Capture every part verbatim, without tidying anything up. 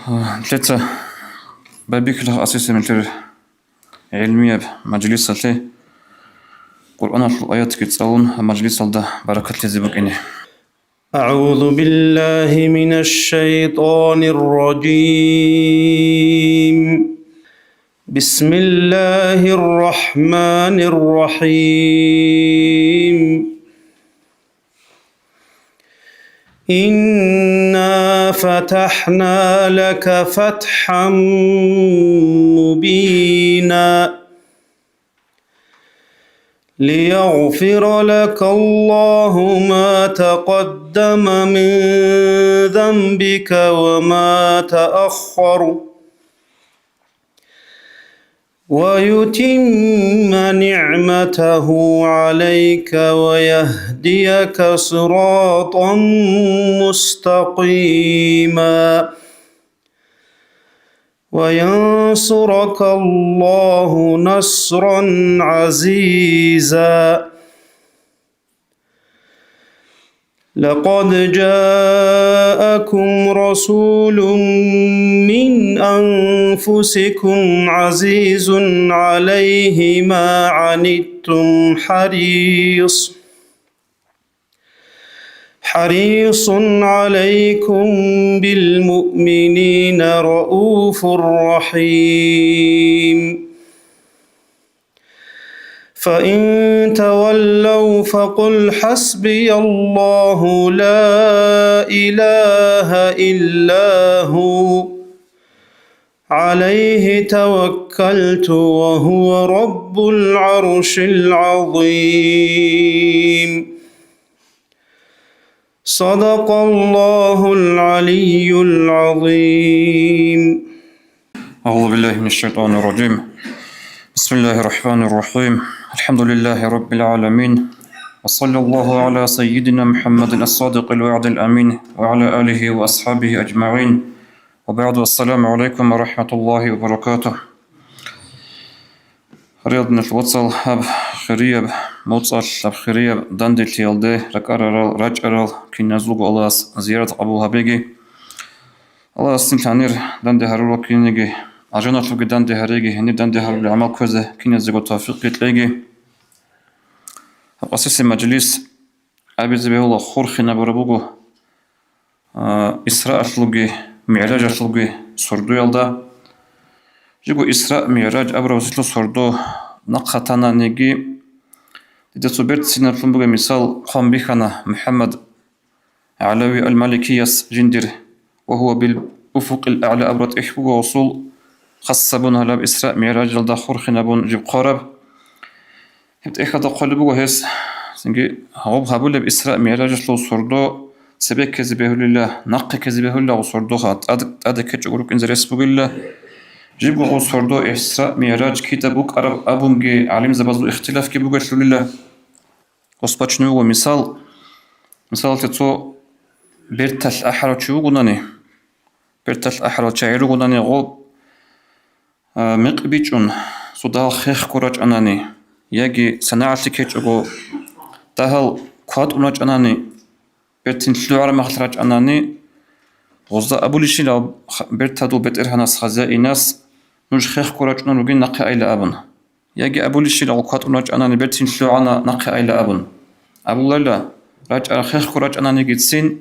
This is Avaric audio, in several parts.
Нилъеца байбихьилаха асисе нилъер гӀилмияб мажлисалъе Къуръаналъул аятги цӀалун, мажлисалда баракатлъизе букӀине. أعوذ بالله من الشيطان الرجيم. بسم الله الرحمن الرحيم. إنا فتحنا لك فتحا مبينا. ليغفر لك الله ما تقدم من ذنبك وما تأخر، ويتم نعمته عليك ويهديك صراطا مستقيما. وينصرك الله نصرا عزيزا. لقد جاءكم رسول من أنفسكم عزيز عليه ما عنتم حريص حريص عليكم بالمؤمنين رءوف رحيم. فإن تولوا فقل حسبي الله لا إله إلا هو عليه توكلت وهو رب العرش العظيم. صدق الله العلي العظيم. أعوذ بالله من الشيطان الرجيم. بسم الله الرحمن الرحيم. الحمد لله رب العالمين. وصلى الله على سيدنا محمد الصادق الوعد الأمين وعلى آله وأصحابه أجمعين. وبعد، السلام عليكم ورحمة الله وبركاته. Гьариялдинал вацал, гьаб хирияб моцӀалъ, гьаб хирияб данделъиялде ракӀарарал, рачӀарал киназулго Аллагьас зиярат къабул гьабеги. Аллагьас нилъ гьанир данде гьарурал кинеги, алжаналъубги данде гьареги, гьенир данде гьарулел гӀамал кквезе киназего тавфикъги кьеги. Гьаб къасиси мажлис абизе бегьула хурхинабураб буго, а, Исраалъулги МигӀражалъулги сордоялда. Жиго Исра МигӀраж абураб гьесулъул сордо нахъа тананиги, дида цо берцинаб лъун бугеб мисал хъван бихьана МухӀаммад ГӀалави ал-Маликияс жиндир, «Ва гьува бил уфукъил аъла» абураб тӀехь буго гьесул, хас гьабун гьалаб Исра МигӀражалда хурхинабун жиб хъвараб. Гьеб тӀехьалда хъвалеб буго гьес, цинги гьаб гьабулеб Исра МигӀражалъул сордо цебе ккезе бегьулила, нахъе ккезе бегьулила гъо сордоха, тӀад-, тӀаде ккечӀого рукӀинзе рес бугила. Жибго гъо сордо Исра МигӀраж кида букӀараб абунги гӀалимзабазул ихтилафги бугелъулила. Гъос бачун вуго мисал, мисалалъе цо берталъ ахӀарав чи вугунани, берталъ ахӀарал чагӀи ругунани гъо а, мекъи бичӀун, цо дагьал хехго рачӀанани, яги санагӀалъи ккечӀого, дагьал кватӀун рачӀанани, бертин лъугӀараб мехалъ рачӀанани, гъозда абулищила х-, бертадул бетӀергьанас, хазяинас, нуж хехго рачӀунел ругин нахъе айла абун. Яги абулищила гъо кватӀун рачӀанани, бертин лъугӀана нахъе айла абун. Абулайла, рачӀарал хехго рачӀананигицин,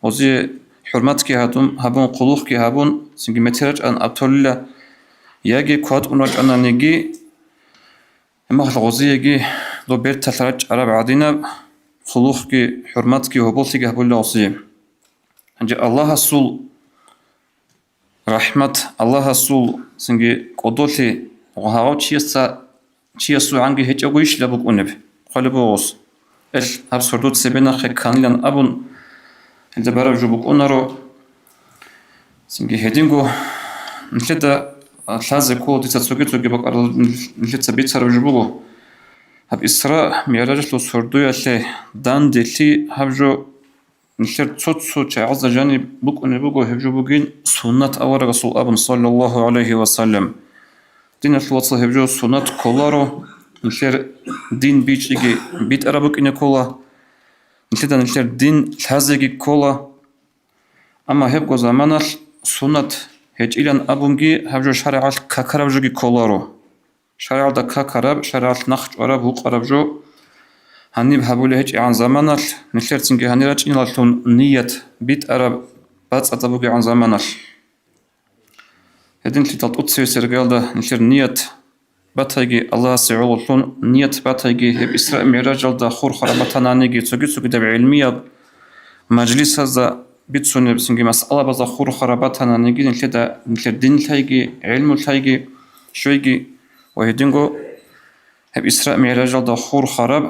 гъозие хӀурматги гьадун, гьабун, хъулухъги гьабун, цинги метер рачӀан абтолила, яги кватӀун рачӀананиги, гьебмехалъ гъозиеги доб берталъ рачӀараб гӀадинаб хъулухъги, хӀурматги, гьоболлъиги гьабулила гъозие. Гьанже Аллагьасул рахӀмат, Аллагьасул цинги кӀодолъи гьагъав чиясда, чиясул гӀанги гьечӀогойищ букӀунеб? Хъвалеб бугъус. Эл гьаб сордо цебе нахъе кканилан абун, гьелда бараб жо букӀунаро. Цинги гьединго нилъеда лъазе ккола, дица цоги-цоги бакӀарал нилъеца бицараб жо буго. Гьаб Исра МигӀражалъул сордоялъе данделъи гьаб жо Нилъер цо-цо чагӀазда жаниб букӀунеб буго гьеб жо бугин суннат аварагасул абун, саллаллагьу гӀалайгьи ва саллам. Диналъул вацал, гьеб жо суннат кколаро, нилъер дин бичӀчӀиги битӀараб букӀине ккола, нилъеда нилъер дин лъазеги ккола. Амма гьебго заманалъ суннат гьечӀилан абунги, гьаб жо шаригӀалъ какараб жоги кколаро. ШаригӀалда какараб, шаригӀалъ нахъчӀвараб, гьукъараб жо гьаниб гьабулеб гьечӀегӀан заманалъ, нилъер цинги гьанир рачӀиналъун ният битӀараб бацӀцӀадаб бугегӀан заманалъ. Гьединлъидал тӀоцевесеб иргаялда нилъер ният батайги, Аллагьасе гӀололъун ният батайги, гьеб Исра-МигӀражалда хурхараб батананиги, цоги-цогидаб гӀилмияб мажлисазда бицунеб цинги масъалабазда хурхараб батананиги, нилъеда, нилъер динлъайги, гӀилмулъайги, щвейги ва гьединго гьеб Исра-МигӀражалда хурхараб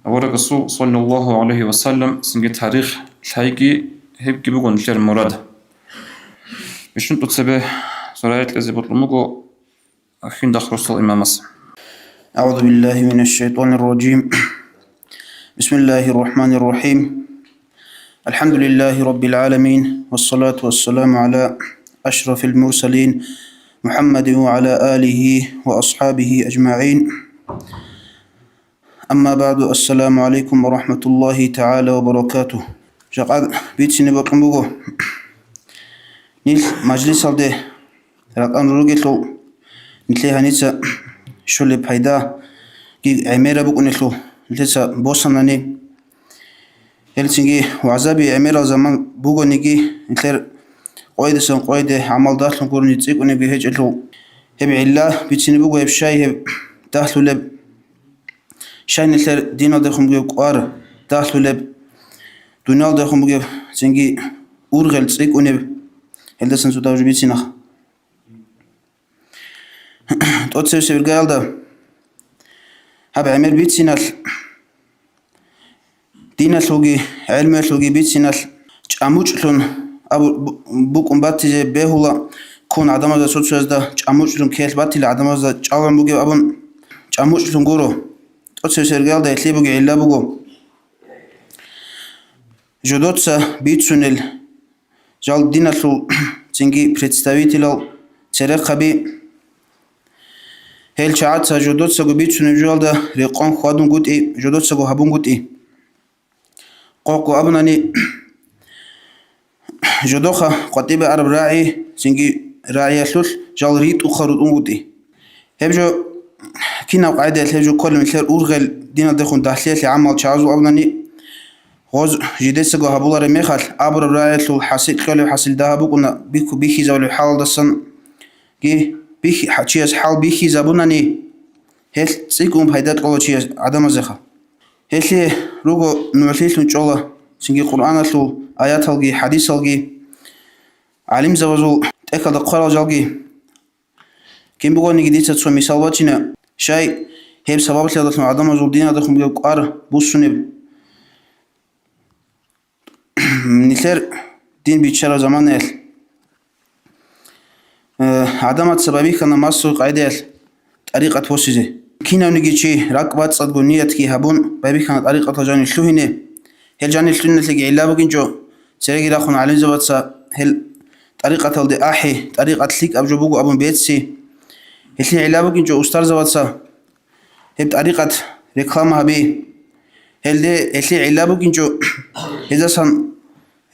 авараг Расул, саллаллагьу гӀалайгьи ва саллам, цинги тарих лъайги, гьебги буго нилъер мурад. Бищун тӀоцебе сура кьезе бокьун буго Ахиндахъ росдал имамас. أعوذ بالله من الشيطان الرجيم. بسم الله الرحمن الرحيم. الحمد لله رب العالمين، والصلاة والسلام على أشرف المرسلين محمد وعلى آله وأصحابه أجمعين. أما بعد، السلام عليكم ورحمة الله تعالى وبركاته. Жакъа бицине бокьун буго. Нилъ мажлисалде ракӀан ругелъул, нилъее гьаниса щолеб пайдаги гӀемераб букӀунелъул нилъеца босанани, гьелцинги вагӀзаби гӀемерал заман бугониги, нилъер къойдасан къойде гӀамал дагьлъун гурони цӀикӀкӀунебги гьечӀелъул, гьеб гӀилла бицине буго гьеб щай гьеб дагьлъулеб, щай нилъер диналдехун бугеб кӀвар дагьлъулеб, дуниялдехун бугеб цинги ургъел цӀикӀкӀунеб, гьелдасан цо дагьаб жо бицинахъ. ТӀоцевесеб иргаялда гьаб гӀемер бициналъ, диналъулги гӀелмуялъулги бициналъ чӀамучӀлъун абу-, бу-, букӀун батизе бегьула, ккун гӀадамазда, цо-цоязда чӀамучӀлъун ккеялъ батила гӀадамазда чӀалгӀун бугеб абун, чӀамучӀлъун гуро. ТӀоцевесеб иргаялда гьелъие бугеб гӀилла буго. Жодоца бицунел, жал диналъул цинги представителал, церехъаби, гьел чагӀаца жодоцаго бицунеб жоялда рекъон хьвадунгутӀи, жодоцаго гьабунгутӀи. Къокъго абунани, жодоха къватӀибе араб рагӀи, цинги рагӀиялъулъ жал ритӀухъа рутӀунгутӀи. Гьеб жо кинаб къагӀидаялъ гьеб жо кколеб нилъер ургъел диналдехун дагьлъиялъе гӀамал чагӀазул абунани, гъоз жидецаго гьабулареб мехалъ, абураб рагӀиялъул хӀасил кьолеб хӀасил дагьаб букӀуна бихьу-, бихьизабулеб хӀалалдасанги, бихь-, хӀа-, чияс хӀал бихьизабунани, гьелъ цӀикӀкӀун пайда кьола чияс гӀадамазеха. Гьелъие руго нугӀлъилъун чӀола цинги Къуръаналъул аяталги, хӀадисалги, гӀалимзабазул тӀехьалда хъварал жалги. Кин бугониги дица цо мисал бачина, щай гьеб сабаблъиялдалъун гӀадамазул диналдехун бугеб кӀвар буссунеб. Нилъер дин биччараб заманаялъ, э, гӀадамаца байбихьана массовый къайдаялъ тӀарикъат босизе. Кинавниги чи ракӀбацӀцӀадго ниятги гьабун, байбихьана тӀарикъатал жанир лъугьине. Гьел жанир лъугьиналъеги гӀилла бугинчӀо, цереги рахун гӀалимзабаца гьел тӀарикъаталде ахӀи, тӀарикъат лъикӀаб жо буго абун бецци. Гьелъие гӀилла бугинчӀо устарзабаца гьеб тӀарикъат реклама гьаби. Гьелде гьелъие гӀилла бугинчӀо гьезасан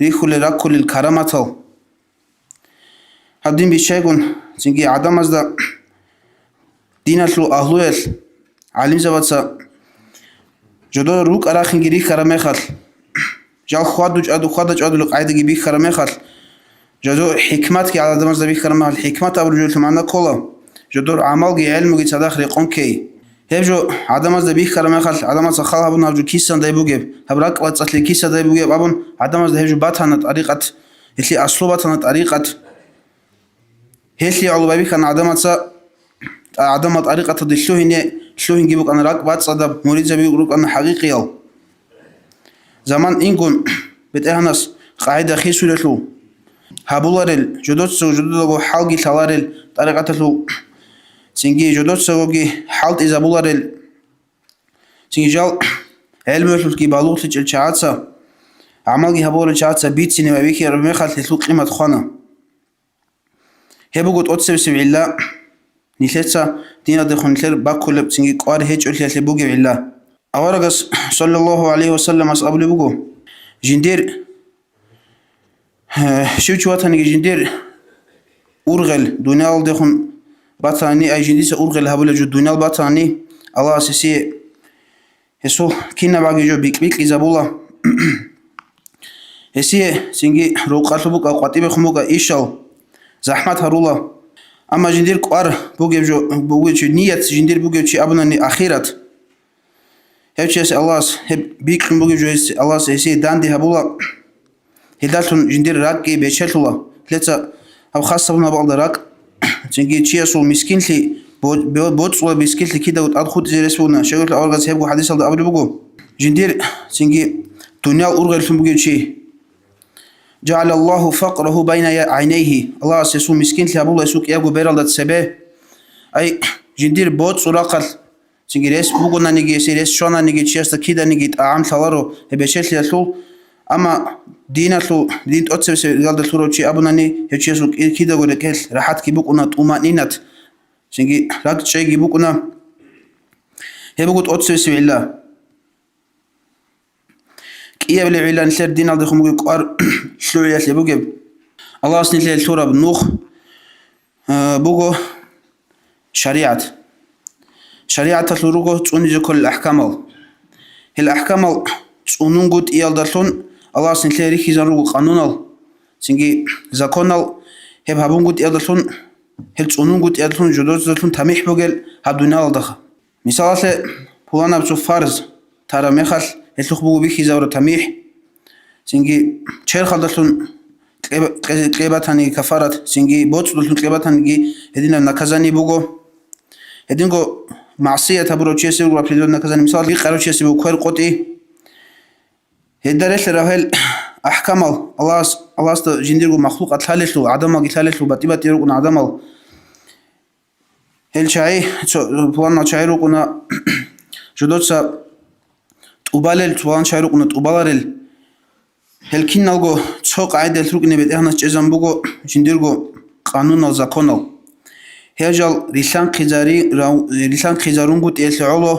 рихьулел раккулел караматал. Гьаб дин биччайгун, цинги гӀадамазда диналъул агьлуялъ, гӀалимзабаца жодор рукӀа-рахинги рихьараб мехалъ, жал хьваду-, чӀваду-, хьвада-чӀвадулел къайдаги бихьараб мехалъ, жодор хӀикматги гӀадамазда бихьараб мехалъ, хӀикмат абураб жоялъул магӀна ккола, жодор гӀамалги гӀелмуги цадахъ рекъон ккей. Гьеб жо гӀадамазда бихьараб мехалъ, гӀадамаца хал гьабун гьаб жо кисандай бугеб, гьаб ракӀбацӀцӀалъи кисандай бугеб абун, гӀадамазда гьеб жо батана тӀарикъат, гьелъие аслу батана тӀарикъат. Гьелъие гӀоло байбихьана гӀадамаца, тӀа-, гӀадамал тӀарикъаталде лъугьине, лъугьинги букӀана ракӀбацӀцӀадаб, муридзаби рукӀана хӀакъикъиял. Заман ингун, БетӀергьанас къагӀида хисулелъул, гьабуларел, жодоцаго жододаго хӀалги лъаларел тӀарикъаталъул, цинги жодоцагоги хӀалтӀизабуларел, цинги жал гӀелмуялъулъги балугълъичӀел чагӀаца, гӀамалги гьабуларел чагӀаца бицине ва бихьараб мехалъ гьелъул къимат хвана. Гьеб буго тӀоцебесеб гӀилла, нилъеца диналдехун нилъер баккулеб цинги кӀвар гьечӀолъиялъе бугеб гӀилла. Аварагас, саллаллагьу гӀалайгьи ва салламас, абулеб буго: жиндир, э, щив чи ватаниги жиндир ургъел дуниялалдехун батани, ай жиндица ургъел гьабулеб жо дуниял батани, Аллагьас гьесие гьесул кинаб гӀаги жо бикь-бикьизабула. Гьесие цинги рукъалъуб букӀа, къватӀибехун букӀа ишал захӀмат гьарула. Амма жиндир кӀвар бугеб жо, бугев чи, ният жиндир бугев чи абунани ахират, гьев чияс Аллагьас гьеб бикьун бугеб жо, гьес, Аллагьас гьесие данде гьабула. Гьелдалъун жиндир ракӀги бечелъула. Леца гьаб хасабун гьабалда ракӀ, цинги чиясул мискинлъи бо-, бо-, боцӀула, мискинлъи кидаго тӀад хутӀизе рес бугна. Шайгулъа аварагас гьебго хӀадисалда абулеб буго: жиндир цинги дуниял ургъеллъун бугев чи, жагӀалаллагьу факърагьу байна я-, гӀайнайгьи, Аллагьас гьесул мискинлъи гьабула гьесул кӀиябго бералда цебе. Ай, жиндир боцӀул рахъалъ цинги рес бугонаниги, гьесие рес щвананиги, чиясда киданиги тӀагӀам лъаларо гьеб бечелъиялъул. Амма диналъул, дин тӀоцебесеб иргалда лъурав чи абунани, гьев чиясул ки-, кидаго рекӀелъ рахӀатги букӀуна, тӀумаънинат, цинги ракӀчӀейги букӀуна. Гьеб буго тӀоцебесеб гӀилла. КӀиабилеб гӀилла нилъер диналдехун бугеб кӀвар лъугӀиялъе бугеб. Аллагьас нилъее лъураб нух, э, буго шаригӀат. ШаригӀаталъул руго цӀунизе кколел ахӀкамал. Гьел ахӀкамал цӀунунгутӀиялдалъун Аллагьас нилъее рихьизан руго къанунал, цинги законал, гьеб гьабунгутӀиялдалъун, гьел цӀунунгутӀиялдалъун жодоцалъун тамихӀ бугел гьаб дуниялалдаха. Мисалалъе, пуланаб цо фарз тараб мехалъ, гьелъухъ буго бихьизабураб тамихӀ, цинги черхалдалъун кье-, кье-, кье батаниги кафарат, цинги боцӀудалъун кье батаниги гьединаб наказание буго. Гьединго магӀсият гьабурав чиясе буго определённое наказание, мисалалъе, рикъарав чиясе буго квер къотӀи. Гьелда релълъарав гьел ахӀкамал Аллагьас, Аллагьасда жиндирго махлукъат лъалелъул, гӀадамалги лъалелъул, батӀи-батӀи рукӀун гӀадамал. Гьел чагӀи, цо-, пуланал чагӀи рукӀуна жодоца тӀубалел, пулан чагӀи рукӀуна тӀубаларел. Гьел киналго цо къагӀидаялъ рукӀине БетӀергьанас чӀезан буго жиндирго къанунал, законал. Гьел жал рилълъанхъизари-, рав-, рилълъанхъизарунгутӀиялъе гӀоло,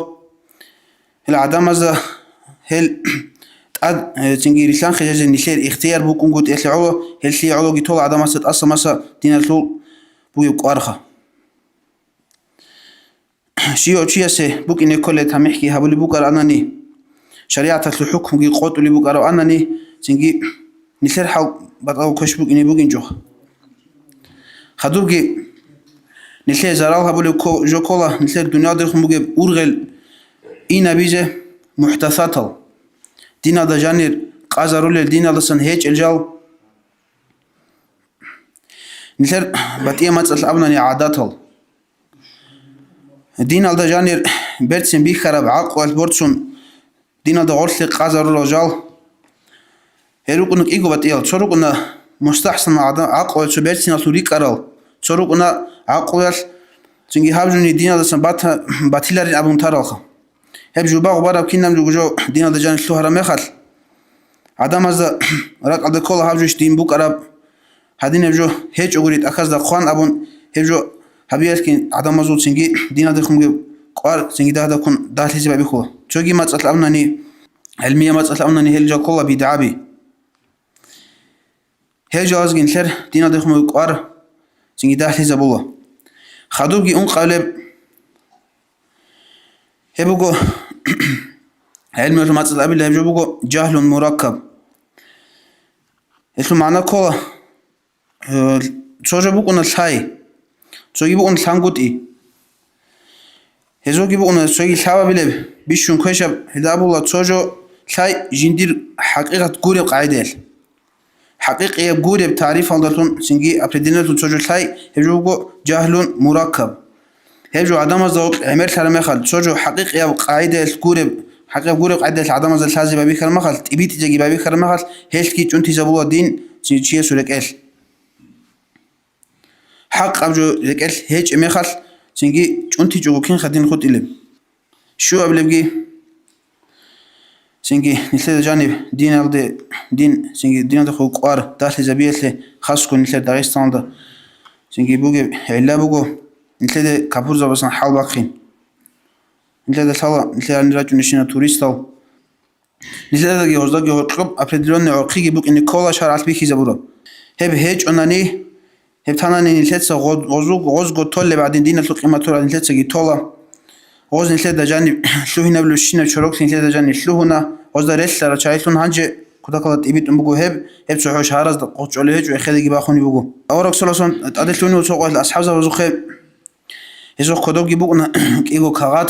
гьел гӀадамазда гьел тӀад, э, цинги рилълъанхъизаризе нилъер ихтияр букӀунгутӀиялъе гӀоло, гьелъие гӀологи тола гӀадамазда тӀаса-маса диналъул бугеб кӀварха. Щивав чиясе букӀине кколеб тамихӀги гьабулеб букӀаравани, шаригӀаталъул хӀукмуги къотӀулеб букӀаравани, цинги нилъер хӀал батӀалъ квеш букӀине бугинчӀо. Хадубги нилъее зарал гьабулеб ко-, жо ккола, нилъер дуниялдехун бугеб ургъел инабизе мухӀдасатал, диналда жанир къазарулел, диналдасан гьечӀел жал, нилъер батӀияб мацӀалъ абунани гӀадатал. Диналда жанир берцин бихьараб, гӀакълуялъ борцун диналда гъорлъе къазарурал жал. Гьел рукӀуна кӀиго батӀиял, цо рукӀуна мустахӀсан гӀада-, гӀакълуялъ цо берциналъул рикӀкӀарал, цо рукӀуна гӀакълуялъ цинги гьаб жони диналдасан бата-, батиларин абун таралха. Гьеб жуба-гъубараб кинаб жо диналда жанир лъугьараб мехалъ, гӀадамазда ракӀалда ккола гьаб жойищ дин букӀараб, гьадинаб жо гьечӀогури тӀахьазда хъван абун, гьеб жо гьабиялъги гӀадамазул цинги диналдехун бугеб кӀвар цинги дагьдаккун дагьлъизе байбихьула. Цоги мацӀалъ абунани, гӀилмияб мацӀалъ абунани, гьел жал ккола бидгӀаби. Гьел жалазги нилъер диналдехун бугеб кӀвар цинги дагьлъизабула. Хадубги ункъабилеб гьеб буго, гӀелмуялъул мацӀалъ абила гьеб жо буго жагьлун мураккаб. Гьелъул магӀна ккола, э, цо жо букӀуна лъай, цоги букӀуна лъангутӀи. Гьезулги букӀуна цоги лъабабилеб, бищун квешаб, гьелда абула цо жо лъай жиндир хӀакъикъат гуреб къагӀидаялъ. ХӀакъикъияб гуреб тарифалдалъун цинги определениялъун цо жо лъай, гьеб жо буго жагьлун мураккаб. Гьеб жо гӀадамазда гъоркь гӀемерлъараб мехалъ, цо жо хӀакъикъияб къагӀидаялъ гуреб, хӀакъикъияб гуреб къагӀидаялъ гӀадамазда лъазе байбихьараб мехалъ, тӀибитӀизеги байбихьараб мехалъ, гьелъги чӀунтизабула дин чи-, чиясул рекӀелъ. ХӀакъаб жо рекӀелъ гьечӀеб мехалъ, цинги чӀунтичӀого кинха дин хутӀилеб? Щуабилебги, цинги нилъеда жаниб диналде, дин, цинги диналдехун кӀвар дагьлъизабиялъе, хасго нилъер Дагъистаналда цинги бугеб гӀилла буго, нилъеде капурзабасан хӀал бахъин. Нилъеда лъала нилъер гьанир рачӀунищина туристал. Нилъедаги гьоздаги гьоркьоб определённый гӀорхъиги букӀине ккола шаргӀалъ бихьизабураб. Гьеб гьечӀонани, Гьеб танани нилъеца гъоз-, гъозу-, гъозго толеб гӀадин, диналъул къиматурал нилъецаги тола. Гъоз нилъеда жаниб лъугьинабулебщинаб чороклъи нилъеда жаниб лъугьуна, гъозда релълъарал чагӀилъун гьанже кутакалда тӀибитӀун буго гьеб, гьеб цохӀо шагьаразда къо-, чӀолеб гьечӀо, эхедаги бахунеб буго. Авараг саллаллагьу гӀалайгьи ва саллам тӀаде лъугьунев цо къоялъ асхӀабзабазухъе, гьезухъ кодобги букӀуна кӀиго кагъат,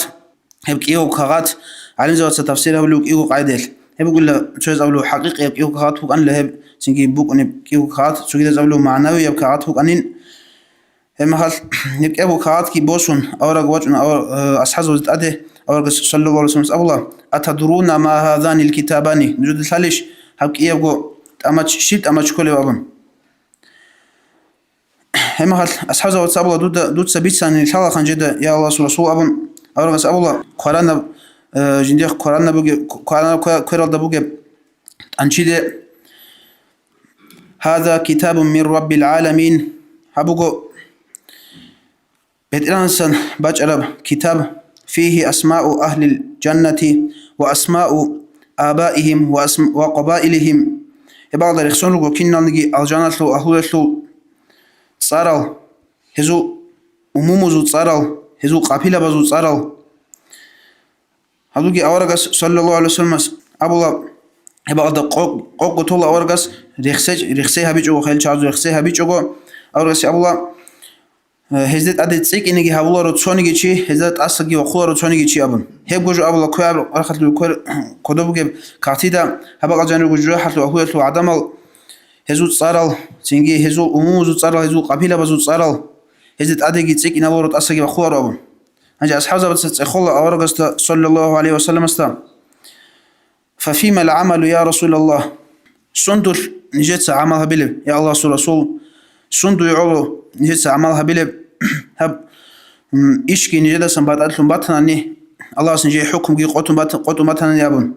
гьеб кӀиго кагъат гӀалимзабаца тафсир гьабулев кӀиго къайдаялъ. Гьеб бугила цояз абулев хӀакъикъияб кӀиго кагъат букӀанила гьеб, цинги букӀунеб кӀиго кагъат, цогидаз абулев магӀнавияб кагъат букӀанин. Гьеб мехалъ гьеб кӀиябго кагъатги босун, авараг вачӀуна авар-, э, асхӀабзабазе тӀаде, аварагас саллаллагьу гӀалайгьи ва саллам абула: «Атадруна ма гьазанил китабани?» Нужеда лъалищ гьаб кӀиябго тӀамач, щиб тӀамач кколеб абун? Гьеб мехалъ асхӀабзабаца абула: «Дуда, дуца бицани лъала ханжеда, я Аллагьасул Расул», — абун. Аварагас абула: «Кваранаб, э, жиндихъ кваранаб бугеб, кварана-, кве-, квералда бугеб тӀанчиде: Гьаза китабун мир Раббил гӀаламин». Гьаб буго БетӀергьанасан бачӀараб китаб: «Фигьи асмау агьлил жаннати ва асмау абаигьим ва асм-, ва къабаилигьим». Гьеб гьалда рехсон руго киналниги алжаналъул агьлуялъул цӀарал, гьезул умумузул цӀарал, гьезул къапилабазул цӀарал. Гьадуги аварагас, саллаллагьу гӀалайгьи ва салламас, абула, гьеб гьалда къо-, къокъго тола аварагас рехсей, рехсей гьабичӀого, хел чагӀазул рехсей гьабичӀого, аварагас абула, э, гьезде тӀаде цӀикӀкӀинеги гьабуларо цониги чи, гьезда тӀасаги вахъуларо цониги чи абун. Гьебго жо абула кве аб-, рахъалъув квер-, кодоб бугеб кагътида, гьаб бакъалъ жанирго жужахӀалъул агьлуялъул гӀадамал, гьезул цӀарал, цинги гьезул умумузул цӀарал, гьезул къапилабазул цӀарал, гьезде тӀадеги цӀикӀкӀиналуро тӀасаги вахъуларо абун. Гьанже асхӀабзабаца цӀехола аварагасда, саллаллагьу гӀалайгьи ва салламасда: «Фафимал гӀамалу, я Расулаллагь?» Сундулъ нижеца гӀамал гьабилеб, я Аллагьасул Расул? Сундуе гӀоло нижеца гӀамал гьабилеб? Гьаб, м, ишги нижедасан батӀалъун батанани, Аллагьас нижее хӀукмуги къотӀун бат-, къотӀун батанани абун.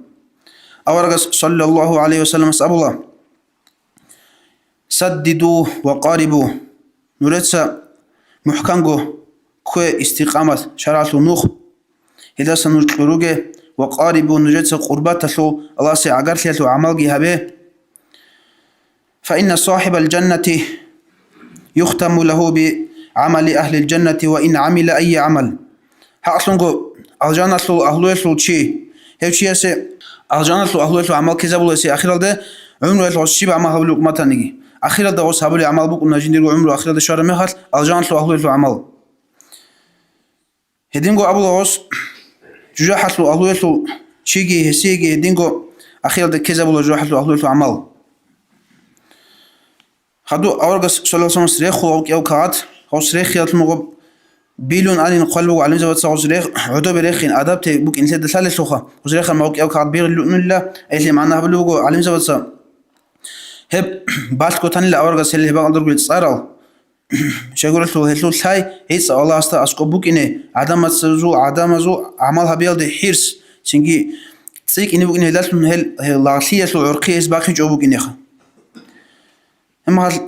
Аварагас, саллаллагьу гӀалайгьи ва салламас, абула: «Саддиду ва къарибу». Нужеца мухӀканго ккве истикъамат, шаргӀалъул нух. Гьелдаса нуж кьуруге, ва къарибу, нужеца къурбаталъул, Аллагьасе гӀагарлъиялъул гӀамалги гьабе. Фаинна сахибал жаннати юхтаму лагьу би гӀамали агьлил жаннати ва ин гӀамила айи гӀамал. ХӀакълъунго, алжаналъул агьлуялъул чи, гьев чиясе алжаналъул агьлуялъул гӀамал ккезабуласе ахиралде, гӀумруялъ гъос щиб гӀамал гьабулеб букӀун батаниги, ахиралда гъос гьабулеб гӀамал букӀуна жиндирго гӀумру ахиралде щвараб мехалъ алжаналъул агьлуялъул гӀамал. Гьединго абула гъос, жужахӀалъул агьлуялъул чиги гьесиеги гьединго ахиралда ккезабула жужахӀалъул агьлуялъул гӀамал. Хадуб аварагас, саллаллагьу гӀалайгьи ва салламас, рехула гъов кӀияв кагъат, гъос рехиялъун гъоб билун анин хъвалеб буго гӀалимзабаца гъос рех-, гӀодобе рехин, адаб те букӀин лъеда лъалелъулха, гъос рехал гъов кӀияв кагъат бигьилунилла, гьелъие магӀна гьабулеб буго гӀалимзабаца. Гьеб балъго танила аварагас гьел гьеб бакӀалда ругел цӀарал, щайгурелъул гьелъул лъай гӀицӀ Аллагьасда аскӀоб букӀине, гӀадамацазул, гӀадамазул гӀамал гьабиялде хӀирс, цинги цӀикӀкӀине букӀине гьелдалъун гьел, гьел лагълъиялъул гӀурхъи гьес бахъичӀо букӀинеха. Гьеб мехалъ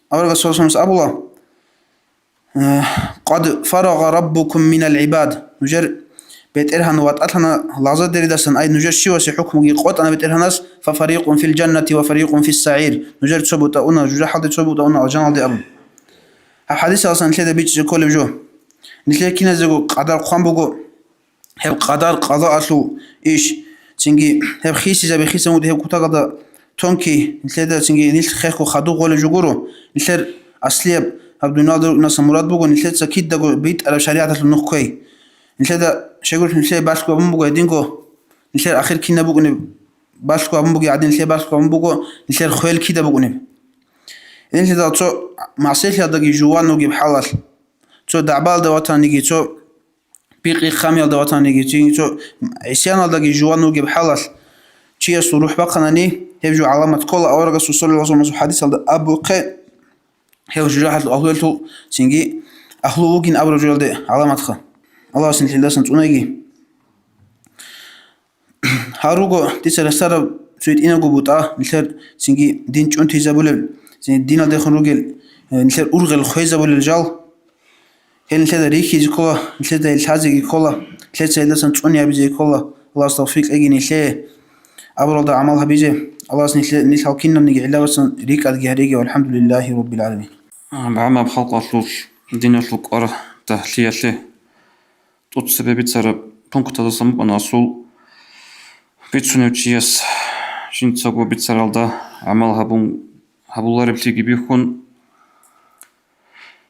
аварагас саллаллагьу гӀалайгьи ва салламас абула: «Э, къад фарагъа раббукум минал гӀибад». Нужер БетӀергьан ватӀалъана лагъзадеридасан, ай, нужер щивасе хӀукмуги къотӀана БетӀергьанас: «Фа фарикъун фил жаннати ва фарикъун фис сагӀир». Нужер цо бутӀа уна жужахӀалде, цо бутӀа уна алжаналде абун. Гьаб хӀадисаласан нилъеда бичӀчӀи кколеб жо. Нилъер киназего къадар хъван буго. Гьеб къадар къазаалъул иш, цинги гьеб хисизаби хисан вугев гьеб кутакалда тонки, нилъеда цинги нилъ хехго хадуб гъолеб жо гуро, нилъер аслияб гьаб дуниялда рукӀинасан мурад буго нилъеца кидаго битӀараб шаригӀаталъул нух кквей. Нилъеда щайгурелъул нилъее балъго абун буго гьединго, нилъер ахир кинаб букӀунеб балъго абун бугеб гӀадин, нилъее балъго абун буго нилъер хвел кида букӀунеб. Нилъеда цо магӀсилъиялдаги жуван вугеб хӀалалъ, цо дагӀбалда ватаниги, цо бикъи-хамиялда ватаниги, цинги цо гӀисяналдаги жуван вугеб хӀалалъ, чиясул рухӀ бахъанани, гьеб жо гӀаламат ккола, аварагасул саллаллагьу гӀалайгьи ва салламасул хӀадисалда абухъе, гьев жужахӀалъул агьлуялъул цинги агьлу вугин абураб жоялде гӀаламатха. Аллагьас нилъ гьелдасан цӀунайги. Гьал руго дица рехсараб цо гьитӀинабго бутӀа, нилъер цинги дин чӀунтизабулел, цинги диналдехун ругел, э, нилъер ургъел хвезабулел жал. Гьел нилъеда рихьизе ккола, нилъеда гьел лъазеги ккола, нилъеца гьелдасан цӀуни гьабизеги ккола. Аллагьас тавфикъ кьеги нилъее абуралда гӀамал гьабизе. Аллагьас нилъе-, нилъ гьал кинабниги гӀиллабацан рикӀкӀадги гьареги. ВалхӀамдулиллагьи раббил гӀаламин. гӀаммаб халкъалъулъ диналъул кӀвар дагьлъиялъе тӀоцебе бицараб пунктаздасан букӀана асул бицунев чияс жинцаго бицаралда гӀамал гьабун, гьабулареблъиги бихьун,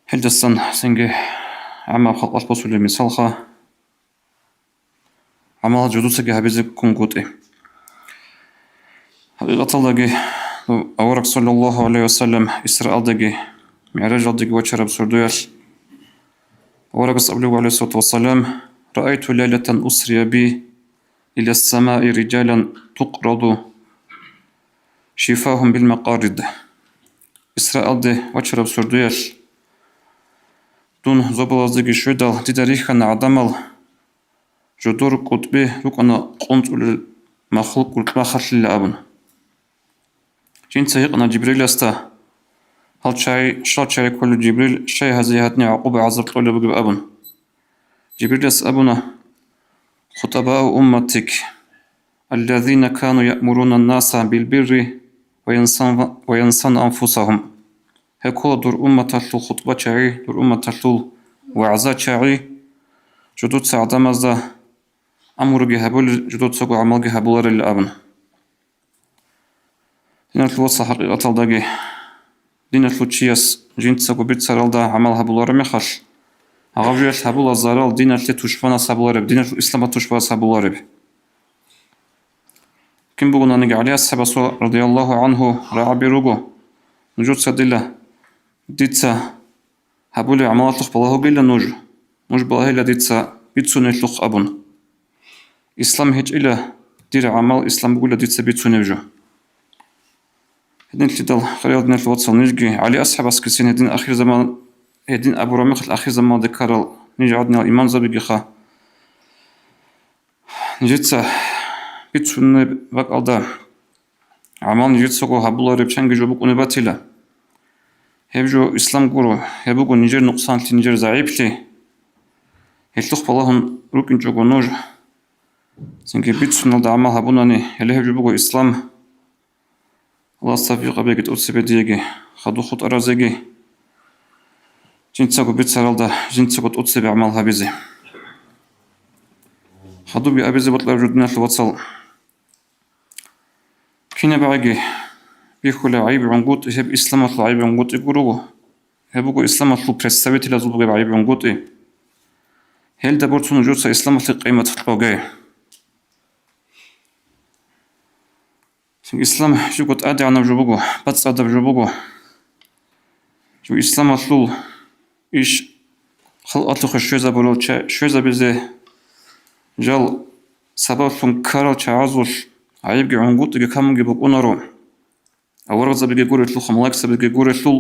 гьелдасан цинги гӀаммаб халкъалъ босулеб мисалха, гӀамал жидуцаги гьабизе ккунгутӀи. ХӀакъикъаталдаги, авараг, саллаллагьу гӀалайгьи вассалам, Исраалдаги МигӀражалдаги вачараб сордоялъ, аварагас абулеб, гӀалайгьиссалату вассалам: «Раайту лайлатан усрия би иля самаи риджалан тукъраду шифагьум бил макъарид». Исраалде вачараб сордоялъ дун зобалаздаги щведал, дида рихьана гӀадамал, жодор кӀутӀби рукӀана къунцӀулел махлукъ гуркьмахалъила абун. Жинца гьикъана Жибриласда, гьал чагӀи, щал чагӀи кколев Жибрил, щай гьазие гьадин гӀакъуба-гӀазаб кьолеб бугеб абун. Жибрилас абуна: «ХутӀабау умматик, аллазина кану яъмуруна ннаса билбирри ва янсан-, ва янсавна анфусагьум». Гьеккола дур умматалъул хутӀбачагӀи, дур умматалъул вагӀзачагӀи, жудуца гӀадамазда амруги гьабулел, жудуцаго гӀамалги гьабуларел абун. Диналъул вацал, хӀакъикъаталдаги диналъул чияс жинцаго бицаралда гӀамал гьабулараб мехалъ, гьаб жоялъ гьабула зарал диналъе тушбанас гьабулареб, диналъул исламалъе тушбанас гьабулареб. Кин бугонаниги ГӀали асхӀабасул, радияллагьу гӀангьу, рагӀаби руго: «Нужеца дила, дица гьабулеб гӀамалалъухъ балагьугила нуж, нуж балагьила дица бицунелъухъ», – абун. «Ислам гьечӀила дир гӀамал, ислам бугила дица бицунеб жо». Гьединлъидал, хириял диналъул вацал, нижги ГӀали асхӀабасгицин гьедин ахирзаман, гьедин абураб мехалъ ахирзаманалде ккарал ниж гӀадинал имамзабигиха. Нижеца бицунеб бакӀалда гӀамал нижецаго гьабулареб чанги жо букӀунеб батила. Гьеб жо ислам гуро, гьеб буго нижер нукъсанлъи, нижер загӀиплъи. Гьелъухъ балагьун рукӀинчӀого нуж, цинги бицуналда гӀамал гьабунани, гьеле гьеб жо буго ислам. Аллагьас тавфикъ гьабеги, тӀоцебе диеги, хадуб хутӀаразеги, жинцаго бицаралда, жинцаго тӀоцебе гӀамал гьабизе. Хадубги абизе бокьараб жо, диналъул вацал. КинабгӀаги бихьулеб гӀайиб-гӀунгутӀи, гьеб исламалъул гӀайиб-гӀунгутӀи гурого. Гьеб буго исламалъул представителазул бугеб гӀайиб-гӀунгутӀи. Гьелда борцун нужеца исламалъе къимат кьоге. Ислам живго тӀадегӀанаб жо буго, бацӀцӀадаб жо буго. Жо исламалъул иш халкъалъухъе щвезабурал ча-, щвезабизе жал сабаблъун ккарал чагӀазулъ гӀайибги гӀунгутӀиги камунги букӀунаро. Аварагзабиги гурелъул, малаикзабиги гурелъул.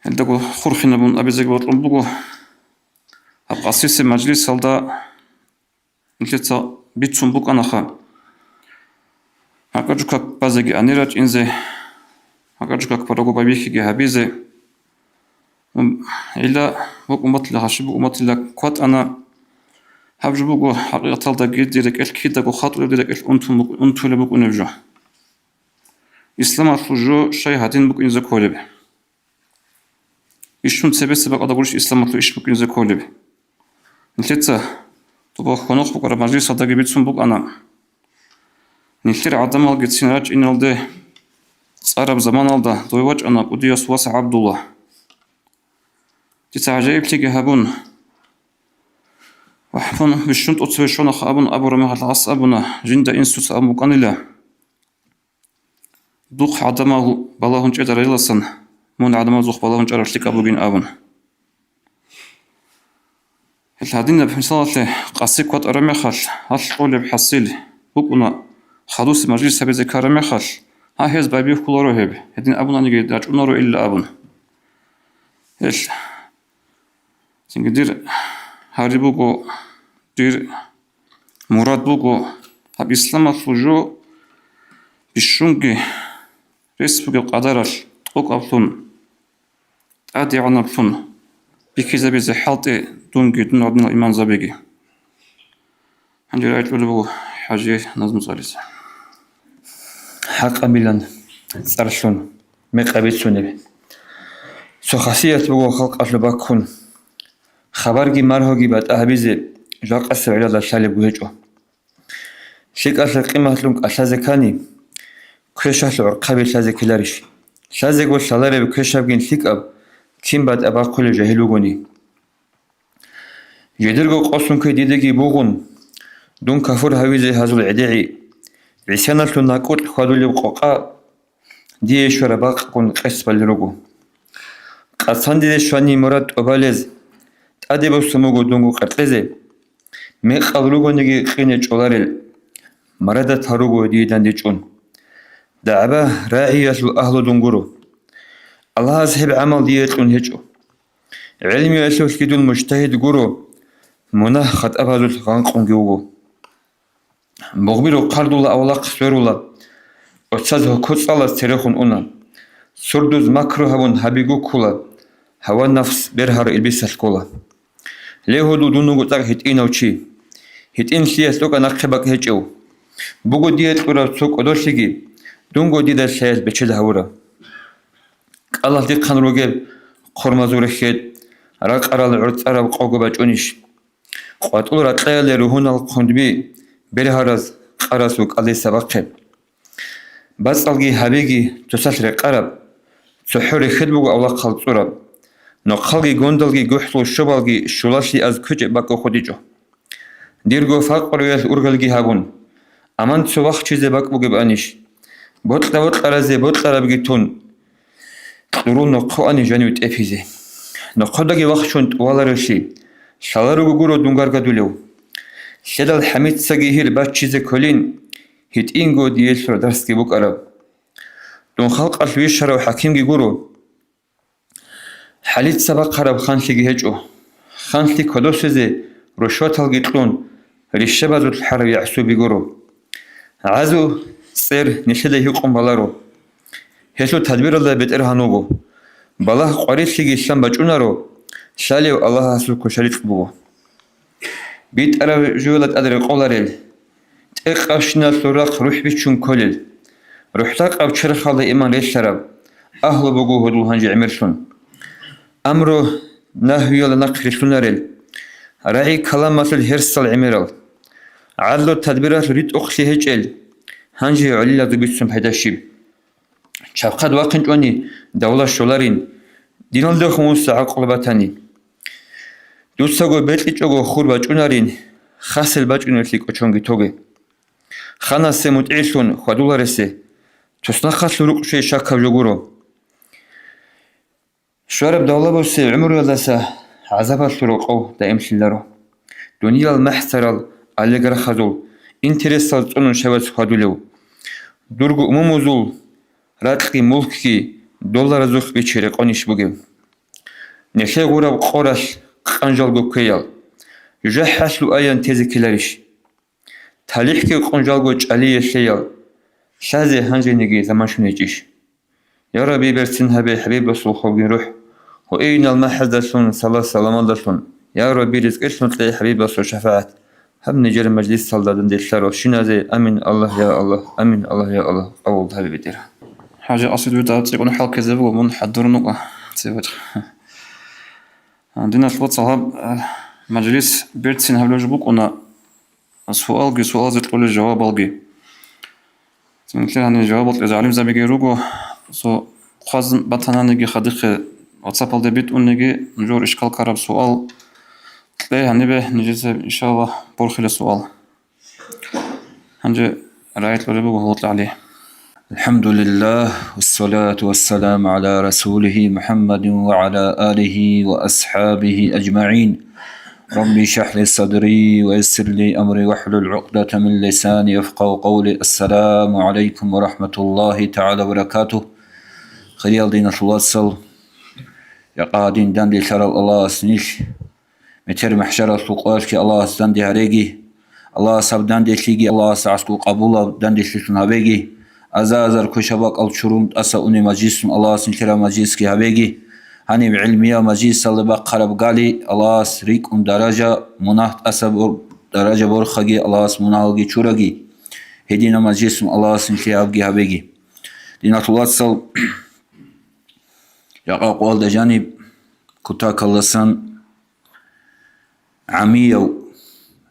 Гьелдаго хурхинабун абизеги бокьун буго. Гьаб къасиси мажлисалда нилъеца бицун букӀанаха, гьакӀа-жукак базеги ани рачӀинзе, гьакӀа-жукак бараго байбихьиги гьабизе. М, гьила букӀун батила, гьаши букӀун батила кватӀана. Гьаб жо буго, хӀакъикъаталдаги дир рекӀелъ кидаго хатӀулеб, дир рекӀелъ унтун бук-, унтулеб букӀунеб жо. Исламалъул жо щай гьадин букӀинзе кколеб? Ишун цебесеб бакӀалда гурищ исламалъул иш букӀинзе кколеб? Нилъеца доба хьунухъ букӀараб мажлисалдаги бицун букӀана. Нилъер гӀадамалгицин рачӀиналде цӀараб заманалда дой вачӀана кӀудияс вас ГӀабдулла. Дица гӀажаиблъиги гьабун, вахӀун, бищун тӀоцеве щванах абун абураб мехалъ гьас абуна, жинда инсуца абун букӀанила. Духъ гӀадамал балагьун чӀедарайиласан, мун гӀадамазухъ балагьун чӀарав лъикӀаб бугин абун. Гьел гьадинаб мисалалъе къаси кватӀараб мехалъ, гьалъ кьолеб хӀасил букӀуна, хадуси мажлис гьабизе ккараб мехалъ, гьа, гьез байбихьуларо гьеб, гьедин абунаниги рачӀунаро илла абун. Гьел Цинги дир гьари буго, дир мурад буго, гьаб исламалъул жо бищунги рес бугеб къадаралъ тӀокӀаблъун, тӀадегӀанаблъун бихьизабизе хӀалтӀе дунги дун гьадинал имамзабиги. Гьанже рагӀи кьолеб буго ХӀажи назму цӀализе. ХӀакъабилан цӀарлъун. Мекъабицунеб. Цо хасият буго халкъалъуб баккун. Хабарги маргьоги батӀа гьабизе жакъасеб гӀелалда лъалебго гьечӀо. ЛъикӀалъе къиматлъун кӀалъазе ккани, квешалъ гӀорхъаби лъазе ккеларищ? Лъазего лъалареб квешабгин лъикӀаб кин батӀа бахъулев жагьил вугони. Жидерго къосун ккей дидаги бугъун, дун кафур гьавизе гьазул гӀедегӀи, гӀисяналъул накӀкӀулъ хьвадулеб къокъа, дие щвараб бакъгун къесбали руго. Къацандизе щвани мурад тӀубалез, тӀаде босун буго дунго къеркьезе, мекъал ругониги къине чӀоларел, марадат гьаруго дие дандечӀун. ДагӀба рагӀиялъул агьлу дун гуро. Аллагьас гьеб гӀамал дие кьун гьечӀо. ГӀелмиялъулъги дун мужтагьид гуро, мунагь-хатӀабазулъ гъанкъунги вуго. Бугъби рохъардула авлахъ сверула, оцаз гьоко цӀалаз церехун уна. Сурдуз макру гьабун гьаби гуккула, гьава-нафс бергьараб илбисалъ ккола. Ле, гьудул, дун вуго цӀакъ гьитӀинав чи. ГьитӀинлъиялъ тӀокӀаб нахъе бакӀ гьечӀев. Буго дие кьураб цо кӀодолъиги, дунго дида лъаялъ бечед гьавураб. КӀалалъ дихъан ругеб хъурмазул рехьед, ракъарал гӀорцӀараб къого бачӀунищ? КъватӀул ракьаялде ругьунал хъундби бергьараз къарас вукӀалдаса бахъеб. БацӀалги гьабиги цоцалъ рекъараб, цохӀо рехьед буго авлахъал цӀураб. Нохъалги гондалги гухӀлъул щобалги щулалъи аз кквечӀеб бакӀго хутӀичӀо. Дирго факъуруялъ ургалги гьабун, аман цо вахчизе бакӀ бугеб анищ? Бокьа-бокьаразе бокьарабги тун, кьурул нохъо ани жанив тӀепизе. Нохъодаги вахчун тӀуваларевлъи, лъаларого гуро дун гаргадулев. Лъедал хӀамицаги гьир баччизе кколин, гьитӀинго диелъул дарсги букӀараб. Дун халкъалъ вищарав хӀакимги гуро. ХӀалица бахъараб ханлъиги гьечӀо. Ханлъи кодосезе рушваталги кьун, рищабазулъ хӀарав ягӀсуби гуро. ГӀазу цӀер нилъеда гьикъун баларо. Гьелъул тадбиралда бетӀергьан вуго. Балагь къварилъиги лъан бачӀунаро, лъалев Аллагьасул кошарикь буго. БитӀараб жоялда тӀад рекъоларел, тӀекъабщиналъул рахъ рухӀ бичун кколел, рухӀдакъаб черхалда иман релълъараб, агьлу буго гьудул гьанже гӀемерлъун. Амру-нагьуялда нахъ рилълъунарел, рагӀи-каламалъул гьерсал гӀемерал, гӀадлу-тадбиралъул ритӀухълъи гьечӀел, гьанже гӀолилазул бицун пайда щиб? Чабхъад вахъинчӀони давла щоларин, диналдехун вуса гӀакълу батани. Дуцаго бекьичӀого хур бачӀунарин, хасел бачӀунелъи кӀочонги тоге. Ханасе мутӀигӀлъун хьвадуларесе, туснахъалъул рукъ щвей щакаб жо гуро. Щвараб давла бусе гӀумруялдаса гӀазабалъул рокъов даимлъиларо. Дуниял махӀсарал, олигархазул, интересал цӀунун шаваз хьвадулев. Дурго умумузул ракьги мулкги долларазухъ бичи рекъонищ бугев? Нилъер гъураб къоралъ къанжалго кквеял, жужахӀалъул аян тезе ккеларищ? ТалихӀги къунжалго чӀалие лъеял, лъазе гьанжениги заман щун гьечӀищ? Я Рабби, берцин гьабе ХӀабибасул хвалгин рухӀ, гьуинал махӀаздалъун, салат-саламалдалъун. Я Рабби, ризкъилъун кье ХӀабибасул шафагӀат. Гьаб нижер мажлисалда данделъарал щиназе амин, Аллагь, я Аллагь, амин, Аллагь, я Аллагь, къабул гьабе, БетӀергьан. ХӀажи Асид, витӀа цӀикӀкӀун хӀалкизе буго, мун хӀадур нукӀа. Цебе. Диналъ вацал, гьаб, э, мажлис берцин гьабулеб жо букӀуна, суалги, суалазе кьолел жавабалги. Цинлъи гьаниб жавабал кьезе гӀалимзабиги руго, цо хъваз батананиги хадихъе, ватсапалде битӀуниги, нужер ишкал ккараб суал кье гьанибе нижеца, иншаллагь, борхила суал. Гьанже рагӀи кьолеб буго ГьалатӀи ГӀали. الحمد لله، والصلاة والسلام على رسوله محمد وعلى آله وأصحابه أجمعين. رب اشرح لي صدري ويسر لي أمري واحلل عقدة من لساني يفقهوا قولي. السلام عليكم ورحمة الله تعالى وبركاته. Хириял диналъул вацал, жакъа гьадин данделъарал Аллагьас нилъ метер махӀшаралъул къоялъги Аллагьас данде гьареги, Аллагьас гьаб данделъиги Аллагьас гӀаскӀу къабулаб данделъилъун гьабеги, аза-азар квешаб бакӀал чурун тӀаса уни мажлисун Аллагьас нилъераб мажлисги гьабеги, гьаниб гӀилмиял мажлисалда бахъараб гали Аллагьас рикӀкӀун даража, мунагь тӀаса бор-, даража борхаги, Аллагьас мунагьалги чураги, гьединаб мажлисун Аллагьас нилъее гьабги гьабеги. Диналъул вацал, Жакъа къоялда жаниб кутакалдасан гӀамияв,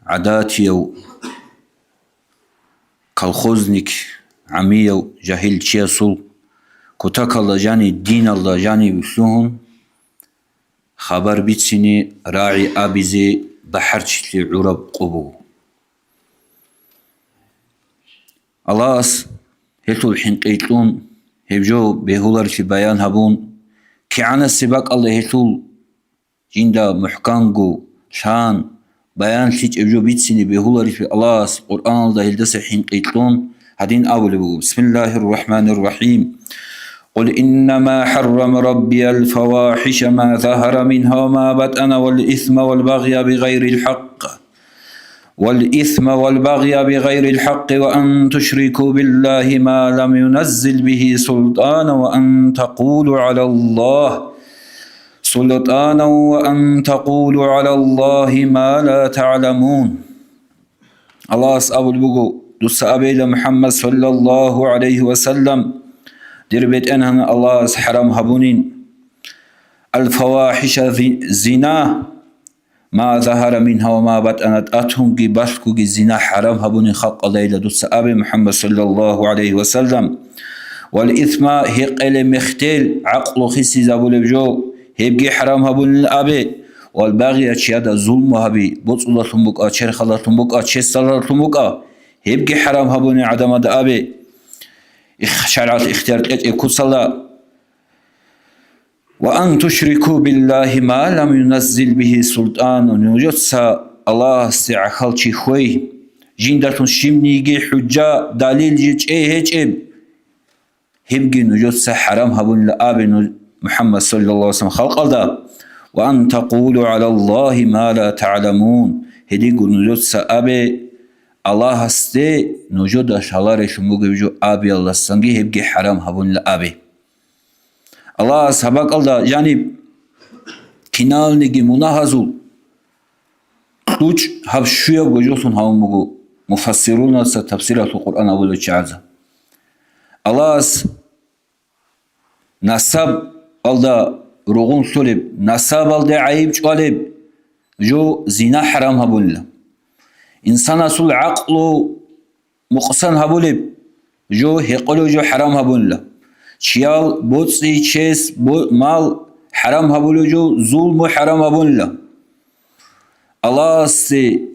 гӀадатияв, колхозник, гӀамияв, жагьил чиясул кутакалда жаниб, диналда жаниб лъугьун, хабар бицине, рагӀи абизе бахӀарчилъи гӀураб къо буго. Аллагьас гьелъул хӀинкъи кьун, гьеб жо бегьуларилъи баян гьабун, кигӀанасеб бакӀалда гьелъул жинда мухӀканго лъан, баянлъичӀеб жо бицине бегьуларилъи Аллагьас Къуръаналда гьелдаса хӀинкъи кьун, гьадин абулеб буго: بسم الله الرحمن الرحيم. قل إنما حرم ربي الفواحش ما ظهر منها وما بطن والإثم والبغي بغير الحق والإثم والبغي بغير الحق وأن تشركوا بالله ما لم ينزل به سلطانا وأن تقولوا على الله سلطانا وأن تقولوا على الله ما لا تعلمون. Аллагьас абулеб буго: «Дуца абейила, МухӀаммад саллаллагьу гӀалайгьи ва саллам, дир БетӀергьан Аллагьас хӀарам гьабунин аль-фавахиша, зи-, зина, ма загьара мингьа ва ма батӀана, тӀатунги балъгоги зина хӀарам гьабунин халкъалдайила дуца абе, МухӀаммад саллаллагьу гӀалайгьи ва саллам, вал исма, гьекъелеб мехтел, гӀакълу хисизабулеб жо, гьебги хӀарам гьабунин абе, вал багъия, чияда зулму гьаби, боцӀулалъун букӀа, черхалалъун букӀа, чесалалъун букӀа, гьебги хӀарам гьабунин гӀадамада абе, их-, шаргӀалъ ихтияр кьечӀеб куцалда». «Ва ан тушрику биллагьи ма лам юназзил бигьи султӀана», нужеца Аллагьасде гӀахьалчи хьвей, жиндалъун щибниги хӀужжа, далил жичӀей гьечӀеб. Гьебги нужеца хӀарам гьабунила абе нуж-, МухӀаммад саллаллагьу гӀалайгьи ва саллам халкъалда, «ва ан такъулу гӀалаллагьи ма ла тагӀламун», гьединго нужеца абе, Аллагьасде нужеда лъаларелъун бугеб жо абиялдасанги гьебги хӀарам гьабунила абе. Аллагьас гьаб бакӀалда жаниб киналниги мунагьазул кьучӀ гьаб щуябго жолъун гьавун буго муфассирунаса, тафсиралъул Къуръан абулев чагӀаза. Аллагьас насабалда ругъун лъолеб, насабалде гӀайиб чӀвалеб жо зина хӀарам гьабунила. Инсанасул гӀакълу нукъсан гьабулеб жо, гьекъолев жо хӀарам гьабунила. Чиял боцӀи, чес, бо-, мал хӀарам гьабулев жо, зулму хӀарам гьабунила. Аллагьасде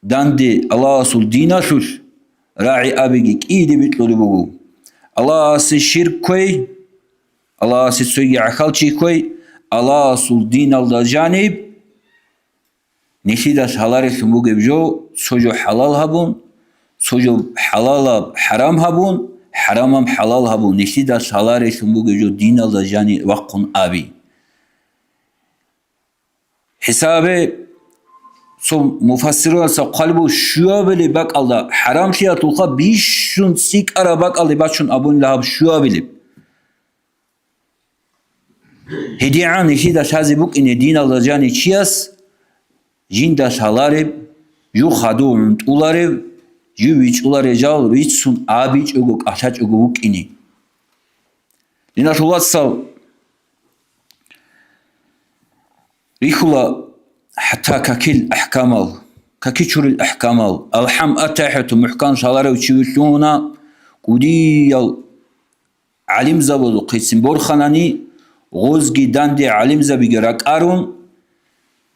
данде, Аллагьасул диналъулъ рагӀи абиги кӀиде бикьулеб буго. Аллагьасе ширк кквей, Аллагьасе цоги гӀахьалчи кквей, Аллагьасул диналда жаниб, нилъидалъ гьаларелъун бугеб жо, цо жо хӀалал гьабун, цо жо хӀалалаб хӀарам гьабун, хӀарамаб хӀалал гьабун, нилъидалъ гьаларелъун бугеб жо диналда жани вахъун аби. ХӀисабе цо муфассирунаса хъвалеб буго, щуабилеб бакӀалда хӀарамлъиялъулха бищун цӀикӀкӀараб бакӀалде бачун абунила гьаб щуабилеб. ГьедигӀан нилъида лъазе букӀине диналда жани чияс жинда лъалареб, жу хадув гӀунтӀуларев, жив вичӀуларел жал рицун абичӀого, кӀалъачӀого вукӀине. Диналъул вацал, рихьула хӀатта какил ахӀкамал, каки чурил ахӀкамал, алхӀам, аттахӀияту мухӀкан лъаларев чи вилълъуна, кӀудиял гӀалимзабазухъецин борханани, гъозги данде гӀалимзабиги ракӀарун,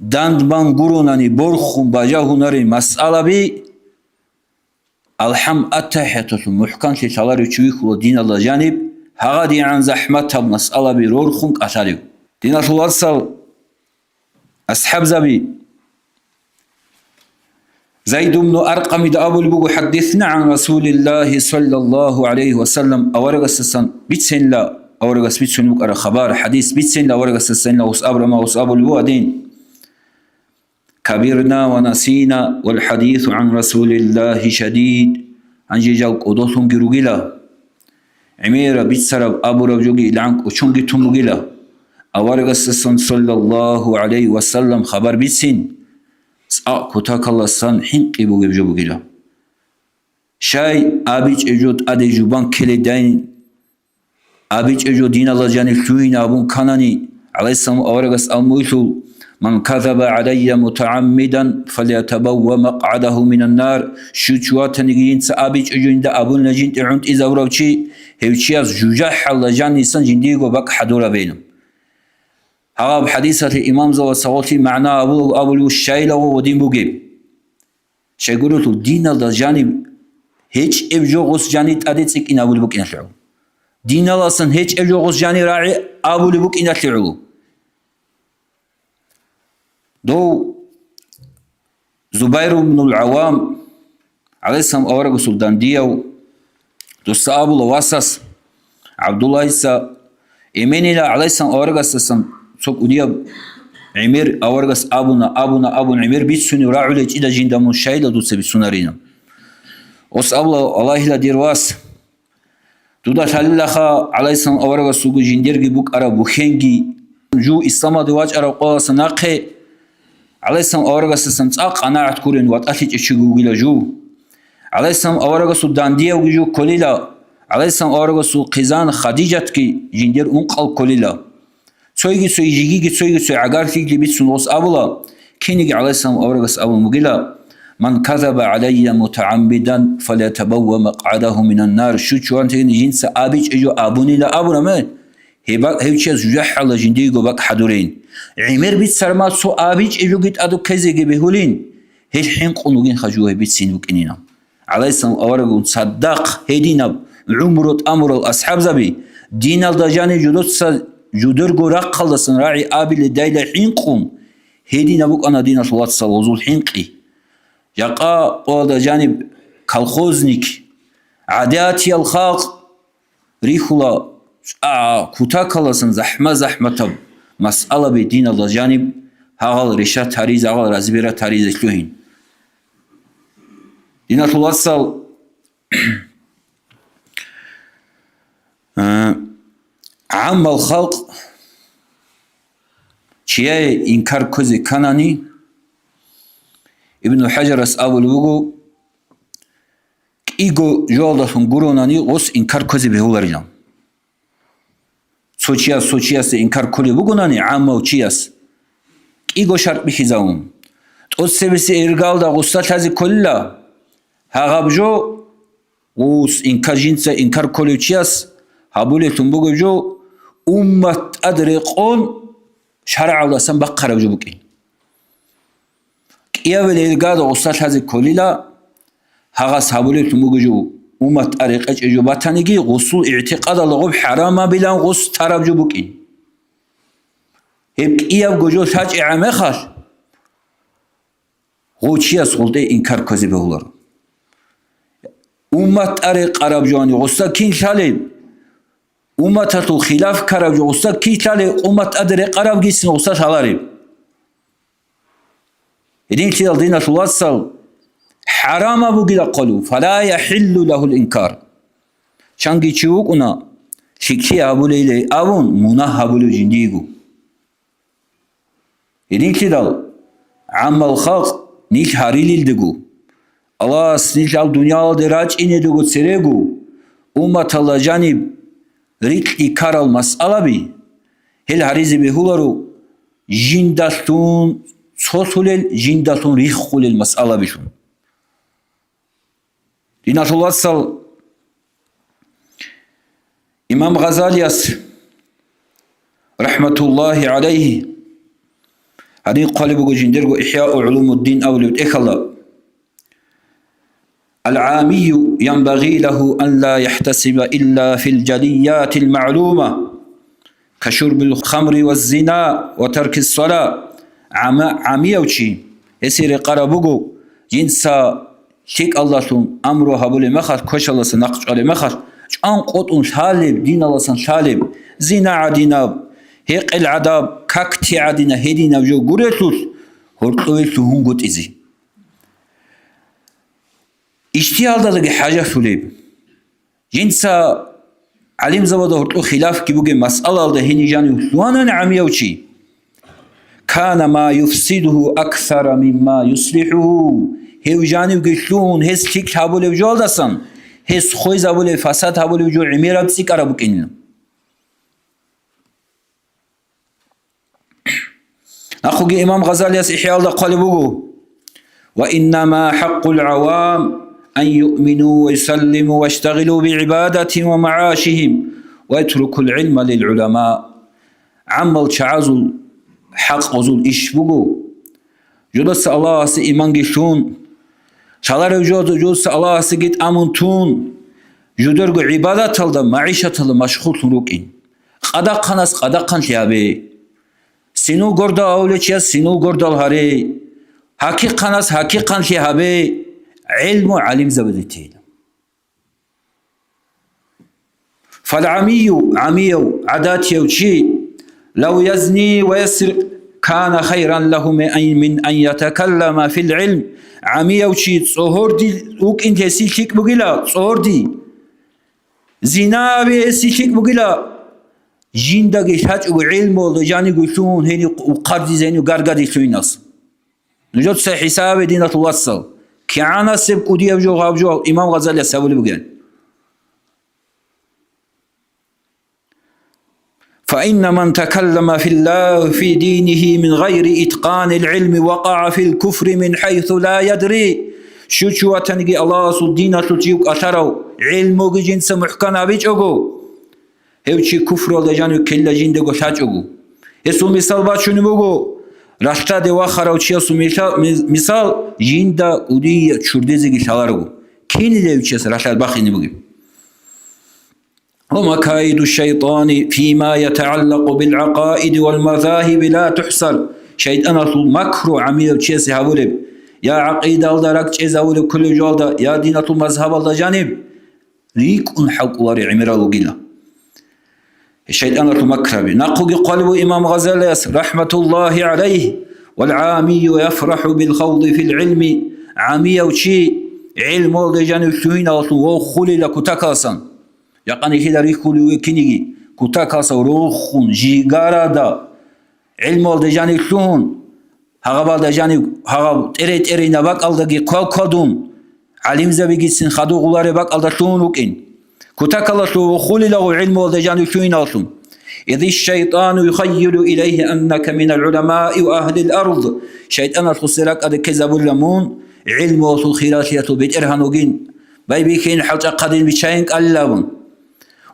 дандман гуронани борхун бажагьунарин масъалаби, алхӀам, аттахӀияталъул мухӀканлъи лъаларев чи вихьула диналда жаниб, гьагъадигӀан захӀматаб масъалаби рорхун кӀалъарев. Диналъул вацал, асхӀабзаби, Зайд ибн Аркъамида абулеб буго, хӀаддисна гӀан Расулиллагьи саллаллагьу гӀалайгьи ва саллам, аварагасдасан бицинла, аварагас бицун букӀараб хабар, хӀадис бицинла, аварагасдасанила ус абрама ус абулеб буго гьадин. Кабирна ва насина, вал хӀадису гӀан Расулиллагьи шадид. Гьанже жал кӀодолъунги ругила. ГӀемераб бицараб абураб жоги илгӀан кӀочонги тун бугила. Аварагасдасан саллаллагьу гӀалайгьи ва саллам хабар бицин, цӀакъ кутакаласан хӀинкъи бугеб жо бугила. Щай абичӀеб жо тӀаде жубан ккеледайин, абичӀеб жо диналда жаниб лъугьин абун канани, гӀалайгьиссалам аварагас абун бугелъул: «Ман казаба гӀалайя мутагӀаммидан, фалятабавва макъгӀадагьу минан нар». Щив чи ватаниги жинца абичӀеб жо жинда абунила жинде гӀунтӀизабурав чи, гьев чияс жужахӀалда жанисан жиндиего бакӀ хӀадурабейилан. Гьаб хӀадисалъе имамзабаз гьагъулъи магӀна абулаго абулев щайлаго гъодин бугеб. Щайгурелъул диналда жаниб гьечӀеб жо гъос жани тӀаде цӀикӀкӀин абулеб букӀиналъе гӀоло. Диналдасан гьечӀеб жо гъос жани рагӀи абулеб букӀиналъе гӀоло. Дов Зубайр ибнул ГӀаввам, гӀалайгьиссалам аварагасул дандияв, дуца абула васас, ГӀабдуллагьица, эменила гӀалайгьиссалам аварагасдасан цо кӀудияб гӀемер аварагас абуна, абуна, абун гӀемер бицунев рагӀулей чӀида жинда мун щайила дуца бицунарина. Ос абула: «Валлагьила, дир вас, дуда лъалилаха, гӀалайгьиссалам аварагасулго жиндирги букӀараб бухьенги, жу исламалде вачӀараб къоялдаса нахъе гӀалайгьиссалам аварагасдасан цӀакъ къанагӀат гурин ватӀалъичӀев чиги вугила жу. ГӀалайгьиссалам аварагасул дандиявги жу кколила, гӀалайгьиссалам аварагасул хъизан Хадижатги жиндир ункъал кколила». Цойги-цой жигиги цойги-цой гӀагарлъиги бицун гъос абула, киниги гӀалайгьиссалам аварагас абун бугила: «Ман казаба гӀалайя мутагӀаммидан, фалятабавва макъгӀадагьу минан нар». Щив чи ватани жинца абичӀеб жо абунила абураб мехалъ, гьеб-, гьев чияс жужахӀалда жиндиего бакӀ хӀадурейин. ГӀемер бицараб мехалъ цо абичӀеб жоги тӀаде ккезеги бегьулин, гьел хӀинкъун вугин хажугье бицин букӀинина. ГӀалайгьиссалам аварагасул цадахъ гьединаб гӀумру тӀамурал асхӀабзаби, диналда жаниб жидеца жидерго рахъалдасан рагӀи абиледайила хӀинкъун, гьединаб букӀана, диналъул вацал, гъозул хӀинкъи. Жакъа къоялда жаниб колхозник, гӀадатиял халкъ рихьула чӀа-, кутакаласан захӀмат-захӀматаб масъалаби диналда жаниб гьагъал решат гьаризе, гьагъал разбират гьаризе лъугьин. Диналъул вацал, э, гӀаммал халкъ чияе инкар ккозе кканани, Ибну ХӀажарас абулеб буго, кӀиго жоялдалъун гуронани гъос инкар ккозе бегьуларилан. Цо чияс цо чиясда инкар кколеб бугонани, гӀаммав чияс, кӀиго шартӀ бихьизавун, тӀоцебесеб иргаялда гъусда лъазе кколила, гьагъаб жо, гъус инкар, жинца инкар кколев чияс гьабулеблъун бугеб жо, уммат тӀад рекъон шаргӀалдасан бахъараб жо букӀин. КӀиябилеб иргаялда гъусда лъазе кколила, гьагъас гьабулеблъун бугеб жо, уммат тӀад рекъечӀеб жо батаниги, гъусул игӀтикъадалда гъоб хӀарамабилан гъус тараб жо букӀин. Гьеб кӀиябго жо лъачӀеб мехалъ, гъов чияс гъултӀе инкар ккозе бегьуларо. Уммат тӀад рекъараб жони гъусда кин лъалеб? Умматалъул хилаф ккараб жо гъусда кин лъалеб? Уммат тӀад рекъарабгицин гъусда лъалареб? Гьединлъидал, диналъул вацал, хӀарамаб бугила хъулу, фала яхӀиллу лагьул инкар. Чанги чи вукӀуна, лъикӀлъи гьабулейилан абун, мунагь гьабулев жиндиего. Гьединлъидал, гӀаммал халкъ нилъ гьарилелдего, Аллагьас нилъ гьал дуниялалде рачӀинедего церего, умматалда жаниб рикьи ккарал масъалаби, гьел гьаризе бегьуларо жиндалъун цолъулел, жиндалъун риххулел масъалабилъун. Диналъул вацал, имам Гъазалияс, рахӀматуллагьи гӀалайгьи, гьадин хъвалеб буго жиндирго ИхӀяу гӀулумуддин абулеб тӀехьалда: «Ал-гӀамию янбагъи лагьу ан ла яхӀтасиба илла фил жалиятил магӀлума, кашурбил хамри ва зина ва таркис сала». ГӀама-, гӀамияв чи, гьесие рекъараб буго, жинца лъикӀалдалъун амру гьабулеб мехалъ, квешалдаса нахъ чӀвалеб мехалъ, чӀван къотӀун лъалеб, диналдасан лъалеб, зина гӀадинаб, гьекъел гӀадаб, какти гӀадина гьединаб жо гурелъул, гьоркьове лъугьунгутӀизе. Ижтигьадалдаги хӀажалъулеб. Жинца гӀалимзабазда гьоркьоб хилафги бугеб масъалаялда гьенив жанив лъугьанани гӀамияв чи, кана ма юфсидугьу аксара мимма юслихӀугьу, гьев жанивги лъугьун гьес лъикӀ гьабулеб жоялдасан, гьес хвезабулеб, фасад гьабулеб жо гӀемераб цӀикӀкӀараб букӀинилан. Нахъуги имам Гъазалияс ИхӀяалда хъвалеб буго: «Ва иннама хӀакъул гӀавам ан юъмину ва юсаллиму ваштагъилу бигӀибадатин ва магӀашихим ва ятрукул гӀилма лил гӀулама». ГӀаммал чагӀазул хӀакъ гъозул иш буго, жодаса Аллагьасе иманги лъун, лъаларев жо-, жодаса Аллагьасеги тӀамун тун, жудерго гӀибадаталда, магӀишаталда машгъуллъун рукӀин. Къадахъанас къадахъанлъи гьабе. Синул гордал гьавулев чияс синул гордал гьаре. ГьакӀихъанас гьакӀихъанлъи гьабе. ГӀилму гӀалимзабазе тейила. «ФалгӀамию», гӀамияв, гӀадатияв чи, «лав язни ва ясрикъ, кана хайран лагьу мин ан, мин ан ятакаллама фил гӀилм». ГӀамияв чи цӀогьорди вукӀин гьесие лъикӀ бугила, цӀогьорди. Зина гьаби гьесие лъикӀ бугила, жиндаги лъачӀого гӀилмуялда жаниго лъугьун гьенив хъардизе, гьенив гаргадизе лъугьиналса. Нужеца хӀисабе, диналъул вацал, кигӀанасеб кӀудияб жо гьаб жо имам Гъазалияс гьабулеб бугеб. «Фаинна ман такаллама филла-, фи динихи мин гъайри иткъанил гӀилми вакъагӀа фил куфри мин хӀайсу ла ядри». Щучи ватаниги Аллагьасул диналъул чи вукӀалъарав, гӀилмуги жинца мухӀкан гьабичӀого, гьев чи куфруялда жанив ккела жиндаго лъачӀого. Гьесул мисал бачунеб буго, ралъдалде вахарав чиясул миса-, ми-, мисал жинда кӀудияб чурдезеги лъаларого, кинилев чияс ралъад бахине бугеб. «Ва макаиду шайтӀани фима ятагӀаллакъу бил гӀакъаиди вал мазагьиби ла тухӀсар». ШайтӀаналъул макру гӀамияв чиясе гьабулеб, я гӀакъидалда ракӀчӀезавулеб кколеб жоялда, я диналъул мазгьабалда жаниб, рикӀкӀун хӀалкӀолари гӀемерал вугила. ШайтӀаналъул макраби. Нахъуги хъвалеб буго имам Гъазалияс, рахӀматуллагьи гӀалайгьи: «Вал гӀамию яфрахӀу бил хавди фил гӀилми». ГӀамияв чи гӀилмуялда жанив лъугьиналъун вохулила кутакаласан. Жакъа нилъеда рихьулев вукӀиниги, кутакаласа рохун, жигарада, гӀилмуялда жанив лъугьун, гьагъабалда жанив, гьагъаб тӀере-тӀерейна бакӀалдаги квал-квалдун, гӀалимзабигицин хадув гъулареб бакӀалда лъугьун вукӀин. Кутакалалъув вухулилаго гӀилмуялда жанив лъугьиналлъун. «Иди шайтӀану юхаййилу илайгьи аннака минал гӀуламаи ва агьлил ард». ШайтӀаналъусе ракӀалде ккезабулила мун гӀилмуялъул хиралъиялъул бетӀергьан вугин, байбихьин хӀалчӀахъадин биччайин кӀалилабун.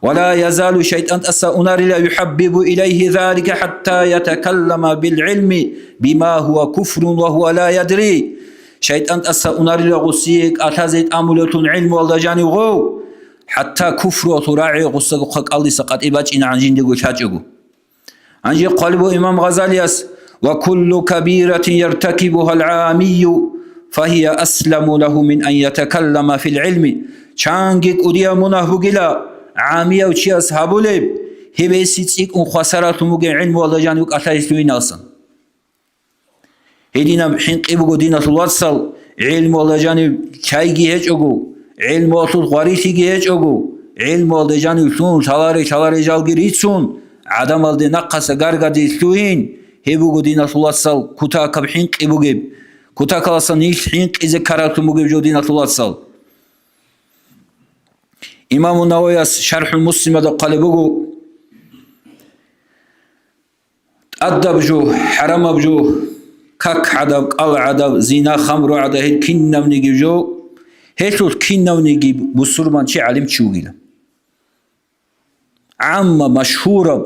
«Ва ла язалу», шайтӀан тӀаса унарила, «юхӀаббибу илайгьи залика хӀатта ятакаллама бил гӀилми бима гьува куфрун ва гьува ла ядри». ШайтӀан тӀаса унарила гъусие кӀалъазе тӀамулевлъун гӀилмуялда жанив гъов, хӀатта куфруялъул рагӀи гъусаго хъа кӀалдиса къватӀибе бачӀинегӀан жиндего лъачӀого. Гьанже хъвалеб буго имам Гъазалияс: «Ва куллу кабиратин яртакибугьал гӀамию, фагьия асламу лагьу мин ан ятакаллама фил гӀилми». Чанги кӀудияб мунагь бугила гӀамияв чияс гьабулеб, гьеб гьесие цӀикӀкӀун хвасарлъун бугеб гӀилмуялда жанив кӀалъазе лъугьиналсан. Гьединаб хӀинкъи буго, диналъул вацал, гӀилмуялда жанив чайги гьечӀого, гӀилмуялъул гъварилъиги гьечӀого, гӀилмуялда жанив лъугьун, лъаларе-лъаларе жалги рицун, гӀадамалде нахъаса гаргаде лъугьин, гьеб буго, диналъул вацал, кутакаб хӀинкъи бугеб, кутакаласан нилъ хӀинкъизе ккараблъун бугеб жо, диналъул вацал. Имаму Нававияс ШархӀул Муслимада хъвалеб буго: тӀадаб жо, хӀарамаб жо, как гӀадаб, кӀал гӀадаб, зина, хамру гӀадаб, гьел кинабниги жо, гьелъулъ кинавниги бусурманчи гӀалимчи вугила. ГӀамма машгьураб,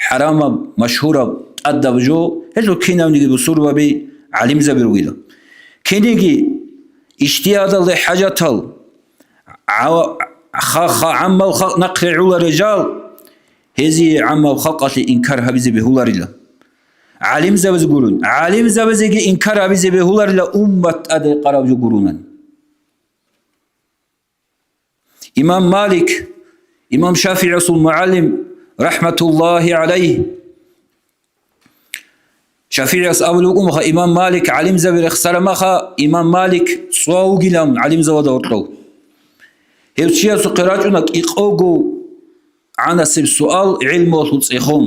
хӀарамаб, машгьураб, тӀадаб жо, гьелъулъ кинавниги бусурбаби гӀалимзаби ругила. Киниги ижтигьадалда хӀажатал, гӀа-, ха-, ха-, гӀаммал халкъ нахъе гӀоларел жал, гьезие гӀаммаб халкъалъе инкар гьабизе бегьуларила. ГӀалимзабазе гурун, гӀалимзабазеги инкар гьабизе бегьуларила, уммат тӀаде къараб жо гурунани. Имам Малик, имам ШафигӀасул мугӀалим, рахӀматуллагьи гӀалайгь, ШафигӀас абулеб букӀунха, имам Малик гӀалимзаби рехсараб маха, имам Малик цӀва вугилан гӀалимзабазда гьоркьов. Гьев чиясухъе рачӀуна кӀикъого гӀанасеб суал гӀилмуялъул цӀехун.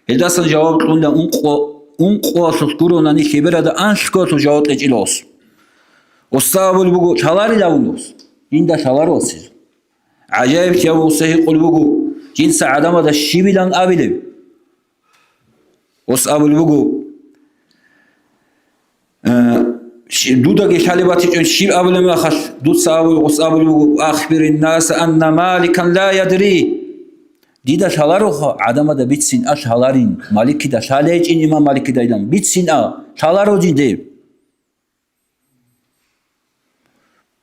Гьелдасан жаваб кьуна ункъо-, ункъоялъулъ гуронани лъеберада анлъгоялъул жаваб кьечӀила гъос. Уста абулеб буго, лъаларилавун гъос. Жинда лъаларо гъос. ГӀажаиблъи абун уста гьикъулеб буго, жинца гӀадамазда щибилан абилеб? Гъос абулеб буго, Э, щи-, дудаги лъалеб батичӀо, щиб абулеб мехалъ, дуца абуй, гъус абулеб буго: «Ахбирин наса анна Маликан ла ядри». Дида лъалароха, гӀадамада бицин а лъаларин, Маликида лъалечӀин, имам Маликидайилан бицин а лъаларо диде.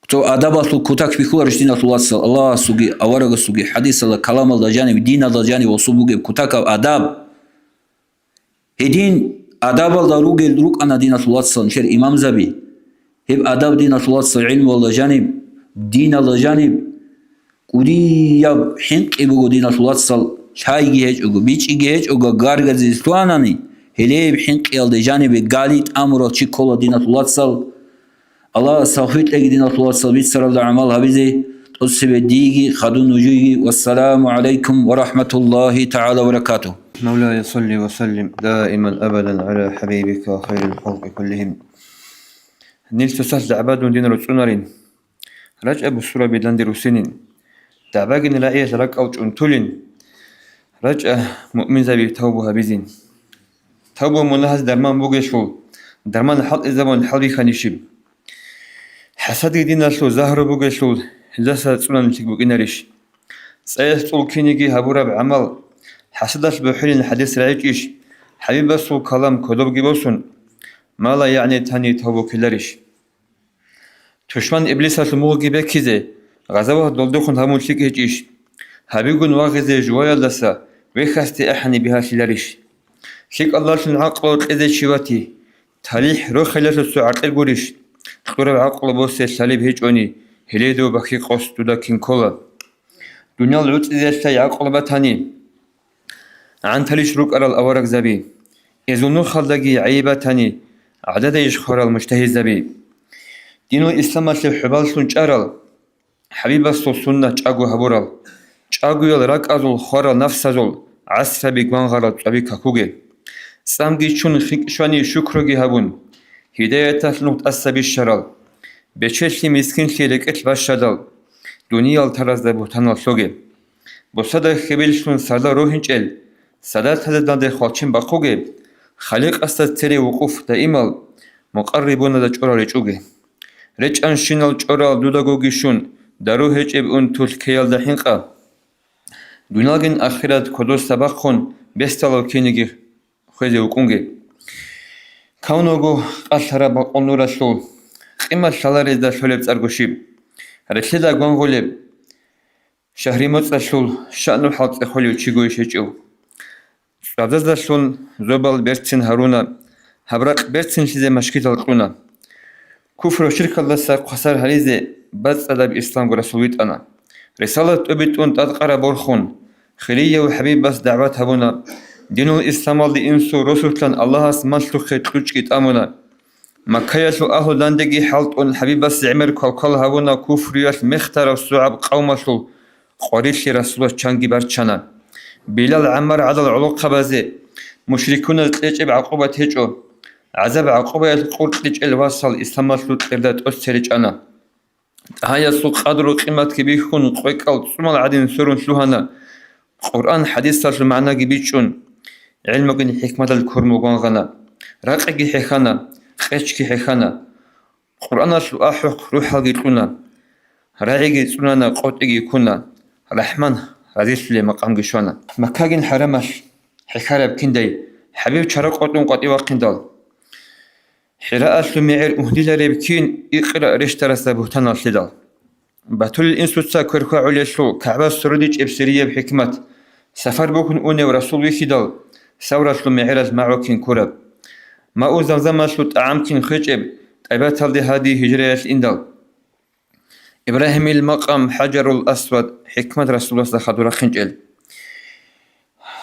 Цо адабалъул кутак бихьуларищ, диналъул вацал, Аллагьасулги, аварагасулги хӀадисалда, каламалда жаниб, диналда жаниб гъосул бугеб кутакаб адаб? Гьедин адабалда ругел рукӀана, диналъул вацал, нилъер имамзаби. Гьеб адаб, диналъул вацал, гӀилмуялда жаниб, диналда жаниб кӀудияб хӀинкъи буго, диналъул вацал, лъайги гьечӀого, бичӀчӀиги гьечӀого, гаргазе лъугьанани, гьелеб хӀинкъиялде жанибе гали тӀамурав чи ккола, диналъул вацал. Аллагьас тавфикъ кьеги, диналъул вацал, бицаралда гӀамал гьабизе, тӀоцебе диеги, хадуб нужееги. Вассаламу гӀалайкум ва рахӀматуллагьи тагӀала ва баракатугь. مولاي صل وسلم دائما أبدا على حبيبك خير الخلق كلهم. Нилъ цоцалъ дагӀбадун дин руцӀцӀунарин. РачӀа бусурбаби данде руссинин. ДагӀбагин рагӀиялъ ракӀал чӀунтулин. РачӀа муъминзаби тавбу гьабизин. Тавбу мунагьаз дарман бугелъул, дарман хӀалтӀизабун хӀалбихьанищиб? ХӀасадги диналъул загьру бугелъул, гьелдаса цӀунан лъикӀ букӀинарищ? ЦӀаялъ цӀул киниги гьабураб гӀамал хӀасадалъ бухӀилин хӀадис рагӀичӀищ? ХӀабибасул калам кодобги босун, мала ягӀни тани тавбу ккеларищ? Тушман Иблисалъул мугъги бекизе, гъазават долдухъун гьабун лъикӀ гьечӀищ? Гьабигун вагъизе жуваялдаса вехьасде ахӀани бигьалъиларищ? ЛъикӀалдалъун гӀакълу кьезе чи вати, талихӀ рохелалъуса гӀакъир гурищ? Кьураб гӀакълу босе лъалеб гьечӀони, гьеледав бахьи къос дуда кин ккола. Дуниял гӀуцӀизелъай гӀакълу батани, гӀанталищ рукӀарал аварагзаби? Эзул нухалдаги гӀайиб батани, гӀададайищ хварал мужтагьидзаби? Динул исламалъе хӀубаллъун чӀарал, ХӀабибасул суннат чӀаго гьабурал, чӀагоял ракӀазул хварал нафсазул гӀасраби гвангъарал цӀаби какуге. ЦӀамги чун, хинкӀ щвани шукруги гьабун, гьидаяталъ нух тӀаса бищарал, бечелъи мискинлъи рекӀелъ бащадал, дуниял таразда бугьтанал лъоге. Бусада хьибиллъун сардал рогьинчӀел, садатаздаде хвалчен бахъуге, Халикъасда цере вукъуф даимал, мукъаррибуназда чӀорал речӀуге. РечӀанщинал чӀорал дудагоги щун, дару гьечӀеб унтулъ ккеялда хӀинкъа. Дуниялгин ахират кодоса бахъун, бесдалав киниги хвезе вукӀунге. Кавнавго къалъараб бакъул нуралъул къимат лъаларезда лъолеб цӀарго щиб? Релълъеда гвангъулеб шагьри-моцӀалъул шаъну-хӀал цӀехолев чигойищ гьечӀев? ЦӀвабзаздалъун зобал берцин гьаруна, гьаб ракь берцинлъизе машгидал кьуна. Куфру-ширкалдаса хвасар гьаризе бацӀцӀадаб исламго расул витӀана. Рисалат тӀубитӀун тӀадкъараб борхун, хирияв ХӀабибас дагӀват гьабуна, динул исламалде инсул росулъан Аллагьас малъухъе кьучӀги тӀамуна. Маккаялъул агьлу дандеги хӀалтӀун, ХӀабибас гӀемер квалквал гьабуна куфруялъ мехтарав сугӀаб къавмалъул къварилъи Расулас чанги барчана. Билал, ГӀаммар гӀадал гӀолохъабазе мушрикуназ кьечӀеб гӀакъуба течӀо, гӀазаб-гӀакъубаялъ къуркьичӀел васал исламалъул кьерда тӀоцере чӀана. ТӀагьаясул къадру-къиматги бихьун, къвекӀал цӀумал гӀадин сверун лъугьана, Къуръан-хӀадисалъул магӀнаги бичӀчӀун, гӀелмугин хӀикматал кормул гвангъана, ракъиги хӀехьана, къечги хӀехьана. Къуръаналъул ахӀухъ рухӀалги кьуна, рагӀиги цӀунана, къотӀиги ккуна, РахӀман разилъулеб макъамги щвана. Маккагин хӀарамалъ хӀехьараб киндай ХӀабиб чара къотӀун къватӀив вахъиндал, ХӀираалъул мегӀер угьдилареб кин икъра рещтарасда бугьтаналъидал. Батулел инсуца кверхва гӀолелъул КагӀба сурудичӀеб сирияб хӀикмат, сафар бухьун унев Расул вихьидал, Савралъул мегӀералъ магӀу кин ккураб, Мау Замзамалъул тӀагӀам кин хвечӀеб, тӀайбаталде гьади гьижраялъ индал. Ибрагьимил макъам, ХӀажарул Асвад, хӀикмат Расуласда хадур рахъинчӀел.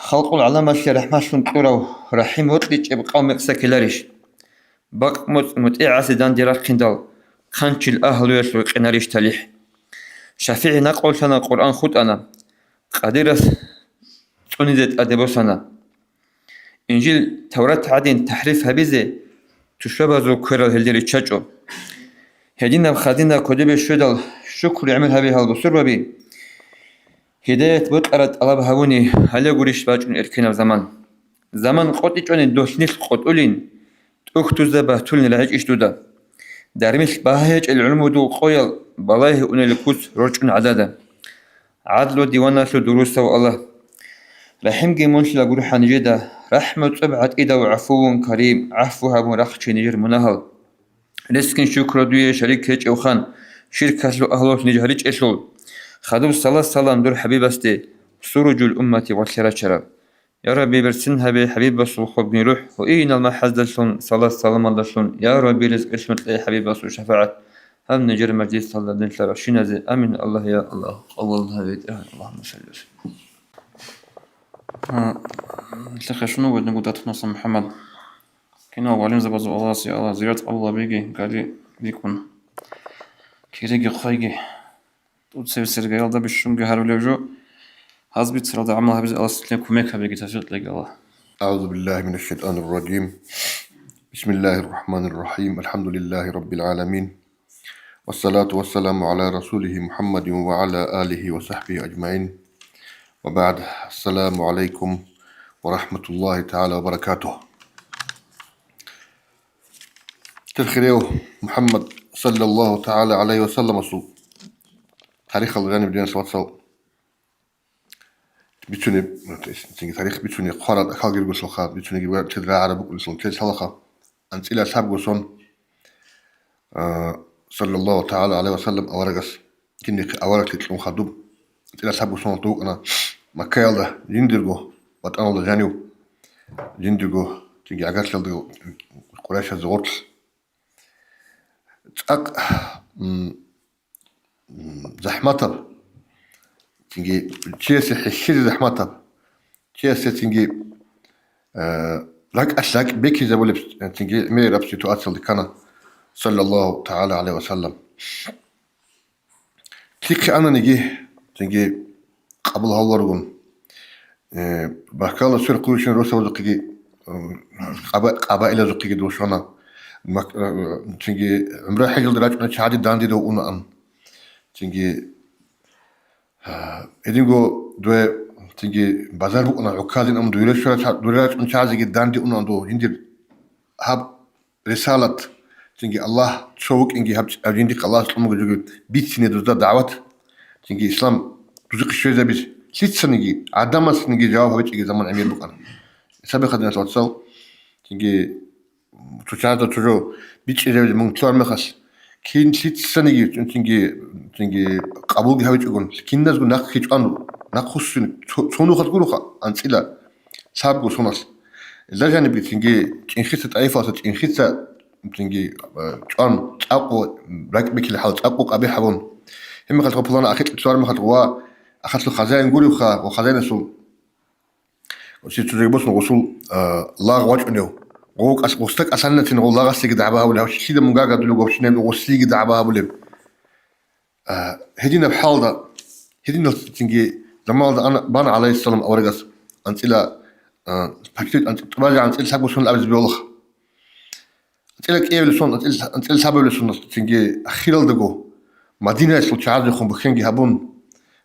Халкъул гӀаламалъе рахӀматлъун кьурав РахӀим вокьичӀеб къавм мекъса ккеларищ? Бакъ-моцӀ мутӀигӀазе данде рахъиндал, хъанчил агьлуялъ рекъинарищ талихӀ? ШафигӀи накълулъана, Къуръан хутӀана, Къадирас цӀунизе тӀаде босана. Инжил, Таврат гӀадин тахӀриф гьабизе тушбабазул кверал гьелде риччачӀо. Гьединаб хазина кодобе щведал, шукру гӀемер гьабе гьал бусурбаби. Гьидаят бокьараб тӀалаб гьабуни гьале гурищ бачӀун эркенаб заман. Заман къотӀичӀони дулъ нилъ къотӀулин, тӀухьдузда батулин рагӀичӀищ дуда? Дармилъ багьа гьечӀел гӀумрудул къоял балагье унел куц рорчӀун гӀадада. ГӀадлу диваналъул дурусав Аллагь, рахӀимги мунлъила гурхӀа нижеда, рахӀму цӀоб гӀатӀидав, гӀафувун карим, гӀафу гьабун рахче нижер мунагьал. Рискин шукру дуе шарик гьечӀевхан, ширкалъул агьлулъ ниж гьаричӀелъул. Хадуб салат-салам дур ХӀабибасде, суружул уммати валъе рачараб. Я Рабби, берцин гьабе ХӀабибасул хобгин рухӀ, гьуинал махӀаздалъун, салат-саламалдалъун, я Рабби, ризкъилъун кье ХӀабибасул шафагӀат, гьаб нижер мажлисалда динлъарабщиназе. Амин, Аллагь, я Аллагь, къабул гьабе, ТӀадегӀан, Аллагьумма салли ва саллим. А, лъехъе щун вуго датунаса МухӀаммад. Кинал гӀалимзабазул Аллагьас, я Аллагь, зиярат къабул гьабиги, гали рикӀкӀун. Кириги хъвайги. ТӀуцебе сергеялда бищунги гьарулев жо, гьаз бицаралда гӀамал гьабизе Аллагьас нилъее кумек гьабеги тавфикъ кьеги, Аллагь. أعوذ بالله من الشيطان الرجيم. بسم الله الرحمن الرحيم. الحمد لله رب العالمين. والصلاة والسلام على رسوله محمد وعلى آله وصحبه أجمعين. وبعد. السلام عليكم ورحمة الله تعالى وبركاته. Тер хирияв МухӀаммад саллаллагьу тагӀала гӀалайгьи ва салламасул тарихалда жаниб, диналъул вацал, бицунеб, цинги тарих бицунеб хъварал тӀахьалги ругелъулха, бицунебги тед рагӀараб букӀунелъул тед лъалаха, анцӀила лъабго сон, а, саллаллагьу тагӀала гӀалайгьи ва саллам аварагас, кинихъе аварагли кьун хадуб, анцӀила лъабго соналда вукӀана Маккаялда, жиндирго ватӀаналда жанив, жиндирго цинги гӀагарлъиялда Къурайшазда гъорлъ. ЦӀакъ, м, м, захӀматаб, цинги чиясе хӀехьезе захӀматаб, чиясе цинги, э, ракӀалъ ракӀ бекизабулеб, цинги гӀемераб ситуациялде ккана, саллаллагьу тагӀала гӀалайгьи ва саллам. Лъихъе ананиги, цинги къабул гьавуларгун. Э, баркалла, сверхъ вугевщинал росабазухъеги, э, къаба-, къабаилазухъеги дов щвана. Мак-, э, цинги гӀумра-хӀежалде рачӀунел чагӀаде дандидав унаан. Цинги, э, гьединго дуе, цинги базар букӀана, гӀуккадин амун дуе рачӀун чагӀазеги данде унаан дов. Жиндир гьаб рисалат, цинги Аллагь цо вукӀинги гьаб, гьаб жиндихъ Аллагьас кьун бугеб жоги бицине дузда дагӀват, цинги ислам дузухъе щвезабизе, лъицаниги, гӀадамасниги жаваб гьабичӀеги заман гӀемер букӀана. Гьесабихъа, диналъул вацал, цинги цо чагӀазда цо жо бичӀчӀизабизе мун лъугьар мехалъ, кин лъицаниги, цинги, цинги къабулги гьавичӀогун, киназго нахъги чӀван, нахъ хуссун, цо-, цо нухалъ гуроха анцӀила лъабго соналъ. Ила жанибги цинги чӀинхица, тӀаифалъа чӀинхица, цинги, а, чӀван, цӀакъго ракӀ бекилеб хӀал, цӀакъго къабихӀ гьабун. Гьеб мехалъ гъо пулана ахикь лъугьар мехалъ гъо ва ахалъул хазяин гуревха, ва хазяинасул, гъосие цо жоги босун, гъосул, а, лагъ вачӀунев. Гъо кӀал-, гъосда кӀалъанинацин гъо лагъасеги дагӀба гьабулеб, гьав щилъида мун гагадулев, гъов щинаб гъосиеги дагӀба гьабулеб. А, гьединаб хӀалда, гьединал цинги заманалда ана-, бана гӀалайгьиссалам аварагас анцӀила, а, пакет анцӀ-, тӀубазе анцӀила лъабго сон абизе бегьулаха. АнцӀила кӀиабилеб сон, анцӀила, анцӀила лъабабилеб сон цинги ахиралдаго Мадинаялъул чагӀазехун бухьенги гьабун,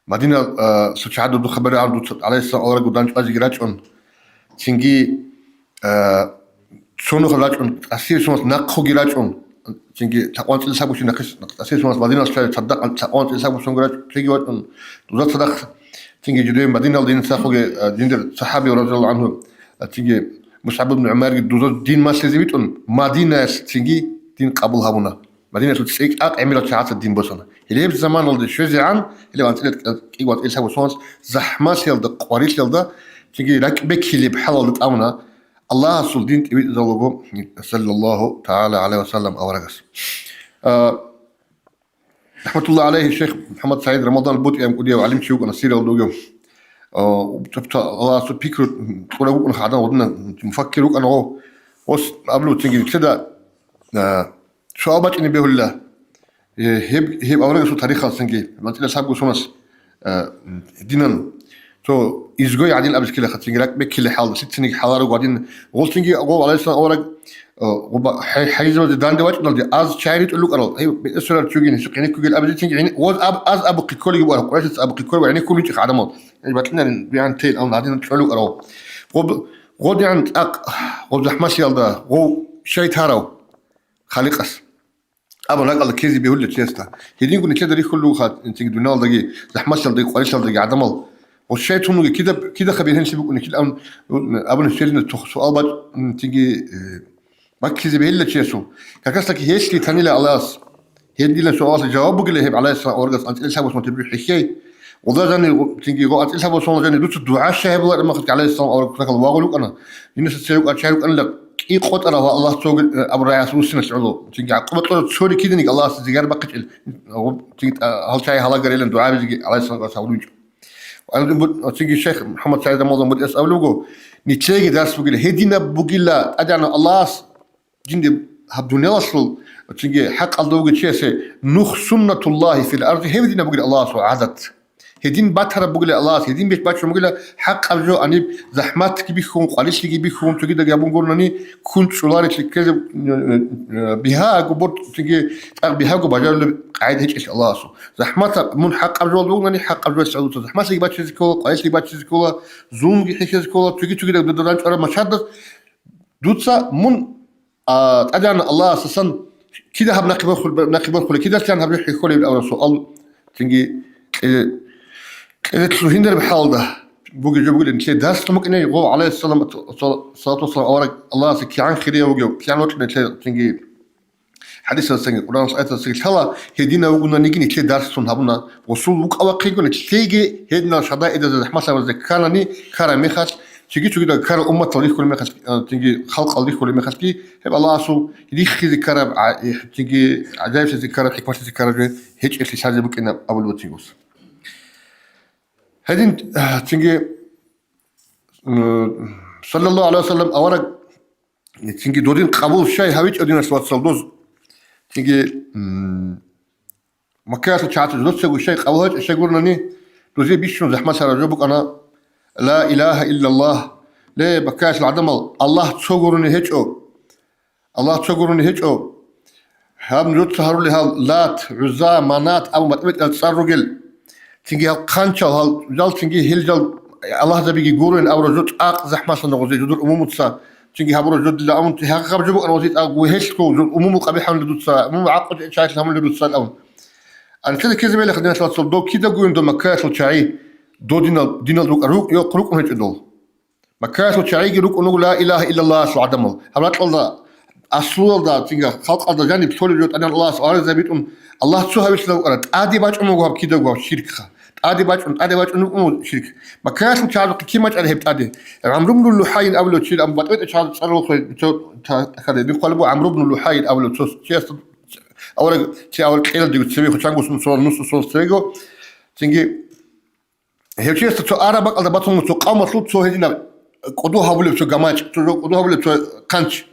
Мадинаялъул чагӀазда дуца хабар гьабун, дуца гӀалайгьиссалам аварагго дандчӀвазеги рачӀун, цинги, а, цо нухалъ рачӀун, тӀасияб соналъ нахъеги рачӀун, цинги лъабкъоялда анцӀила лъабго сон нахъе, тӀасияб соналъ Мадинаялъ щвараб цадахъ лъабкъоялда анцӀила лъабго сонги рачӀун, цоги вачӀун, дуза цадахъ, цинги жидее Мадинаялда дин цадахъ вугев, а, жиндир сахӀаби, радияллагьу гӀангьу, а, цинги МусгӀаб ибн ГӀумарги дуза дин малъизе витӀун, Мадинаялъ цинги дин къабул гьабуна. Мадинаялъул цӀикӀкӀ гӀемерал чагӀаца дин босана. Гьелеб заманалде щвезегӀан, гьелеб анцӀила кӀиго анцӀила лъабго соналъ захӀмалъиялда, къварилъиялда, цинги ракӀ бекилеб хӀалалда тӀамуна Аллагьасул дин тӀибитӀизабулаго, саллаллагьу тагӀала гӀалайгьи ва саллам, аварагас. А, рахӀматуллагьи гӀалайгьи, шейх МухӀаммад СагӀид Рамадан БутӀи абун кӀудияв гӀалимчи вукӀана, Сириялда вугев. А, цо-, цо-, Аллагьасул пикру кьурав вукӀана, гьадан гъодина муфаккир вукӀана гъов. Гъос абулев цинги нилъеда, а, суал бачӀине бегьулила. Э, гьеб, гьеб аварагасул тарихалъ цинги, анцӀила лъабго соналъ, э, динан цо изгой гӀадин абизе ккелаха, цинги ракӀ беккилеб хӀалда, лъицаниги хӀаларого гӀадин. Гъол цинги гъов гӀалайгьиссалам авараг, э, гъоб-, хӀай-, хӀайзабазде данде вачӀуналде аз чай ритӀулел рукӀарал, гьев бетӀер сверарав чи вугин, гьесухъ гӀенеккугел абизе цинги гӀенек-, гъоз аб-, аз абухъе кколеб буго, Къурайшаца абухъе кколеб, гӀенеккулев чи гӀадамал. Гьеб бакьинарин, бигӀан тейин, амма гьадинаб чӀвалев вукӀарав. Гъоб-, гъодигӀан цӀакъ, гъоб захӀмалъиялда, гъов щай тарав Халикъас. Абун ракӀалда ккезе бегьулел чиясда. Гьединго нилъеда рихьулел руго ха, цинги дуниялалдаги, захӀматалдаги, къварилъалдаги гӀадамал. Гъос щай тунуги кида, кидахъа бергьенлъи букӀуни кил абун, абуни щвелина цо суал бакӀ-, цинги, э, баккизе бегьилла чиясул. Какасдаги гьелъги танила Аллагьас. Гьединлъи суалалъе жаваб бугила гьеб, гӀалайгьиссалам аварагас анцӀила лъабго сон гьеб хӀехьей. Гъода жани, цинги гъо анцӀила лъабго сон жани дуца дугӀа щай гьабулареб мехалъги гӀалайгьиссалам авараг кутакал вагъулев вукӀана. Динаса церекъа чай рукӀанила кӀи къотӀарав ва Аллагь цоги, э, абурай асрусиналъ гӀоло. Цинги гӀакъуба кьураб цони киданиги Аллагьасда зигар бахъичӀел. Цинги, а, гьал чай гьалагарилан дугӀабизеги гӀалайгьиссалам аварагас гьабулинчӀо. Цинги шайх МухӀаммад СагӀид Рамазан БутӀияс абулеб буго, нилъееги дарс бугила, гьединаб бугила, ТӀадегӀанав Аллагьас жинде гьаб дуниялалъул, цинги хӀакъалда вугев чиясе нух суннатуллагьи фил арзи, гьединаб бугила Аллагьасул гӀадат. Гьедин батараб бугила Аллагьас, гьедин беш бачун бугила хӀакъаб жо гьаниб, захӀматги бихьун, къварилъиги бихьун, цогидаги гьабун гуронани, ккун чӀоларелъи ккезе, э, э, э, бигьаго борцӀ, цинги тӀакъ бигьаго бажарулеб къагӀида гьечӀелъи Аллагьасул. ЗахӀматаб мун хӀакъаб жоялда вугони, хӀакъаб жоялъе гӀодуца захӀматлъиги бачизе ккола, къварилъиги бачизе ккола, зулмуги хӀехьезе ккола, цоги-цогидал дуда ранчӀвараб мачгьардас дуца мун, а, ТӀадегӀанав Аллагьасдасан кида гьаб нахъе борхул-, нахъе борхулеб, кидалъан гьаб жо хӀехьолеб абураб суал цинги кье-, кьезе лъугьинареб хӀалда бугеб жо бугилан, нилъее дарс букӀине гъов, гӀалайгьиссалам, салату вассалам, авараг Аллагьасе кигӀан хирияв вугев, кигӀан вокьулев нилъее цинги ХӀадисалдасаги, Къуръаналъул аяталдасаги лъала, гьединав вугонаниги нилъее дарс цун гьабуна. Гъосул вукӀа-вахъинго нилъееги гьединал шадагӀидазе, захӀмалъабазде кканани ккараб мехалъ, цоги-цогидал ккарал умматал рихьулеб мехалъ, а, цинги халкъал рихьулеб мехалъги, гьеб Аллагьасул риххизе ккараб, а, э, цинги гӀажаиблъизе ккараб, хӀикматлъизе ккараб жо гьечӀелъи лъазе букӀина абулеб буцин гъос. Гьедин, а, цинги, м, саллаллагьу гӀалайгьи ва саллам авараг Цинги додин къабул щай гьавичӀо, диналъул вацал, доз? Цинги, м, Маккаялъул чагӀазда жодоцаго щай къабул гьавичӀо щай гуронани, дозе бищун захӀмалъараб жо букӀана: «Ла илагьа иллаллагь». Ле, Маккаялъул гӀадамал, Аллагь цо гурони гьечӀо. Аллагь цо гурони гьечӀо. Гьаб нужеца гьарулел гьал Лат, ГӀузза, Манат абун батӀи-батӀиял цӀар ругел. Цинги гьал хъанчал, гьал жал, цинги гьел жал аллагьзабиги гурони абураб жо цӀакъ захӀмалъана гъозе жодор умумуца. Цинги гьабураб жо дила амун, гьагъаб жо букӀана гъозе тӀагъу гьелъго жо умумул къабихӀ гьабулел дуца, умумул гӀакъуде чагӀи гьабулел дуца абун. АнцӀила ккезе мелехъ, диналъул вацал, дов кидаго вугин дов Маккаялъул чагӀи, додинал, динал рукӀа-, рукъ-, рокъ-, рукъун гьечӀо дол. Маккаялъул чагӀиги рукӀун руго ла илагьа иллаллагьалъул гӀадамал. Гьаб ракьалда, аслуялда, цинги халкъалда жаниб лъолеб жо тӀадегӀан Аллагьас аварагзабитӀун, Аллагь цо гьавилълъарав вукӀана, тӀаде бачӀун буго гьаб кидаго гьаб ширкха. ТӀаде бачӀун, тӀаде бачӀун вукӀун ширк. Маккаялъул чагӀазухъе кин бачӀараб гьеб тӀаде? ГӀамру ибну ЛухӀай абулев чи, амма батӀи-батӀи чагӀазда цӀар рухъе, цо та-, тахаде, дихъ хъвалеб буго ГӀамру ибну ЛухӀай абулев цо чиясда авараг, чи авараг кьела диго цеве, хъучангу сун цо нусу сун цевего. Цинги Гьев чиясда цо араб бакӀалда батун, цо къавмалъул цо гьединаб кӀодо гьабулеб цо гамачӀ, цо жо кӀодо гьабулеб цо хъанч.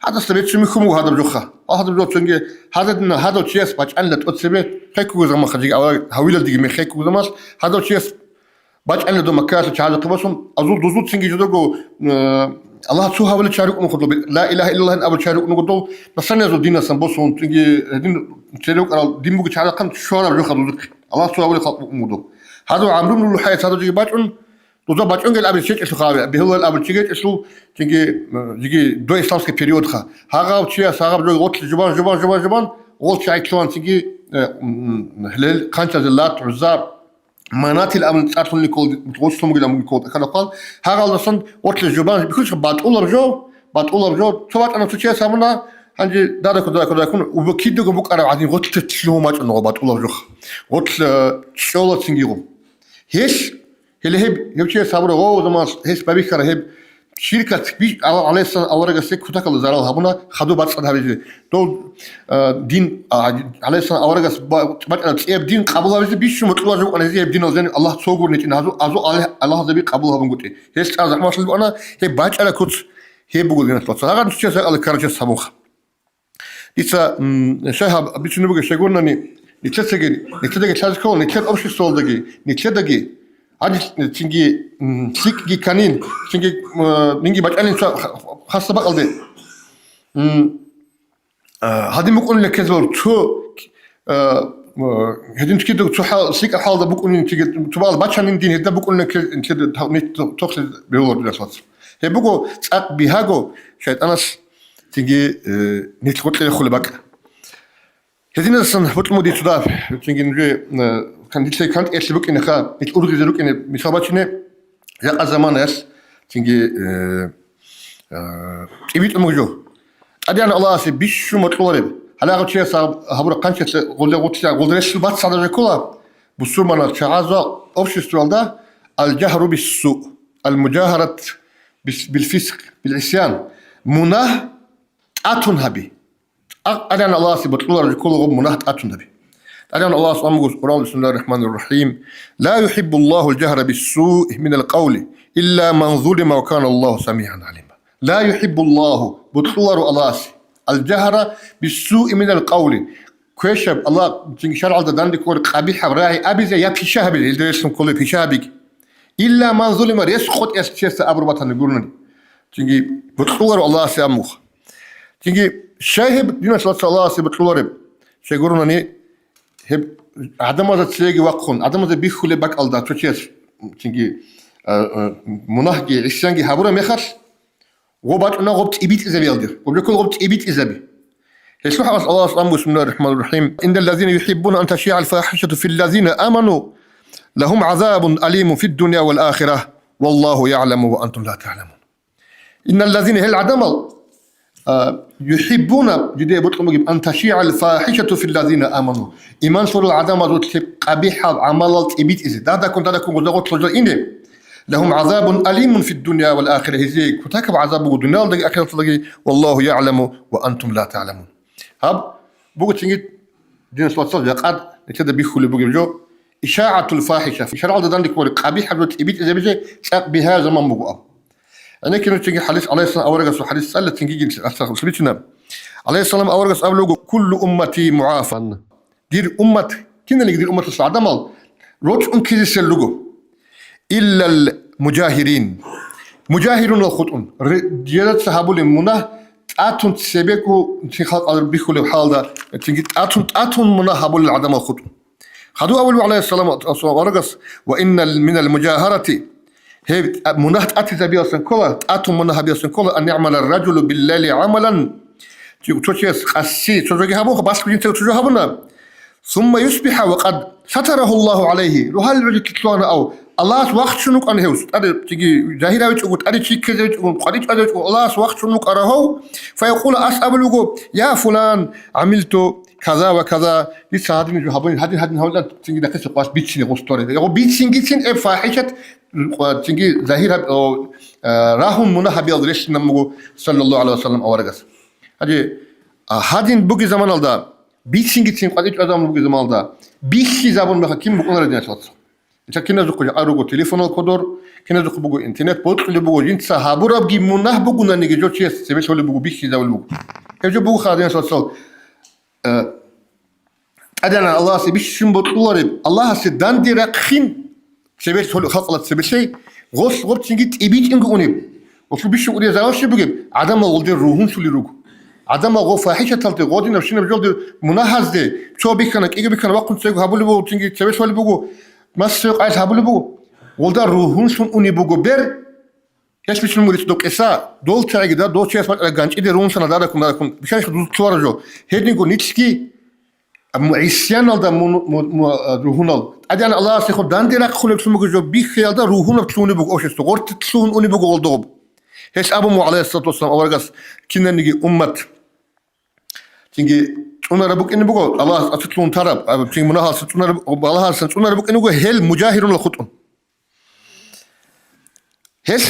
Гьадасда бецин михьун буго гьадаб жоха. Гьадаб жо цинги гьададина, гьадав чияс бачӀанила тӀоцебе, хӀеккуго заман хъа жиги авараг гьавилалдеги мех хӀеккуго заман, гьадав чияс бачӀанила дов Маккаялъул чагӀазухъе босун, азул дузул цинги жодорго, э, Аллагь цо гьавулел чагӀи рукӀун хъудло, ла илагьа иллаллагь абул чагӀи рукӀун гъодов, насаниязул динасан босун, цинги гьедин цере вукӀарал дин буго чагӀазухъан щвараб жоха дузухъе. Аллагь цо гьавулел халкъ букӀун буго. Гьадав ГӀамру ибну ЛухӀай цадажиги бачӀун, дуза бачӀунгел абил чечӀелъул хабе, бегьулел абил чигечӀелъул, чиги, э, жиги доисламский периодха. Гьагъав чияс гьагъаб жо гъотлъи жубан, жубан, жубан, жубан, гъол чагӀи лъугьан цинги, э, м, м, гьел хъанчазе Лат, ГӀузза, Манатил абун цӀарлъун никол, гъослъун бугилан никол, калахъал. Гьагъалдасан гъотлъи жубан, бихьулъ батӀулаб жо, батӀулаб жо, цо бачӀана цо чияс гьабуна, гьанже дада куда, куда кун, уба кидаго букӀараб гӀадин гъотлъи лъугьун бачӀун гъо батӀулаб жо. Гъотлъи, э, чӀола цинги гъо. Гьелъ, гьеле гьеб, гьев чияс гьабура, гъо, заман гьес бабихьара гьеб, ширкат би-, Аллагь гӀалайгьиссалам аварагасе кутакалда зарал гьабуна, хадуб бацӀцӀад гьабизе. Дов, а, дин, а, гӀалайгьиссалам аварагас ба-, бачӀараб цӀияб дин къабул гьабизе бищун мутӀлугьа жо букӀана гьезие гьеб динал зени Аллагь цо гурничӀин гьазу-, азу Аллагь, Аллагьзаби къабул гьабунгутӀи. Гьес цӀар захӀмалъул букӀана, гьеб бачӀараб куц гьеб буго гьенас вацал. Гьагъан чияс гьакъала ккарачияс гьабунха. Дица, м, щай гьаб-, бицунеб бугеб щайгурнани, нилъецаги, нилъедаги лъазе ккола, нилъер обществалдаги, нилъедаги, гьаниб цинги, м, лъикӀги кканин, цинги, м, нинги бачӀанин ца-, ха-, хасаб бакӀалде. М, а, гьадин букӀунила ккезабур цо, а, м, гьедин кидаго цо хӀал, лъикӀаб хӀалда букӀунин, цинги цо бакӀал бачанин дин гьедин букӀунила ккез-, нилъеда та-, нилъ-, тохлъи бегьулар, диналъ вацал. Гьеб буго цӀакъ бигьаго шайтӀанас цинги, э, нилъ гъоркье рехулеб бакӀ. Гьединасан бокьун буго цо дагьаб, цинги нужее, э, кан-, нилъее кантӀиялъе букӀинеха, нилъ ургъизе рукӀине мисал бачине, жакъа заманаялъ, цинги, э, э, тӀибитӀун буго жо. ТӀадегӀан Аллагьасе бищун бокьулареб, гьалагъав чияс гьабураб хъанчалъе гъолда гъутӀила, гъолда релълъун бацӀцӀадаб жо ккола, бусурманал чагӀазул обществалда аль-жагьру биссу, аль-мужагьарат бис-, билфискъ, билгӀисян, мунагь тӀатун гьаби. ТӀадегӀан Аллагьасе бокьулареб жо ккола гъоб мунагь тӀатун гьаби. ТӀадегӀан Аллагьас абун буго Къуръан: «Бисмиллагьир рахӀманир рахӀим. Ла юхӀиббуллагьул жагьра биссуи минал къавли илла ман зулима ва кана Аллагьу самигӀан гӀалима». Ла юхӀиббуллагьу, бокьуларо Аллагьасе, аль-жагьра биссуи минал къавли. Квешаб, Аллагь, цинги шаргӀалда данде кколеб къабихӀаб рагӀи абизе я пиша гьабизе, гьелда релълъун кколеб пиша гьабиги. Илла ман зулима, рес къотӀиялъ чиясда абураб батани гурони. Цинги бокьуларо Аллагьасе абун буго. Цинги щай гьеб, диналъул вацал, Аллагьасе бокьулареб? Щай гурони, гьеб гӀадамазда цеги вахъун, гӀадамазда бихьулеб бакӀалда цо чияс, цинги, а, а, мунагьги, гӀисянги гьабураб мехалъ, гъоб бачӀуна гъоб тӀибитӀизабиялде. Гъоб жо ккола гъоб тӀибитӀизаби. Гьелъул хӀакъалъ Аллагьас абун буго: «Бисмиллагьир рахӀманир рахӀим. Инналлазина юхӀиббуна ан ташигӀал фахӀишату филлазина аману, лагьум гӀазабун алимун фиддуня вал ахира, валлагьу ягӀламу ва антум ла тагӀламун». Инналлазина, гьел гӀадамал, а, юхӀиббуна, жидее бокьун бугеб, ан ташигӀал фахӀишату филлазина аману, иман лъурал гӀадамазулъе къабихӀал гӀамалал тӀибитӀизе, дадаккун, дадаккун гъозда гъорлъ гъозда ине, лагьум гӀазабун алимун фиддуня вал ахира, гьезие кутакаб гӀазаб буго дуниялалдаги ахираталдаги, валлагьу ягӀламу ва антум ла тагӀламун. Гьаб буго цинги, диналъул вацал, жакъа нилъеда бихьулеб бугеб жо, ишагӀатул фахӀиша, шаргӀалда данде кколеб къабихӀаб жо тӀибитӀизабизе цӀакъ бигьа заман буго аб. ГӀенекке нуж цинги хӀадис, гӀалайгьиссалам аварагасул хӀадис цӀалила, цинги гьел асхӀаб бицина. ГӀалайгьиссалам аварагас абулеб буго: «Куллу уммати мугӀафан». Дир уммат, киналниги дир умматалъул гӀадамал рочӀун ккезесел руго. Иллал мужагьирин. Мужагьирунал хутӀун. Ре-, жедаца гьабулеб мунагь тӀатун цебего цин халкъалда бихьулеб хӀалда, цинги тӀатун, тӀатун мунагь гьабулел гӀадамал хутӀун. Хадув абулеб гӀалайгьиссалам аварагас: «Ва инна минал мужагьарати». Гьеб мунагь тӀатизабиялъун ккола, тӀатун мунагь гьабиялъун ккола, «ан ягӀмалар ражулу биллайли гӀамалан». Цо чияс къаси цо жоги гьабун, балъго жинцаго цо жо гьабуна. «Сумма юсбихӀа ва къад сатарагьу Аллагьу гӀалайгьи». Рогьалил гӀодике лъугьана ав, Аллагьас вахчун вукӀана гьев, тӀаде, цинги загьир гьавичӀого, тӀаде чи ккезе гьавичӀого, къватӀив чӀвазе гьавичӀого, Аллагьас вахчун вукӀана гьав. Фаякъулу, ас абулеб буго: «Я фулан, гӀамилту каза ва каза», дица гьадин жо гьабун, гьадин, гьадин гьавилан, цинги нахъисеб къоялъ бицинегӀан гъос тӀоре. Гъо бицинги цин, гьеб фахӀишат, къо-, цинги загьир гьаб-, о, а, рагьун мунагь гьабиялда релълъинаб буго, саллаллагьу гӀалайгьи ва саллам, аварагас. Гьадин, а, гьадин бугеб заманалда, бицинги цин къватӀив чӀвазабун бугеб заманалда, бихьизабун мехалъ кин букӀунареб, диналъул вацал? Ца киназухъе жакъа руго телефонал кодор, киназухъе буго интернет, бокьулеб буго, жинца гьабурабги мунагь бугонаниги, жо чияс цебе лъолеб буго, бихьизабулеб буго. Гьеб жо буго хадинас вацал, э, ТӀадегӀанав Аллагьасе бищун бокьулареб, Аллагьасе данде рахъин цебе лъолеб, халкъалда цебе лъей, гъолъ гъорцинги тӀибитӀинго унеб. Гъолъул бищун кӀудияб зарал щиб бугеб? ГӀадамал гъолде ругьунлъулел руго. ГӀадамал гъо фахӀишаталде, гъодинаб щинаб жолде, мунагьазде, цо бихьана, кӀиго бихьана, вахъун цего гьабулеб буго, цинги цебе лъолеб буго. Массаве къайил гьабулеб буго, гъолда ругьунлъун унеб буго бер, гьелъ бицун мурид докъиса, дол чагӀиги да, дол чияс бакӀараб ганчӀиде ругьунлъана даракун, даракун, бищанха дузулъ лъугьараб жо. Гьединго нилъги, ам, гӀисяналда мун-, му-, му-, а, ругьунал. ТӀадегӀан Аллагьасехун данде рахъулеб лъун буго жо, биххиялда ругьунаб лъугьунеб буго общество, гъортилъ лъугьун унеб буго гъолда гъоб. Гьелъ абун буго, гӀалайгьиссалату вассалам, аварагас, кинабниги уммат. Цинги цӀунараб букӀине буго, Аллагьас ацилъун тараб, а, цинги мунагьалсан цӀунараб, Аллагьасан цӀунараб букӀине буго, гьел мужагьирунал хутӀун. Гьелъ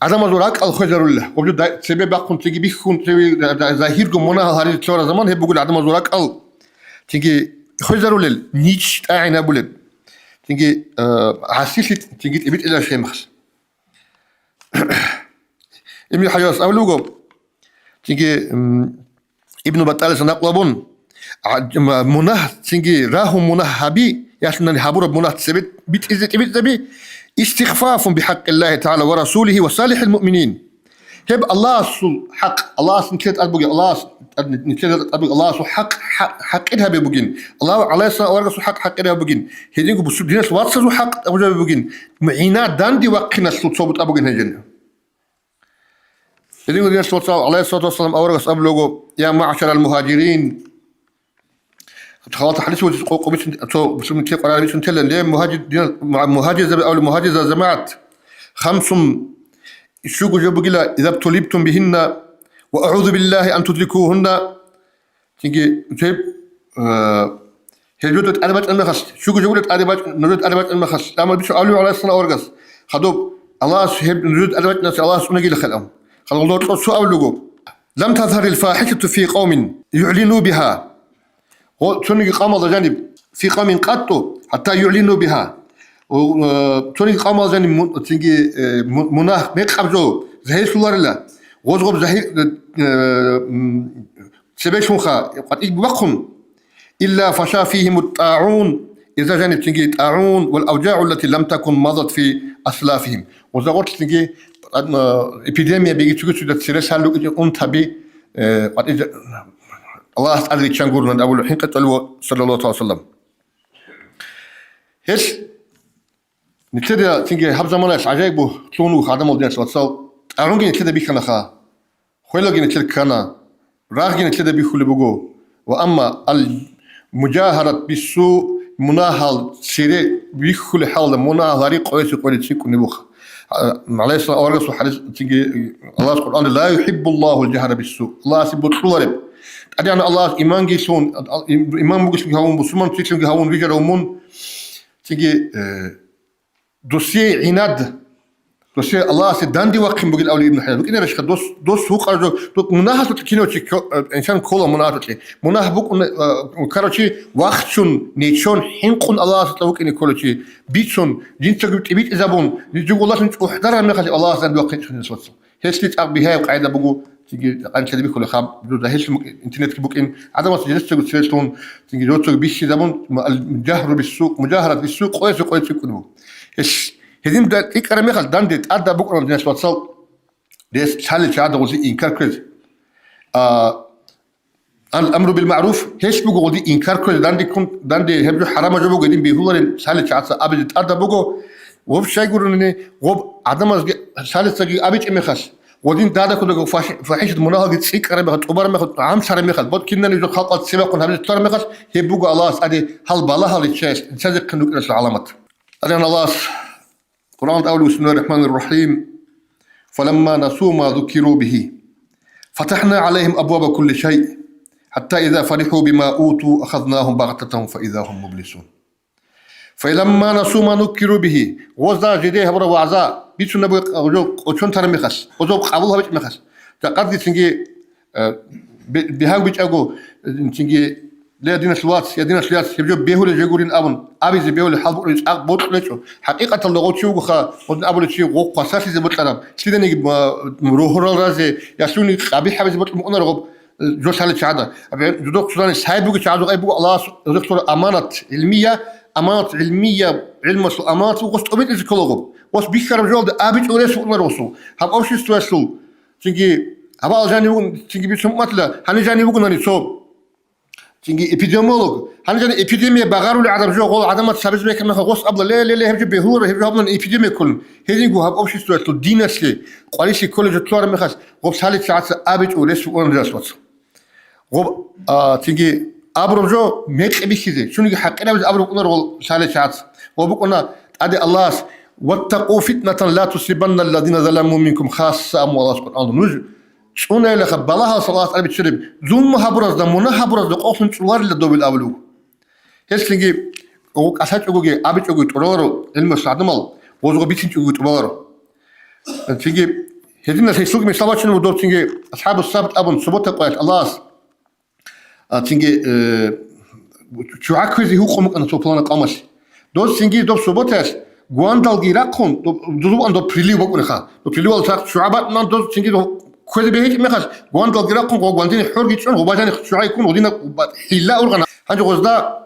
гӀадамазул ракӀал хвезарулел. Гъоб жо дай-, цебе бахъун, цинги бихьун, цеве да-, да-, загьирго мунагьал гьаризе цо заман гьеб бугел гӀадамазул ракӀал. Цинги хвезарулел, нич тӀагӀинабулеб. Цинги, а, гӀасилъи, цинги тӀибитӀилан щемахъ. Ибн ХӀажарас абулеб буго, цинги, м, Ибн Батталица накълабун, а, м, мунагь, цинги рагьун мунагь гьаби, ялъунани гьабураб мунагь цебе битӀизе тӀибитӀаби, истихфафун бихӀакъиллагьи тагӀала ва расулигьи ва салихӀил муъминин. Гьеб Аллагьасул хӀакъ, Аллагьас нилъеда тӀад бугеб, Аллагьас тӀад, нилъеда тӀад бугеб Аллагьасул хӀакъ, хӀакъ, хӀакъир гьабе бугин, Аллагь, гӀалайгьиссалам аварагасул хӀакъ, хӀакъир гьабе бугин, гьединго бусурб диналъ вацазул хӀакъ, тӀад гьабе бугин, гьина данде вахъиналъул цо бутӀа бугин гьежен. Гьединго, диналъул вацал, гӀалайгьиссалату вассалам аварагас абулего: «Я маъшарал мугьажирин». Халатаб хӀадис буго, къо-, къо бицун, цо муслимлъи къваригӀараб бицун телан: «Ле, мугьажи-, динал-, мугьа-, мугьажирзаби абула, мугьажирзабазда жамагӀат, хамсун, щуго жо бугила, иза бтулибтум бигьинна ва агӀузу биллагьи ан тудрикугьунна». Цинги гьеб, э, гьеб жо тӀаде бачӀун мехалъ, щуго жо бугила тӀаде бачӀ-, нужеда тӀаде бачӀун мехалъ, амма бицун абулеб гӀалайгьиссалам аварагас, хадуб Аллагьас гьеб нужеда тӀаде бачӀунеб Аллагьас цӀунагила хӀалам. Хадуб гьелда цо абулего: «Лам тазгьарил фахишату фи къавмин югӀлину бигьа». Гъо-, цониги къавмалда жаниб, «фи къавмин къатту хӀатта югӀлину бигьа». О, э, цониги къавмалда жаниб му-, цинги, э, му-, мунагь, мекъаб жо загьирлъуларила. Гъоз-гъоб загьир-, э, м, цебе лъунха къватӀиб бахъун. «Илла фаша фигьимут тӀагӀун», иза жаниб цинги тӀагӀун, «вал авжагӀу ллати лам такун мадат фи аслафигьим». Гъозда гъорлъ цинги, а, эпидемия биги цуги-цугида цере лъал рукӀинчӀеб унтаби, э, къватӀи-, Аллагьас тӀаде риччан гурони абулеб хӀинкъи цӀалула, саллаллагьу гӀалайгьи ва саллам. Гьелъ нилъеда цинги гьаб заманаялъ гӀажаиблъун вуго гӀадамал, диналъул вацал, тӀагӀунги нилъеда бихьанаха. Хвелалги нилъер ккана, рагъги нилъеда бихьулеб буго. Ва амма ал-мужагьарат биссу, мунагьал цере бихьулеб хӀалда мунагьал гьари къоясе къоялъ цӀикӀкӀунеб буха. А, гӀалайгьиссалам аварагасул хӀадис, цинги Аллагьас Къуръаналда: «Ла юхӀиббуллагьул жагьра биссу». Аллагьасе бокьулареб. ТӀадегӀан Аллагьас иманги лъун, ал-, им-, иман бугелъунги гьавун, бусурман чилъунги гьавун вижарав мун, цинги, э, досие гӀинад, досие Аллагьасе данде вахъин бугин абулеб Ибн ХӀажар. БукӀинарищха дос, дос гьукъараб жо, дос мунагьалъулъ кинав чи кко-, э, инсан ккола мунагьалъулъе. Мунагь букӀун, э, короче, вахчун, нечон, хӀинкъун Аллагьасда вукӀине ккола чи, бицун, жинцаго тӀибитӀизабун, жугьутӀалъун чӀухӀдараб мехалъ Аллагьасе данде вахъин чӀухӀдинас вацал. Гьелъие цӀакъ бигьаяб къагӀида буго, цинги гьанже бихьулеб хаб, жо загьирлъун букӀин, интернетги букӀин, гӀадамаца жинцаго цере лъун, цинги жинцаго бихьизабун, ма-, ал-, жагьру биссу, мужагьарат биссу, къоясе къоялъ цӀикӀкӀунеб буго. Гьелъ, гьедин да-, цӀикӀкӀараб мехалъ данде тӀадаб букӀана, диналъул вацал, рес лъалел чагӀазда гъозие инкар кквезе. А, Ал-амру бил-маъруф, гьелъ буго гъоди инкар кквезе, данде ккун, данде гьеб жо хӀарамаб жо буго гьедин бегьуларин лъалел чагӀаца абизе тӀадаб буго. Гъоб щайгурони, гъоб гӀадамазги лъалецаги абичӀеб мехалъ, гъодин дада ккодаго фахӀи-, фахӀишат мунагьалги цӀикӀкӀараб мехалъ, тӀубараб мехалъ, гӀамсараб мехалъ, бод кинани жо халкъалда цебехъун гьабизе толараб мехалъ, гьеб буго Аллагьас тӀаде гьал балагьал риччаялъ, риччазе ккун рукӀиналъул гӀаламат. ТӀадегӀан Аллагьас Къуръаналда абулеб: «Бисмиллагьир рахӀманир рахӀим. Фаламма насу ма зуккиру бигьи, фатахӀна гӀалайгьим абваба кулли шай, хӀатта иза фарихӀу бима уту, ахазнагьум багътатан фаиза гьум мублисун». Фаламма насу ма зуккиру бигьи, гъозда жидее гьабураб вагӀза бицунеб жо кӀочон тараб мехалъ, гъозда къабул гьабичӀеб мехалъ, жакъа дицинги Э, бе-, бегьа бичӀчӀаго, э, цинги, «Ле, я диналъул вац, я диналъул яц, гьеб жо бегьулеб жо гурин», абун, абизе бегьулеб хӀал букӀунеб цӀакъ бокьулеб гьечӀо. ХӀакъикъаталда гъов чи вугоха, гъозин абулев чи гъов хвасарлъизе бокьараб, лъиданиги, а, рогьорал разе, я лъугьунел къабихӀ гьабизе бокьун букӀунареб гъоб, э, жо лъалел чагӀазда. Абе, жидехъ цоцазда лъай бугеб чагӀазухъе буго Аллагьас гьезухъе лъураб аманат гӀилмия, аманат гӀилмия, гӀилмалъул аманат буго гъос тӀобитӀизе ккола гъоб. Гъос бихьараб жоялде абичӀого рес букӀунареб гъосул. Гьаб обществоялъул Цинги, гьабал жанив вугун, цинги бицун умматла, гьанив жанив вугунани цо. Цинги эпидемиолог. Гьанив жанив эпидемия багъарулев гӀадаб жо, гъол гӀадамат сабиз бекан мехалъ гъос абла, ле, ле, ле, гьеб жо бегьуларо, гьеб жо гьабулан эпидемия кколин. Гьединго гьаб обществоялъул диналъе, къварилъи кколеб жо лъугьараб мехалъ, гъоб лъалел чагӀаца абичӀо рес букӀунареб жо. Гъоб, а, цинги абураб жо мекъи бихьизе, цониги хӀакъирабизе абураб букӀунаро гъол лъалел чагӀаца. Гъоб букӀуна тӀаде Аллагьас: «Ваттакъу фитнатан ла тусибанна ллазина заламу минкум хасса», аму Аллагьас Къуръаналда. Нуж цӀунайилаха балагьалъ Аллагьас тӀад биччараб, зулму гьабуразда, мунагь гьабуразда къокълъун цӀуларила добил абулев. Гьелъинги, кӀалъачӀогоги, абичӀоги тӀураларо гӀилмуялъул гӀадамал, гъозго бицинчӀогоги тӀураларо. Цинги, гьединал гьелъулги мисал бачунеб буго доб цинги АсхӀабу Сабт абун суббота къоялъ Аллагьас А, цинги, э, чугӀа кквезе гьукъун букӀана цо пуланаб къавмалъ. Доз цинги доб субботаялъ гвандалги рахъун, доб, дозубан доб прилив букӀунеха. Доб приливал цахъ чугӀа батӀунан доз цинги доб кквезе бегьичӀеб мехалъ, гвандалги рахъун, гъо гвандине хӀорги чӀун, гъо бажани чугӀа йиккун, гъодина ба-, хӀилла ургъана. Гьанже гъозда,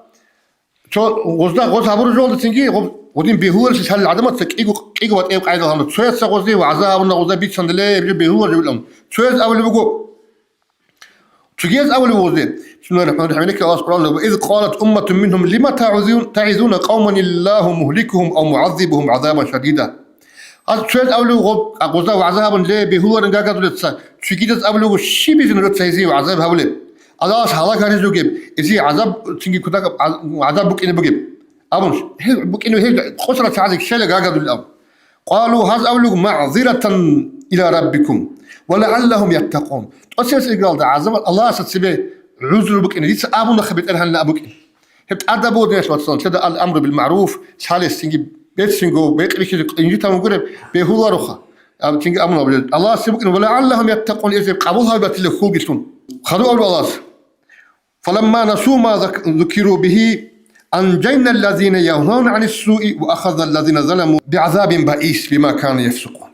цо, гъозда гъоз гьабураб жоялда цинги гъо-, гъодин бегьуларелъул лъалел гӀадамаца кӀиго, кӀиго батӀияб къайдал гьабуна. Цоясда гъозе вагӀза гьабуна, гъозда бицанила, гьеб жо бегьулареб жо вилан. Цояз абулеб буго, Цояз абулеб бугозе, бисмиллагьир рахӀманир рахӀим, гьанекке Аллагьас Къуръаналда: «Ва из къалат умматун мингьум лима таъизун-, таъизуна къавман Аллагьу мугьликугьум ав мугӀаззибугьум гӀазабан шадида». Аз цояз абулев гъоб, а, гъозда вагӀза гьабун, ле, бегьуларин гагадулеца, цогидаз абулев, щибизе нужеца гьезие вагӀза гьабулеб? Аллагьас гьалаг гьаризе вугеб, гьезие гӀазаб, цинги кутакаб гӀа-, гӀазаб букӀине бугеб. Абун, гьел букӀине, гьел къосарал чагӀазе щайла гагадулел аб. Къалу, гьаз абулев, магӀзиратан иля раббикум, ва лагӀаллагьум яттакъун. ТӀоцебесеб иргалда гӀазаб Аллагьасда цебе гӀузру букӀине, дица абунаха, БетӀергьанила абукӀин. Гьеб тӀадаб буго, диналъ вацал, лъеда ал-амру бил-магӀруф, лъалес цинги берцинго, бекь бихьизе къинжитан вугуреб бегьулароха. Аб-, цинги абуна абулеб. Аллагьас гьеб букӀин, «Ва лагӀаллагьум яттакъун», эзе къабул гьабизе батила хьулги лъун. Хадуб абулеб Аллагьас: «Фаламма насу ма зак-, зукиру бигьи, анжайналлазина янхавна гӀанис-суи ва ахазналлазина заламу бигӀазабин баис бима кану яфсукъун».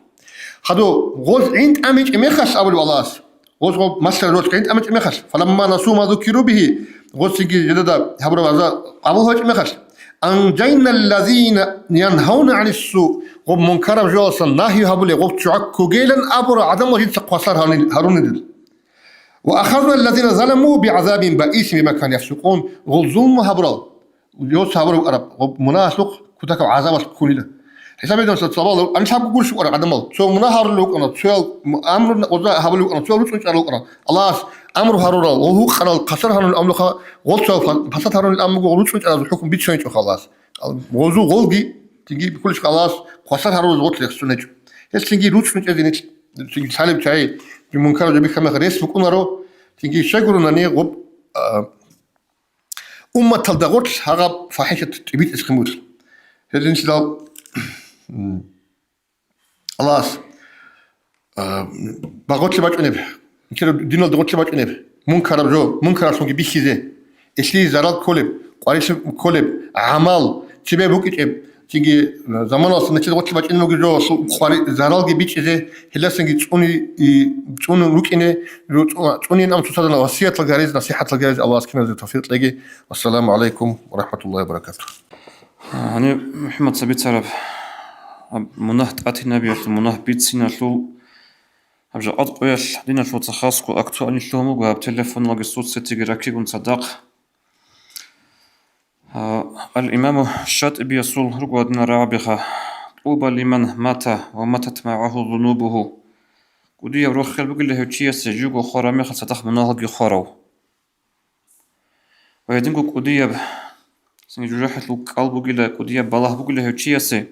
Хадуб, гъоз гӀин тӀамичӀеб мехалъ абулеб Аллагьас. Гъоз гъоб, масала, ролъ гӀин тӀамичӀеб мехалъ, «фаламма насу ма зукиру бигьи», гъоз цинги жидеда гьабураб гӀазаб къабул гьабичӀеб мехалъ, «анжайналлазина янхавна гӀанис-су», гъоб мункараб жоялдасан нагьи гьабулел, гъоб чӀваккугейилан абурал гӀадамал жинца хвасар гьарни-, гьарунел. «Ва ахазналлазина заламу бигӀазабин баисин бима кану яфсукъун», гъол зулму гьабурал, Йос гьабураб араб, гъоб мунагьалъухъ кутакаб гӀазабалъ ккунила. ХӀисаб гьединаб цабалда анлъабго гурищ букӀараб гӀадамал. Цо мунагь гьарулев вукӀана, цоял амру гъоза гьабулев вукӀана, цоял руцӀцӀун чӀарав вукӀана. Аллагьас амру гьарурал, гъол гьукъарал хъасар гьарунел амлуха, гъол цоял фа-, фасад гьарунел амруго, гъол руцӀцӀун чӀаразул хӀукму бицунчӀо Аллагьас. Гъозул гъолги, цинги букӀулищ Аллагьас хъвасар гьарулез гъорлъ рехсунечӀо. Гьес цинги руцӀцӀун чӀезинилъ, цинги лъалеб чагӀи, мункараб жо бихьа мехалъ рес букӀунаро, цинги щайгурони гъоб, а, Умматалда гъорлъ гьагъаб фахӀишат тӀибитӀизехъин бугелъул. Гьединлъидал, м, Аллагьас, а, багъорлъи бачӀунеб, диналда гъорлъи бачӀунеб, мункараб жо, мункаралъунги бихьизе, илъие зарал кколеб, къварилъи кколеб, гӀамал, цебе букӀичӀеб, Цинги заманалъ нилъеда гъорлъи бачӀунеб бугеб жо, къвари-, заралги бичӀчӀизе, гьелдасанги цӀуни-, и, цӀунун рукӀине, ру-, цӀу-, цӀунин ам цоцазда васиятал гьаризе, насихӀатал гьаризе Аллагьас киназдаги тавфикъ кьеги. Вассаламу гӀалайкум ва рахӀматуллагьи ва баракатугь. Гьаниб МухӀаммад цо бицараб, гьаб мунагь тӀатинаялъул, мунагь бициналъул, гьаб жакъа къоялъ диналъул цахасго актуальный лъугьун буго гьаб телефоналги соцсетиги раккигун цадахъ. А, ал-Имаму ШатӀибиясул руго гьадинал рагӀабиха: «ТӀуба лиман мата ва матат магӀагьу зунубугьу». КӀудияб рохел бугила гьев чиясе живго хвараб мехалъ цадахъ мунагьалги хварав. Ва гьединго кӀудияб, цинги жужахӀалъул кӀал бугила, кӀудияб балагь бугила гьев чиясе,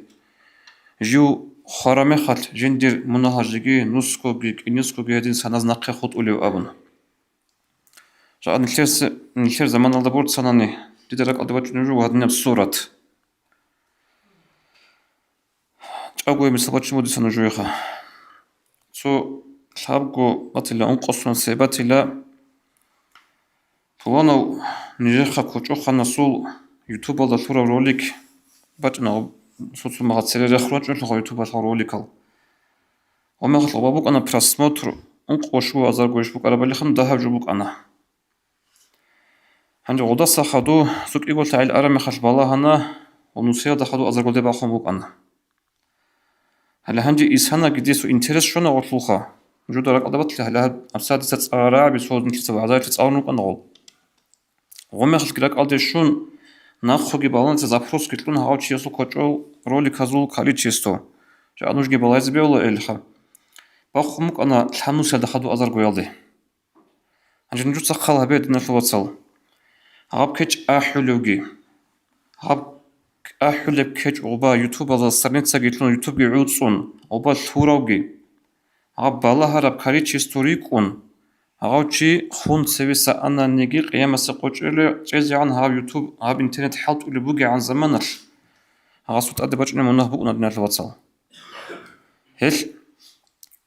жив хвараб мехалъ жиндир мунагьал жеги нусгоги кӀинусгоги гьедин саназ нахъе хутӀулев абун. Жакъа нилъерс-, нилъер заманалда борцанани, дида ракӀалде бачӀунеб жо гьадинаб сурат. ЧӀагояб мисал бачун буго дица нужееха. Цо лъабго батила, ункъо сунат цебе батила, пуланав нижеха кочӀоханасул ютубалда лъураб ролик бачӀана, цо-цо мехалъ цере рехун рачӀунелъулха ютубалъул роликал. Гъо мехалъ гъоба букӀана просмотр, ункъо щуго азарго иш букӀарабалихъан дагьаб жо букӀана. Гьанже гъодаса хадув цо кӀиголъи гӀел араб мехалъ балагьана ва нусиялда хадув азарго де бахъун букӀана. Гьале гьанже исанаги десу интерес щвана гъорлъулха. Жуда ракӀалда батила, гьале гьаб-, гьабсагӀат дица цӀа-, рагӀаби цо нилъеца вагӀзаялъе цӀалун рукӀана гъол. Гъо мехалъги ракӀалде щун, нахъоги балагьаница запросги кьун гьав чиясул кочӀол роликазул количество. Жакъа нужги балагьизе бегьула гьелха. Бахъун букӀана лъабнусиялда хадув азаргоялде. Гьанже нужеца хал гьабе, диналъул вацал. Гьаб кечӀ ахӀулевги, гьаб ахӀулеб кечӀ гъоба ютубалда страницаги лъун, ютубги гӀуцӀун, гъоба лъуравги, гьаб балагьараб количество рикӀкӀун, гьав чи хун цевеса ананиги, къиямасе къочӀелев чӀезегӀан гьаб ютуб, гьаб интернет хӀалтӀулеб бугегӀан заманалъ, гьасул тӀаде бачӀунеб мунагь букӀуна, диналъул вацал. Гьелъ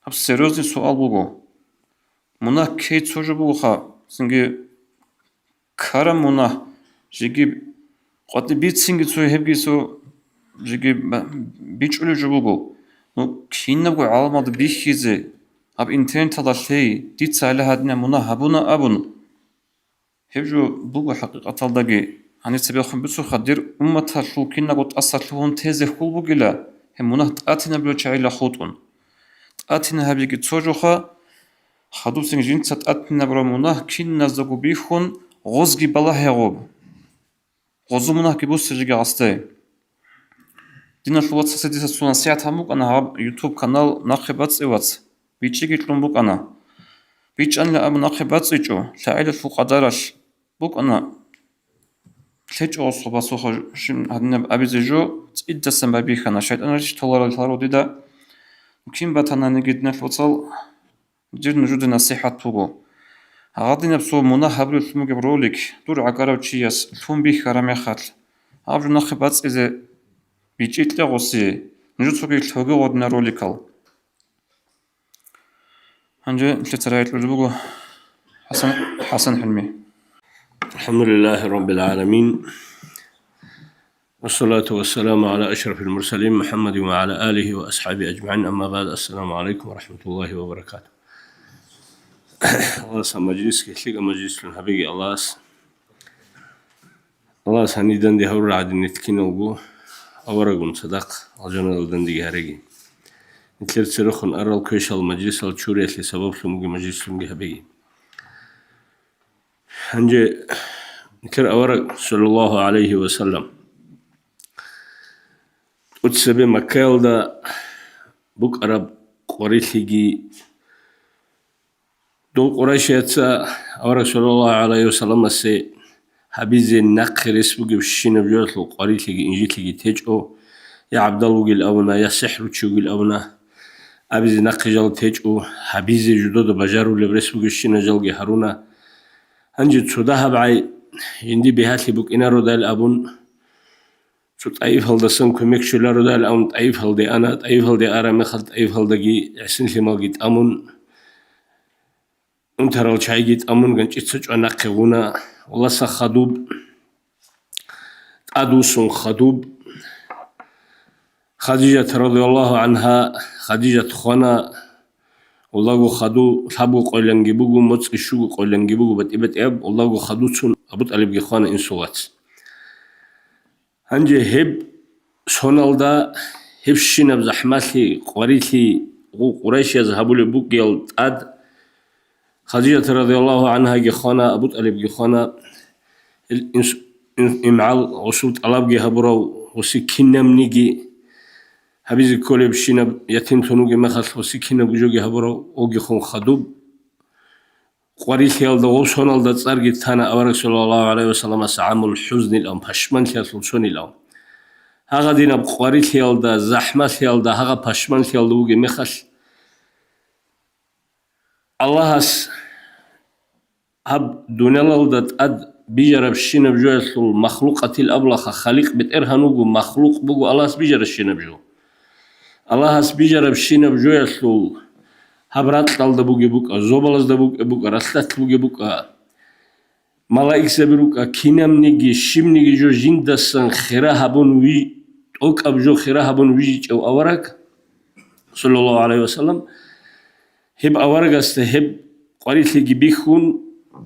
гьаб серьёзный суал буго. Мунагь ккей цо жо бугоха, цинги ккараб мунагь жеги къватӀиб бицинги цо гьебги цо жеги ба-, бичӀчӀулеб жо буго. Ну, кинабго гӀаламалда бихьизе, гьаб интернеталда лъей, дица гьале гьадинаб мунагь гьабуна абун. Гьеб жо буго хӀакъикъаталдаги. Гьаниб цебехун бицуха, дир умматалъул кинабго тӀаса лъугьун тезе хьул бугила, гьеб мунагь тӀатинаб жо чагӀила хутӀун. ТӀатина гьабиги цо жоха, хадубцин жинца тӀатинабураб мунагь киназдаго бихьун, гъозги балагье гъоб. Гъозул мунагьги буссижеги гъасде. Диналъул вацасе дица цо насихӀат гьабун букӀана гьаб YouTube канал нахъе бацӀцӀе, вац, бичӀчӀиги кьун букӀана. БичӀчӀанила абун нахъе бацӀцӀичӀо, лъагӀалалъул къадаралъ букӀана. ЛъечӀого сугъбасухъа щиб гьадинаб абизе жо цӀидасан байбихьана, шайтӀан рачи толарал лъаро дида. Кин батананиги, диналъул вацал, жир нужеда насихӀат буго. Гьадинаб цо мунагь гьабулеллъун бугеб ролик дур гӀагарав чияс лъун бихьараб мехалъ, гьаб жо нахъе бацӀцӀизе бичӀчӀи гъосие, нужецаги лъоги гъодинал роликал. Гьанже нилъеца рагӀи кьураб буго ХӀасан, ХӀасан ХӀилми. الحمد لله رب العالمين. والصلاة والسلام على أشرف المرسلين محمد وعلى آله وأصحابه أجمعين. أما بعد. السلام عليكم ورحمة الله وبركاته. Аллагьас гьаб мажлисги лъикӀаб мажлислъун гьабеги Аллагьас. Аллагьас гьанир данде гьабураб гӀадин нилъ киналго аварагун цадахъ алжаналда дандеги гьареги. Нилъер церехун арал квешал мажлисал чуриялъе сабаблъун бугеб мажлислъунги гьабеги. Гьанже нилъер авараг, саллаллагьу гӀалайгьи ва саллам, тӀоцебе Маккаялда букӀараб къварилъиги, дол къурайшияца авараг саллаллагьу гӀалайгьи ва салламасе гьабизе нахъе рес бугебщинаб жоялъул къварилъиги инжитлъиги течӀо, я гӀабдал вугил абуна, я сихӀручи вугил абуна, абизе нахъе жал течӀо, гьабизе жидеда бажарулеб рес бугебщинаб жалги гьаруна. Гьанже цо дагьаб гӀай жинди бигьалъи букӀинародайил абун, цо тӀаифалдасан кумек щолародайил абун, тӀаифалде ана, тӀаифалде араб мехалъ, тӀаифалдаги гӀисин-лъималги тӀамун, унтарал чайги тӀамун, ганчӀица чӀван нахъе гъуна, валласа хадуб, тӀадвуссун хадуб. Хадижат, радияллагьу гӀангьа, Хадижат хвана, гъолдаго хаду лъабго къойланги буго, моцӀги щуго къойланги буго, батӀи-батӀияб, гъолдаго хадуцун Абу ТӀалибги хвана инсул вац. Гьанже гьеб соналда, гьебщинаб захӀмалъи, къварилъи гъу-, къурайшияз гьабулеб бугеял тӀад, Хадижат радияллагьу гӀангьаги хвана, Абу ТӀалибги хвана, ил инс-, ин-, имгӀал гъосул тӀалабги гьабурав, гъоси кинабниги гьабизе кколебщинаб, ятимлъун вугеб мехалъ гъоси кинабго жоги гьабурав, оги хун хадуб. Къварилъиялда гъов соналда цӀарги тана авараг саллаллагьу гӀалайгьи ва салламас гӀамул хӀузнилан, пашманлъиялъул сонилан. Гьагъадинаб къварилъиялда, захӀмалъиялда, гьагъа пашманлъиялда вугеб мехалъ, Аллагьас гьаб дуниялалда тӀад бижарабщинаб жоялъул махлукъатил абулаха, халикъ бетӀергьан вуго, махлукъ буго Аллагьас бижарабщинаб жо. Аллагьас бижарабщинаб жоялъул гьаб ракьалда бугеб букӀа, зобалазда бугеб букӀа, ралъдалъ бугеб букӀа, малаикзаби рукӀа, кинабниги, щибниги жо жиндасан хира гьабун ви-, тӀокӀаб жо хира гьабун вижичӀев авараг, саллаллагьу гӀалайгьи ва саллам, гьеб аварагасда гьеб къварилъиги бихьун,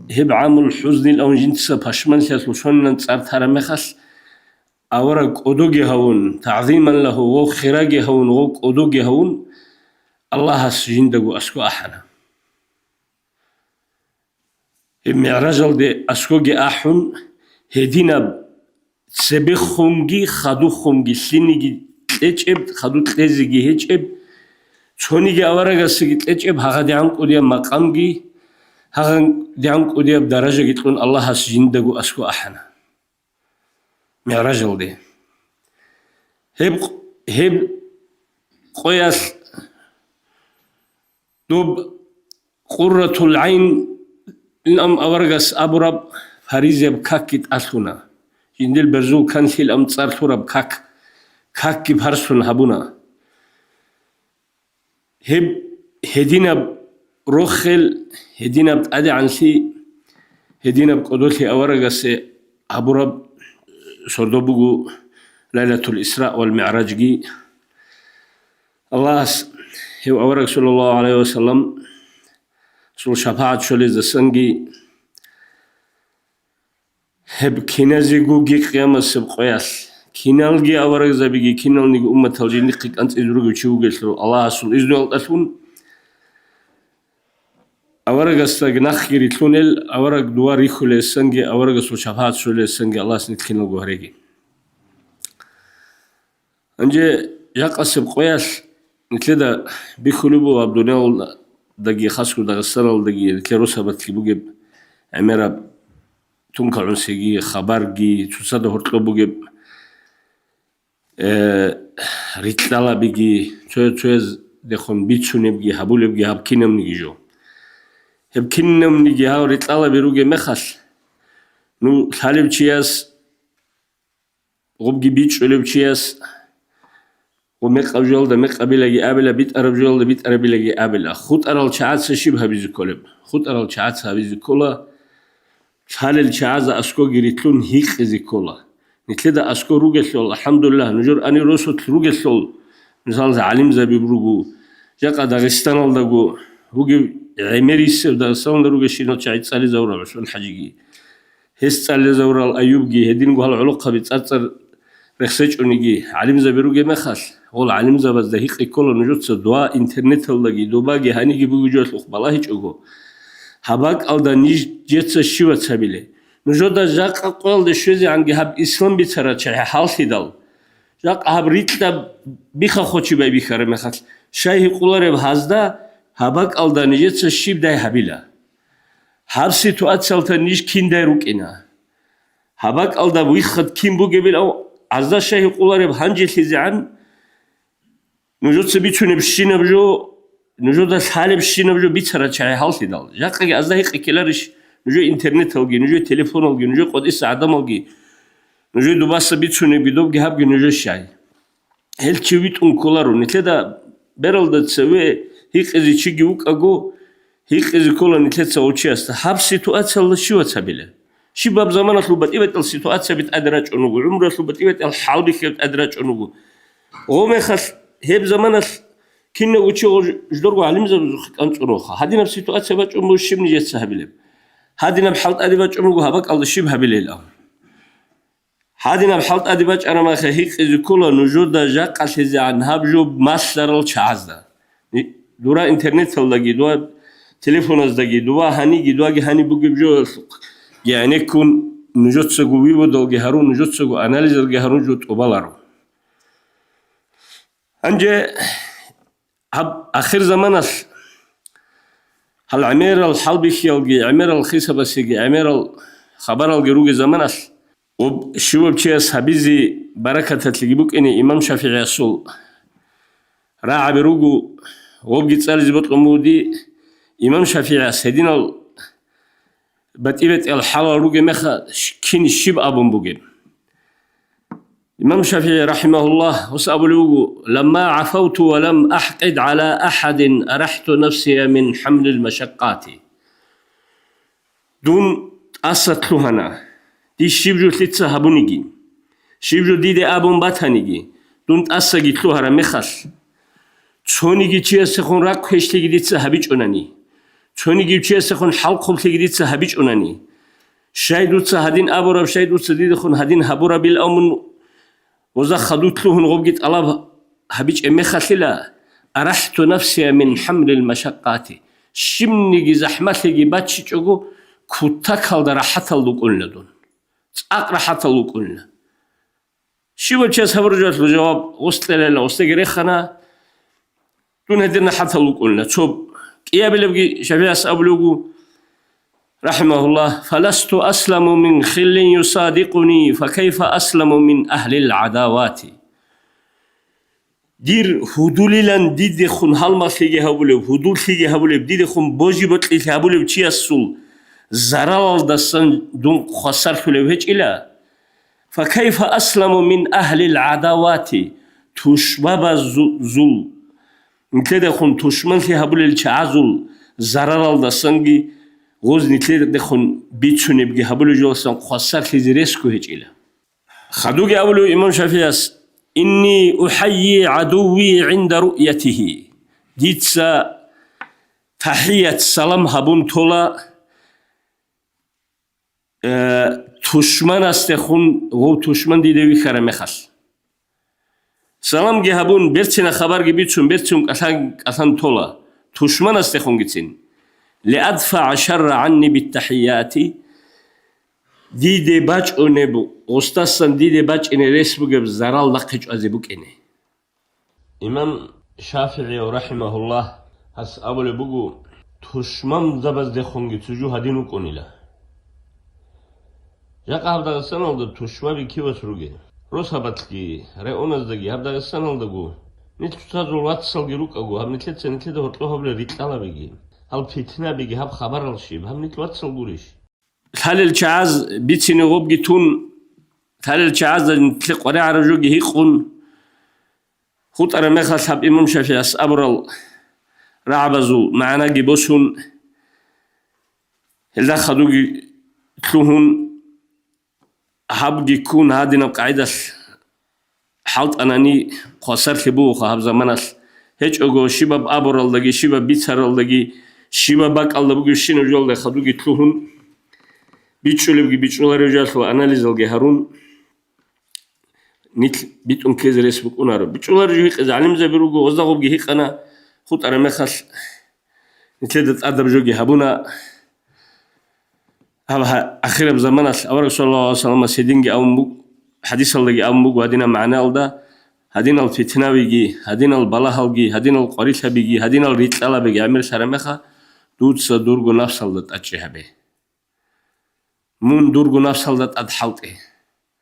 гьеб гӀамул хӀузнилан жинца пашманлъиялъул сонилан цӀар тараб мехалъ, авараг кӀодоги гьавун, тагӀзиман лагьу, гъов хираги гьавун, гъов кӀодоги гьавун, Аллагьас жиндаго аскӀо ахӀана. Гьеб мигӀражалде аскӀоги ахӀун, гьединаб цебехунги хадухунги лъиниги кьечӀеб, хаду кьезеги гьечӀеб, цониги аварагасеги кьечӀеб, гьагъадигӀан кӀудияб макъамги, гьагъадигӀан кӀудияб даражаги кьун Аллагьас жиндаго аскӀо ахӀана мигӀражалде. Гьеб, гьеб къоялъ доб Къурратул ГӀайн ам аварагас абураб паризияб какги тӀалъуна. Жиндир берзул канлъил ам цӀар лъураб как, какги парсун гьабуна. Гьеб гьединаб рохел, гьединаб тӀадегӀанлъи, гьединаб кӀодолъи аварагасе гьабураб сордо буго Лайлатул Исра вал МигӀражги. Аллагьас гьев авараг, саллаллагьу гӀалайгьи ва саллам, сул шапагӀат щолездасанги, гьеб киназегоги къиямасеб къоялъ, киналги аварагзабиги, киналниги умматал жиндихъе кӀанцӀизе ругев чи вугелъул Аллагьасул изнуялдалъун, аварагасдаги нахъги рилълъунел, авараг дова рихьулесанги, аварагасул шапагӀат щолесанги Аллагьас нилъ киналго гьареги. Гьанже жакъасеб къоялъ нилъеда бихьулеб буго гьаб дуниялалдаги, хасго Дагъистаналдаги, нилъер росабалъги бугеб гӀемераб тункагӀунсиги, хабарги, цоцазда гьоркьоб бугеб, э, рикьалабиги, цояз-цояздехун бицунебги, гьабулебги гьаб кинабниги жо. Гьеб кинабниги гьав рикьалаби ругеб мехалъ, ну, лъалев чияс, гъубги бичӀчӀулев чияс, гъуб мекъаб жоялда мекъабилаги абила, битӀараб жоялда битӀарабилаги абила. ХутӀарал чагӀаца щиб гьабизе кколеб? ХутӀарал чагӀаца гьабизе ккола, лъалел чагӀазда аскоги рилълъун гьикъизе ккола. Нилъеда аскор ругелъул, алхӀамдулиллагь, нужер гьанир росулъ ругелъул, мисалда, гӀалимзаби руго, жакъа Дагъистаналдаго вугев гӀемерисев Дагъистаналда ругещинал чагӀи цӀализавурав ГӀусман ХӀажиги. Гьес цӀализавурал Аюбги, гьединго гьал гӀолохъаби цӀар-цӀар рехсечӀониги гӀалимзаби ругеб мехалъ, гъол гӀалимзабазда гьикъи ккола нужеца дуа интернеталдаги, добаги гьаниги бугеб жоялъухъ балагьичӀого, гьаб бакӀалда ниж-, нижеца щивац гьабиле? Нужеда жакъа къоялде щвезегӀанги гьаб ислам бицарал чагӀи гьаллъидал, жакъа гьаб рикьа бихха-хочи байбихьараб мехалъ, щай гьикъулареб гьазда, гьаб бакӀалда нижеца щибдай гьабила? Гьаб ситуациялда ниж киндай рукӀина? Гьаб бакӀалда вихха кин бугебилан гьазда щай гьикъулареб гьанжелъизегӀан? Нужеца бицунебщинаб жо, нужеда лъалебщинаб жо бицарал чагӀи гьаллъидал. Жакъаги гьазда гьикъи ккеларищ нужер интернеталги, нужер телефоналги, нужер къватӀиса гӀадамалги, нужер добаса бицунебги, добги гьабги нужер щай? Гьел чи витӀун кколаро. Нилъеда бералда цеве гьикъизе чиги вукӀаго, гьикъизе ккола нилъеца гьав чиясда: гьаб ситуациялда щивац гьабила? Щибаб заманалъул батӀи-батӀиял ситуацияби тӀаде рачӀун вуго, гӀумруялъул батӀи-батӀиял хӀалбихьияб тӀаде рачӀун вуго. Гъо мехалъ, гьеб заманалъ кинав чи гъо ждорго гӀалимзабазухъе кӀанцӀун роха. Гьадинаб ситуация бачӀун буго, щиб нижеца гьабилеб? Гьадинаб хӀал тӀаде бачӀун буго, гьаб бакӀалда щиб гьабилел абун. Гьадинаб хӀал тӀаде бачӀараб мехалъ гьикъизе ккола нужеда жакъалъизегӀан гьаб жо малъарал чагӀазда. Ни-, дура интернеталдаги, дура телефоназдаги, дура гьаниги, дураги гьани бугеб жоялъухъги гӀенеккун, нужецаго выводалги гьарун, нужецаго анализалги гьарун жо тӀубаларо. Гьанже гьаб ахир заманалъ гьал гӀемерал хӀалбихьиялги, гӀемерал хисабасеги, гӀемерал хабаралги ругел заманалъ, гъоб щивав чияс гьабизе баракаталъеги букӀине имам ШафигӀиясул рагӀаби руго, гъобги цӀализе бокьун буго дие, имам ШафигӀияс гьединал батӀи-батӀиял хӀалал ругеб мехалъ щ-, кин щиб абун бугеб. Имам ШафигӀи рахӀимагьуллагь гьес абулев вуго: «Ламма гӀафавту ва лам ахӀкъид гӀала ахӀадин арахӀту нафсия мин хӀамлил машаккъати». Дун тӀаса лъугьана, дие щиб жо лъица гьабуниги, щиб жо диде абун батаниги, дун тӀасаги лъугьараб мехалъ, цониги чиясехун рахъ квешлъиги дица гьабичӀунани, цониги чиясехун хӀалхъублъиги дица гьабичӀунани, щай дуца гьадин абураб, щай дуца дидехун гьадин гьабурабилан мун гъоза хадув лъугьун гъобги тӀалаб гьабичӀеб мехалъила, арахӀту нафсия мин хӀамлил машаккъати, щибниги захӀмалъиги баччичӀого, кутакалда рахӀатал вукӀунила дун. ЦӀакъ рахӀатал вукӀунила. Щивав чияс гьабураб жоялъул жаваб гъос кьелайила, гъосдаги рехана, дун гьедин рахӀатал вукӀунила. Цо кӀиабилебги ШафигӀияс абулев вуго, рахӀимагьуллагь: «Фаласту асламу мин хиллин юсадикъуни, факайфа асламу мин агьлил гӀадавати». Дир гьудулилан дидехун гьалмагълъиги гьабулев, гьудуллъиги гьабулев, дидехун божи-бокьилъи гьабулев чиясул заралалдасан дун хвасарлъулев гьечӀила. «Факайфа асламу мин агьлил гӀадавати», тушбабазул, нилъедехун тушманлъи гьабулел чагӀазул зараралдасанги, гъоз нилъедехун бицунебги гьабулеб жоялдасан хвасарлъизе ресго гьечӀила. Хадуги абулев имам ШафигӀияс: «Инни ухаййи гӀадувви гӀинда руъятихи». Дица тахӀият, салам гьабун тола, э, тушманасдехун, гъов тушман диде вихьараб мехалъ. Саламги гьабун, берцина хабарги бицун, берцин кӀалъан-кӀалъан тола, тушманасдехунгицин. «ЛиадфагӀа шарра гӀанни биттахӀияти», диде бачӀунеб, гъосдасан диде бачӀине рес бугеб зарал нахъе чӀвазе букӀине. Имам ШафигӀияв рахӀимагьуллагь гьас абулеб буго: «Тушманзабаздехунги цо жо гьадин вукӀунила». Жакъа гьаб Дагъистаналда тушмаби кивас ругел? Росабалъги, районаздаги, гьаб Дагъистаналдаго нилъ цоцазул вацалги рукӀаго, гьаб нилъеца нилъеда гьоркьоб гьабулел рикьалабиги, гьал питнабиги, гьаб хабарал щиб, гьаб нилъ вацал гурищ? Лъалел чагӀаз бицине гъобги тун, лъалел чагӀазда нилъе къваригӀараб жоги гьикъун, хутӀараб мехалъ гьаб имам ШафигӀияс абурал рагӀабазул магӀнаги босун, гьелда хадуги лъугьун, гьабги ккун гьадинаб къагӀидалъ хӀалтӀанани, хвасарлъи бугоха гьаб заманалъ. ГьечӀого щибаб абуралдаги, щибаб бицаралдаги, щибаб бакӀалда бугебщинаб жолда хадуги лъугьун, бичӀчӀулебги бичӀчӀуларев жалъул анализалги гьарун, нилъ битӀун ккезе рес букӀунаро. БичӀчӀуларев жо гьикъизе гӀалимзаби руго, гъозда гъобги гьикъана, хутӀараб мехалъ нилъеда тӀадаб жоги гьабуна. Гьаб гьа-, ахираб заманалъ авараг саллаллагьу гӀалайгьи вассаламас гьединги абун буг-, хӀадисалдаги абун буго гьадинаб магӀнаялда: «Гьадинал питнавиги, гьадинал балагьалги, гьадинал къварилъабиги, гьадинал рикьалабиги гӀемер лъараб мехалъ, дуца дурго напсалда тӀадчӀи гьабе. Мун дурго напсалда тӀад хӀалтӀе»,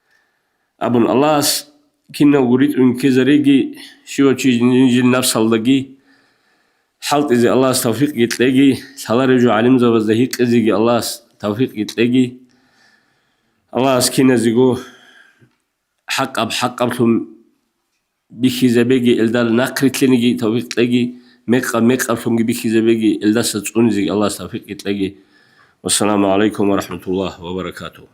— абун, Аллагьас киналго ритӀун ккезареги, щивав чи жин-, жин напсалдаги хӀалтӀизе Аллагьас тавфикъги кьеги, лъаларев жо гӀалимзабазда гьикъизеги Аллагьас тавфикъги кьеги. Аллагьас киназего хӀакъаб хӀакъаблъун бихьизабеги, элдал нахърилълъиниги тавфикъ кьеги, мекъаб мекъаблъунги бихьизабеги, элдаса цӀунизеги Аллагьас тавфикъги кьеги. Вассаламу гӀалайкум ва рахӀматуллагьи ва баракатугьу.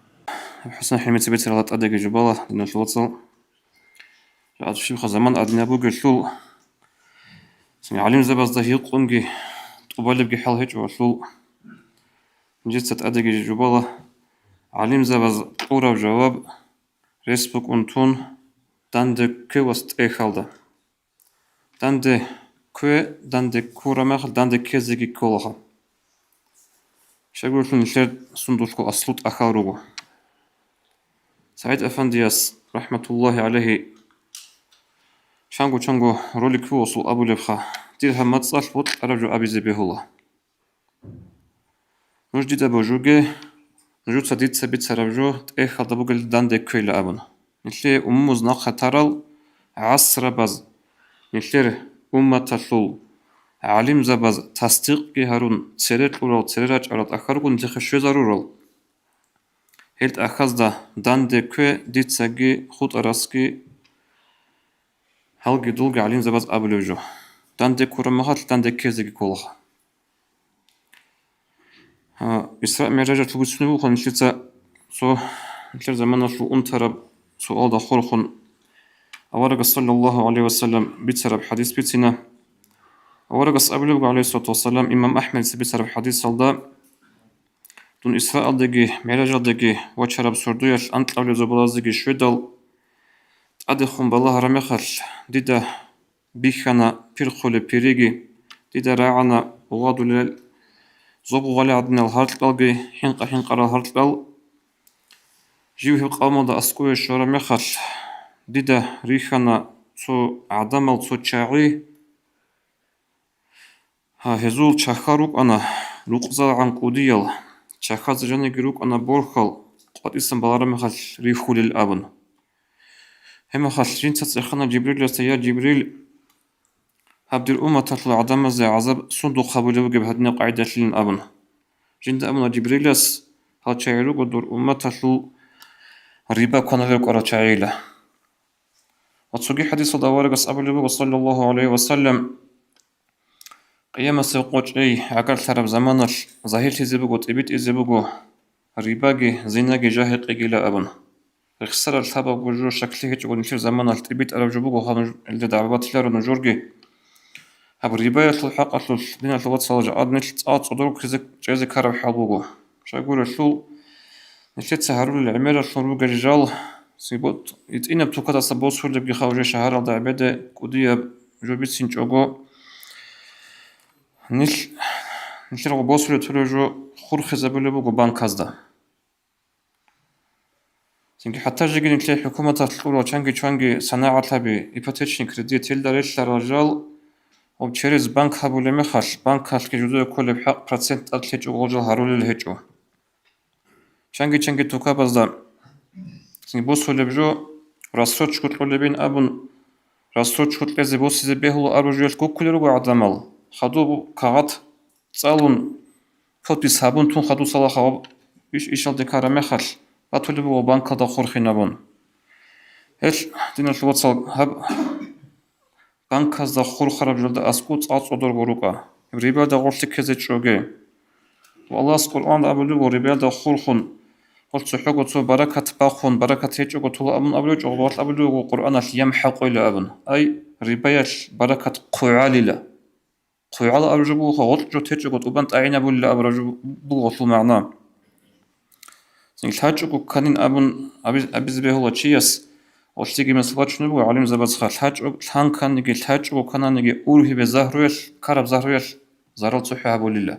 ХӀасан ХӀимица бицарала тӀадеги жубала, диналъул вацал. Жагьад щибха заман гӀадинаб бугелъул, цин гӀалимзабазда гьикъунги тӀубалебги хӀал гьечӀо гьелъул. Жинца тӀадеги жубала, гӀалимзабаз кьураб жаваб рес букӀун тун, данде ккевас тӀехьалда. Данде ккве, данде ккураб мехалъ данде ккезеги кколаха. Щайгурелъул нилъер сундулъго аслу тӀахьал руго. СагӀид Афандияс, рахӀматуллагьи гӀалайгьи, чанго-чанго ролик вугьусул абулебха: «Дир гьаб мацӀалъ бокьараб жо абизе бегьула. Нуж дида божуге, нужеца дица бицараб жо тӀехьалда бугел данде кквейила», — абун. Нилъее умумуз нахъа тарал гӀасрабаз, нилъер умматалъул гӀалимзабаз тасдикъги гьарун, цере кьурал, цере рачӀарал тӀахьал руго нилъехъе щвезарурал. Гьел тӀахьазда данде ккве дицаги хутӀарасги гьалги-дулги гӀалимзабаз абулев жо. Данде ккураб мехалъ данде ккезеги кколаха. Гьа, Исра МигӀражалъул бицунеб буго нилъеца цо нилъер заманалъул унтараб суалда хурхун аварагас, саллаллагьу гӀалайгьи вассалам, бицараб хӀадис бицина. Аварагас абулеб буго, гӀалайгьиссалату вассалам, имам АхӀмадица бицараб хӀадисалда: «Дун Исраалдеги МигӀражалдеги вачараб сордоялъ анкьабилеб зобалаздеги щведал, тӀадехун балагьараб мехалъ, дида бихьана пирхулеб пириги, дида рагӀана гъвадулел зоб-гъвали гӀадинал гьаркьалги, хӀинкъа-хӀинкъарал гьаркьал. Жив гьеб къавмалда аскӀове щвараб мехалъ, дида рихьана цо гӀадамал цо чагӀи». Гьа, гьезул чахьал рукӀана рукъзал гӀанкӀудиял, чахьазда жаниги рукӀана борхьал, къватӀисан балараб мехалъ рихьулел абун. Гьеб мехалъ жинца цӀехана Жибриласда: «Я Жибрил, гьаб дир умматалъул гӀадамазда гӀазаб сундухъ гьабулеб бугеб гьадинаб къагӀидалъилин», — абун. Жинда абуна Жибрилас: «Гьал чагӀи руго дур умматалъул риба кваналел кӀварал чагӀийила». Ва цоги хӀадисалда аварагас абулеб буго, саллаллагьу гӀалайгьи вассалам: «Къиямасеб къо чӀей гӀагарлъараб заманалъ загьирлъизе буго, тӀибитӀизе буго, рибаги, зинаги жагьи-къегила», — абун. Рехсараб лъабабго жо, щаклъи гьечӀого, нилъер заманалъ тӀибитӀараб жо буго, гьанже гьелда дагӀба батиларо нужерги. Гьаб рибаялъул хӀакъалъулъ, диналъул вацал, жагӀад нилъ цӀа цӀодор ккезе чӀезе ккараб хӀал буго. Щайгурелъул, нилъеца гьарулел гӀемералъун ругел жал, сибот, гьитӀинаб тукадаса босулебги хавже шагьаралда гӀебеде кӀудияб жо бицинчӀого, нилъ, нилъер босулеб туреб жо хурхизабулеб буго банказда. Цинги хӀатта жеги нилъее хӀукуматалъ кьурал чанги-чванги санагӀатлъаби, ипотечный кредит, гьелда релълъарал жал, об через банк гьабулеб мехалъ, банкалъги жузуе кколеб хӀакъ процент тӀад лъечӀого гъожал гьарулел гьечӀо. Чанги-чанги тукабазда цинги босулеб жо, рассрочку кьолебин абун, рассрочку кьезе босизе бегьула абу жуялъ гуккулел руго гӀадамал, хадуб кагъат цӀалун, подпись гьабун тун хадусала хаб иш-, ишалде ккараб мехалъ, батулеб буго банкалда хурхинабун. Гьелъ, диналъул вацал, гьаб банказда хурхараб жалда аскӀу цӀа-цӀодорго рукӀа. Рибада гъорлъи ккезе чӀоге. Ва Аллагьас Къуръанда абулеб буго, рибада хурхун, гъолъ цохӀого цо баракат бахъун, баракат гьечӀого тола абун абулеб чӀого, гъолъ абулеб буго Къуръаналъ ямхӀа къойила абун. Ай, рибаялъ баракат хъугӀалила. ХъугӀал абураб жо буго, гъоркь жо течӀого тӀубан тӀагӀинабулила абураб жо буго гъолъул магӀна. Цинги лъачӀого кканин абун аби-, абизе бегьула чияс, гъолъиги мисал бачунеб буго гӀалимзабазха, лъачӀо-, лъан кканиги, лъачӀого ккананиги ургьибе загьруялъ, ккараб загьруялъ зарал цохӀо гьабулила.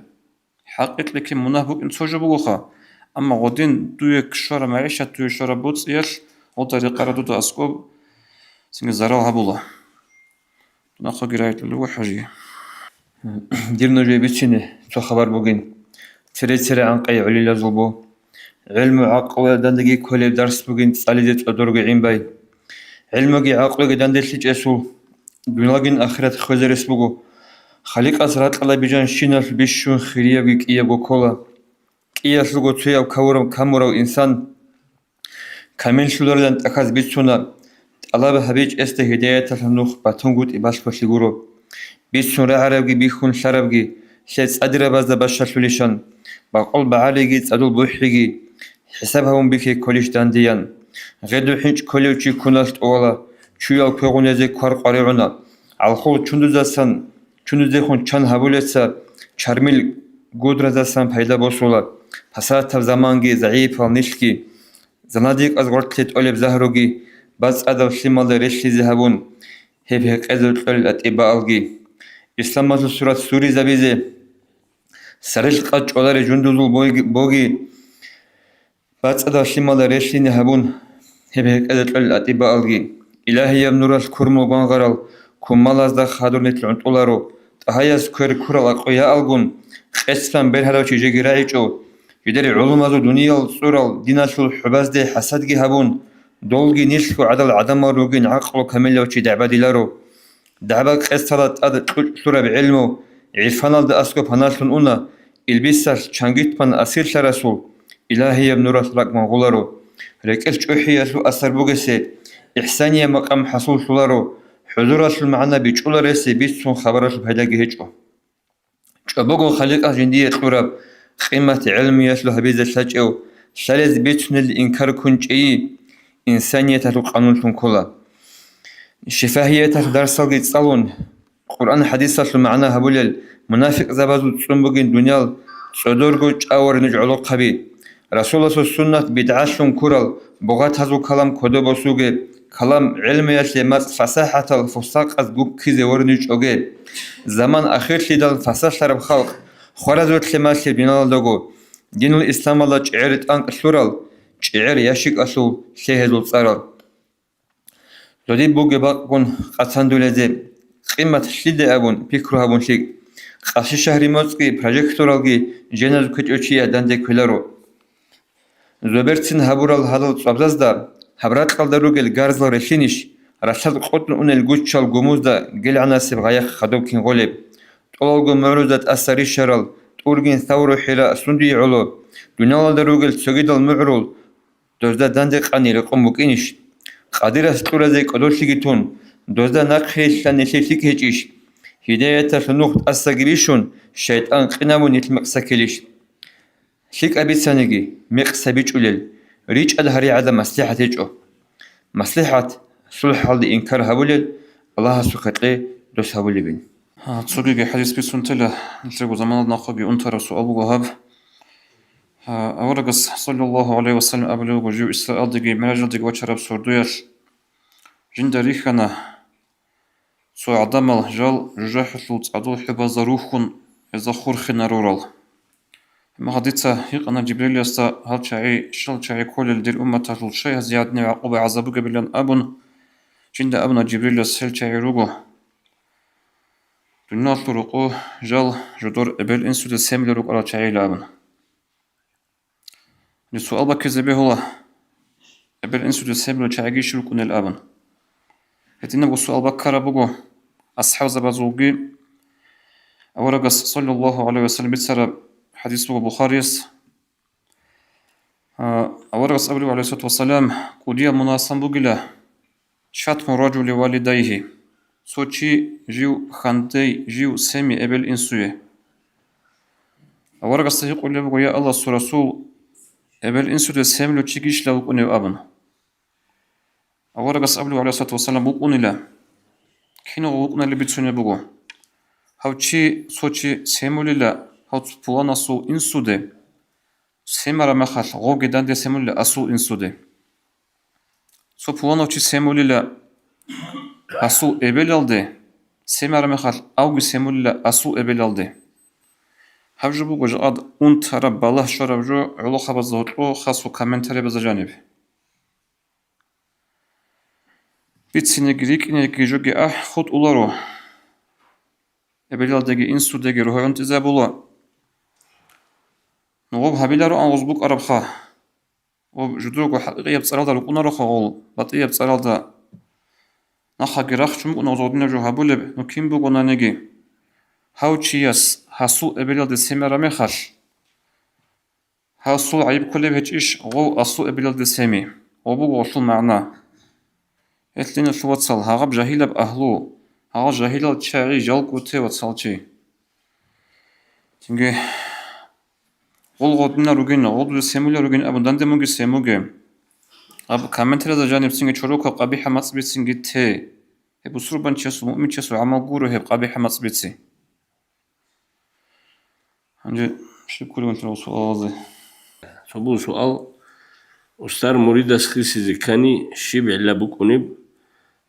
ХӀакъикълъи мунагь букӀин цо жо бугоха, амма гъодин дуе щвараб магӀишат, дуе щвараб боцӀиялъ, гъода рекъараб дуда аскӀоб цинги зарал гьабула. Нахъеги рагӀи кьолеб буго, ХӀажи. Дир нужее бицине цо хабар бугин. Цере-цере гӀанкъи гӀолилазул бу. ГӀилму гӀакълуялда данде кколеб дарс бугин цӀализе цӀодорго гӀин бай. ГӀилмуги гӀакълуги данделъичӀесул, дуниялгин ахират хвезарес буго. Халикъас ракьалда бижанщиналъ бищун хириябги кӀиябго ккола. КӀиялъулго цояб кавурав-, камурав инсан камиллъуларилан тӀахьаз бицуна, тӀалаб гьабичӀесда гьидаяталъул нух батунгутӀи балъголъи гуро. Бицун рагӀарабги бихьун лъарабги лъе цӀадирабазда бащалъулищан, бакъул багӀариги цӀадул бухӀиги хӀисаб гьабун бихьи кколищ дандеян. Гъеду хӀинчӀ кколев чи куналъ тӀовала, чуял квегъунезе квар къваригӀуна. ГӀалхул чундузасан, чундузехун чан гьабулеца чармил гудразасан пайда босула, пасатаб заманги загӀипал нилъги. Занадикъаз гъоркье тӀолеб загьруги бацӀцӀадаб лъималда релълъизе гьабун, гьеб гьекъезе кьолел атӀибаалги. Исламалъул сурат суризабизе, сарилъ къад чӀоларел жундузул боги, боги бацӀцӀадаб лъималда релълъине гьабун, гьеб гьекъезе кьолел атӀибаалги. Илагьияб нуралъ курмул гвангъарал кумалазда хадур нилъ гӀунтӀуларо, ТӀагьаяс квер ккурал акъуяалгун, къецлъан бергьарав чи жеги рагӀичӀо, жидер гӀолумазул дуниял цӀурал диналъул хӀубазде хӀасадги гьабун, долги нилъго гӀадал гӀадамал ругин гӀакълу камилав чи дагӀбадиларо. ДагӀба-къецалда тӀад кьучӀ лъураб гӀелму, гӀирфаналда аскӀоб паналъун уна, илбисалъ чангитӀ бан асирлъарасул, илагьияб нуралъ ракӀ мангъуларо. РекӀел чӀухӀиялъул асар бугесе, ихсанияб макъам хӀасуллъуларо, хӀузуралъул магӀна бичӀчӀуларесе бицун хабаралъул пайдаги гьечӀо. ЧӀобого Халикъас жиндие кьураб къимат гӀелмуялъул гьабизе лъачӀев лъалез бицунел инкар ккун чӀейи, инсанияталъул къанунлъун ккола. Шифагьияталъул дарсалги цӀалун, Къуръан-хӀадисалъул магӀна гьабулел мунафикъзабазул цӀун бугин дуниял цӀодорго чӀвазе нуж гӀолохъаби. Расуласул суннат бидгӀалъун ккурал бугъатазул калам кодоб босуге, калам гӀелмуялъе мацӀ фасахӀатал фусакъаз гуккизе ворничӀоге. Заман ахирлъидал фасалъараб халкъ хваразулъе малъи биналдаго, динул исламалда чӀегӀер тӀанкӀ лъурал, чӀегӀер ящикалъул лъегьезул цӀарал. Додиб бугеб бакъгун къацандулезе, къимат лъиде абун пикру гьабун лъикӀ. Къаси шагьри моцӀги прожекторалги женазул ккечӀев чияс данде ккеларо. Зоберцин гьабурал гьадал цӀвабзазда гьаб ракьалда ругел гарзал релълъинищ, ралъад къотӀун унел гучал гумузда гелгӀанасеб гъаяхъ хадуб кингъолеб? ТӀолалго мугӀрузда тӀаса рищарал тӀургин Савру ХӀира сундие гӀоло? Дуниялалда ругел цогидал мугӀрул дозда данде къани рекъон букӀинищ? Къадирас кьуразе кӀодолъиги тун, дозда нахъе лъан нилъе лъикӀ гьечӀищ? Гьидаяталъул нух тӀасаги бищун, шайтӀан къинабун нилъ мекъса ккелищ? ЛъикӀаб бицаниги, мекъса бичӀчӀулел, ричӀад гьаригӀада маслихӀат гьечӀо. МаслихӀат, сулхӀалде инкар гьабулел, Аллагьасухъе кье дос гьабулебин. А, цогиги хӀадис бицунтела, нилъерго заманалда нахъеги унтараб суал буго гьаб. А, аварагас, саллаллагьу гӀалайгьи ва саллам, абулеб буго, жив Исраилдеги МигӀражалдеги вачараб сордоялъ жинда рихьана, цо гӀадамал жал жужахӀалъул цӀадул хӀубазда рухьун гьезда хурхинарурал. Магьадица гьикъана Жибрилиясда гьал чагӀи, щал чагӀи кколел дир умматалъул, щай гьезие гӀадинаб гӀакъуба-гӀазаб бугебилан абун, жинда абуна Жибрилияс гьел чагӀи руго. Дуниялалъул рукъу жал жодор эбел-инсуда семилел рукӀарал чагӀила абун. Гьанже суал баккизе бегьула, эбел-инсуда семилел чагӀиги щиб рукӀунел абун. Гьединабго суал баккараб буго асхӀабзабазулги. Аварагас, саллаллагьу гӀалайгьи ва саллам, бицараб хӀадис буго Бухарияс. А, аварагас абулеб, гӀалайгьиссалату вассалам, кӀудиял мунасан бугила шатму ражули валидайгьи, цо чи жив хьандей, жив семи эбел-инсуе. Аварагасда гьикъулеб буго: «Я Аллагьасул Расул, эбел-инсуда семилев чигищ вукӀунев?» абун. Аварагас абулеб, гӀалайгьиссалату вассалам, вукӀунила. Киналго вукӀуналеб бицунеб буго. Гьав чи, цо чи семулила гьав пуланасул инсуде, семара мехалъ гъовги данде семулила асул инсуде. Цо пуланав чи семулила асул эбелалде, семара мехалъ авги семулила асул эбелалде. Гьаб жо буго жакъад унтараб балагь щвараб жо гӀолохъабазда гьоркьо хасго комментариябазда жаниб. Бицинеги рикӀкӀинеги жоги ахӀ хутӀуларо. Эбелалдеги инсудеги рогьунтӀизабула. Ну гъоб гьабилароан гъоз букӀарабха. Гъоб жудурго хӀакъикъияб цӀаралда рукӀунароха гъол, батӀияб цӀаралда. Нахъаги рахчун букӀуна гъоз гъодинаб жо гьабулеб, ну кин бугонаниги. Гьав чияс гьасул эбелалде семара мехалъ, гьасул гӀайиб кколеб гьечӀищ гъов асул эбелалде семи? Гъоб буго гъолъул магӀна. Гьелъ, диналъул вацал, гьагъаб жагьилаб агьлу, гьагъал жагьилал чагӀи жалго те, вацал чи. Цинги гъол гъодинал ругин, гъол дуде семулел ругин абун данде мунги семуге. Аб комментариязда жаниб цинги чорокаб къабихӀаб мацӀ бицинги те. Гьеб бусурбанчиясул, муъминчиясул гӀамал гуро гьеб къабихӀаб мацӀ бици. Гьанже щиб кколеб унтарал суалалазе? Цо буго суал: устар муридас хисизе ккани, щиб гӀилла букӀунеб?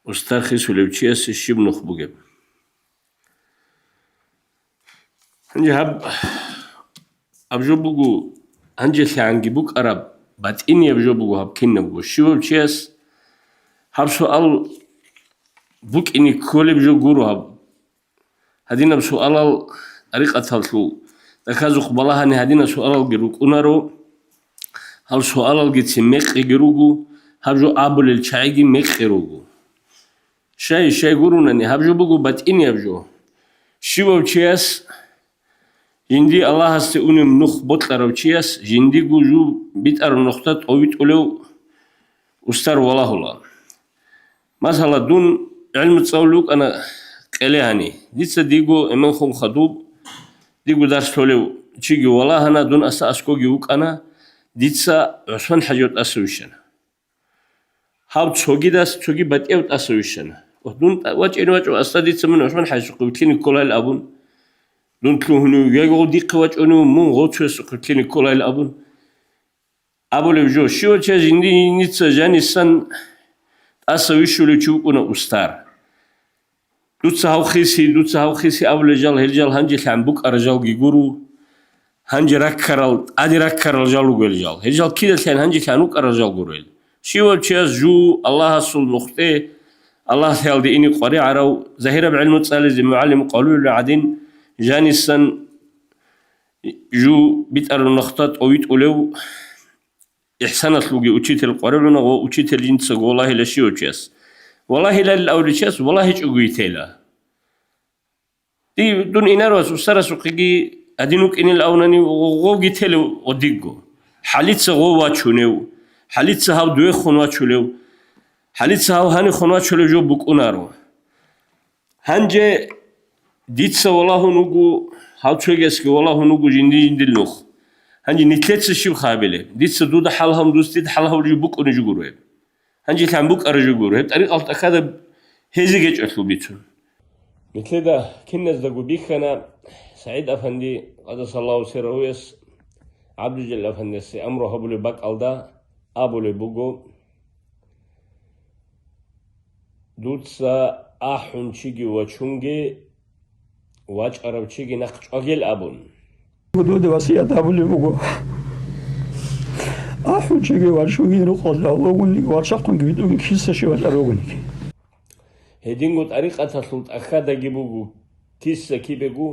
Устар хисулев чиясе щиб нух бугеб? Гьанже гьаб, гьаб жо буго, гьанжелъагӀанги букӀараб батӀинияб жо буго гьаб кинабго. Щивав чияс гьаб суал букӀине кколеб жо гуро гьаб. Гьадинаб суалал тӀарикъаталъул тӀахьазухъ балагьани гьадинаб суалалги рукӀунаро, гьал суалалгицин мекъиги руго, гьаб жо абулел чагӀиги мекъи руго. Щай, щай гурунани, гьаб жо буго батӀинияб жо. Щивав чияс жинди Аллагьасде унеб нух бокьарав чияс жиндиго жу битӀараб нухда тӀовитӀулев устар валагьула. Масала, дун гӀилму цӀалулев вукӀана кьелегьани. Дица диго эменхун хадуб, диго дарс толев чиги валагьана, дун аса аскоги вукӀана, дица ГӀусман ХӀажияв тӀаса вищана. Гьав цогидас цоги батӀияв тӀаса вищана. Дун тӀа-, вачӀине вачӀун асда дица мун ГӀусман ХӀажиясухъе вилълъине кколайил абун, дун лъугьунев, яги гъов дихъе вачӀунев, мун гъов цоясухъе вилълъине кколайил абун. Абулеб жо, щивав чияс жинди-, жиндица жанисан тӀаса вищулев чи вукӀуна устар. Дуца гьав хиси, дуца гьав хиси абулел жал, гьел жал гьанжелъан букӀарал жалги гуро. Гьанже раккарал, тӀаде раккарал жал руго гьел жал. Гьел жал кидалъан гьанжелъан рукӀарал жал гуро гьел. Щивав чияс жу Аллагьасул нухде, Аллагьлъиялде ине къваригӀарав, загьираб гӀилму цӀализе мугӀалим къвалулел гӀадин, жанисан жу битӀараб нухда тӀовитӀулев, ихсаналъулги учитель къваригӀуна ва учитель жинцаго валагьила щивав чияс. Валагьилалил авличияс валагьичӀого йитейла. Ди-, дун инарвас устарасухъеги гьадин вукӀинел авнани гъовги телев гъодигго. ХӀалица гъов вачунев, хӀалица гьав дуехун вачулев, хӀалица гьав гьанихун вачулев жо букӀунаро. Гьанже дица валагьун вуго, гьав цогиясги валагьун вуго жинди-жиндил нух. Гьанже нилъеца щиб хабилеб? Дица дуда хӀалгьун, дус дида хӀалгьавулев букӀунеб жо гуро гьеб. Гьанже лъан букӀараб жо гуро, гьеб тӀарикъал тӀахьазаб гьезие гьечӀолъул бицун. Нилъеда киназдаго бихьана СагӀид-афанди, къадасаллагьу сиррагьуяс, ГӀабдулжалил-афандиясе амру гьабулеб бакӀалда абулеб буго: «Дуца ахӀун чиги вачунге, вачӀарав чиги нахъ чӀвагел», – абун. Дуда васият гьабулеб буго. АхӀун чиги вачунги рукъалда вугониги, вачахъунги витӀунги киса щив вачӀар вугониги. Гьединго тӀарикъаталъул тӀахьадаги буго, киса кибего,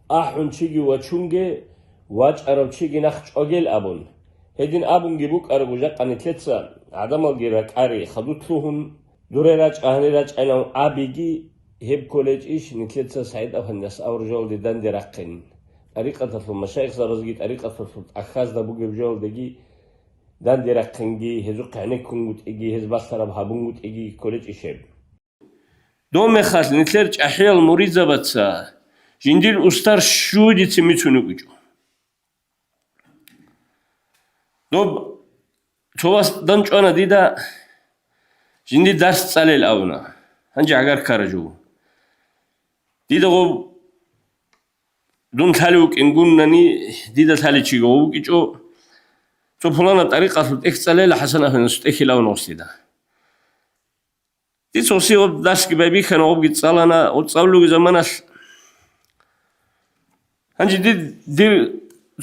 ахӀун чиги вачунге, вачӀарав чиги нахъ чӀвагел абун. Гьедин абунги букӀарабу жакъа нилъеца гӀадамалги ракӀари хадур лъугьун, дуре рачӀа, гьанир рачӀайилан абиги, гьеб кколечӀищ нилъеца СагӀид-афандияс аваржалде данде рахъин, тӀарикъаталъул машайихзабазги тӀарикъаталъул тӀахьазда бугеб жоялдеги данде рахъинги, гьезухъ гӀенеккунгутӀиги, гьез балъараб гьабунгутӀиги кколечӀищ гьеб? Доб мехалъ нилъер чӀахӀиял муридзабаца жиндир устар щудицин бицунеб букӀо. Доб цо вас данчӀвана дида, жиндир дарс цӀалел абуна. Гьанже гӀагар ккара жо. Дида гъоб дун лъалев вукӀин гуннани, дида лъаличи гъов вукӀичӀо, цо пуланаб тӀарикъалъул тӀехь цӀалела ХӀасан-афандиясул тӀехьилавун гъослида. Дица гъосие гъоб дарсги байбихьана, гъобги цӀалана, гъоб цӀалулев заманалъ. Гьанже дир, дир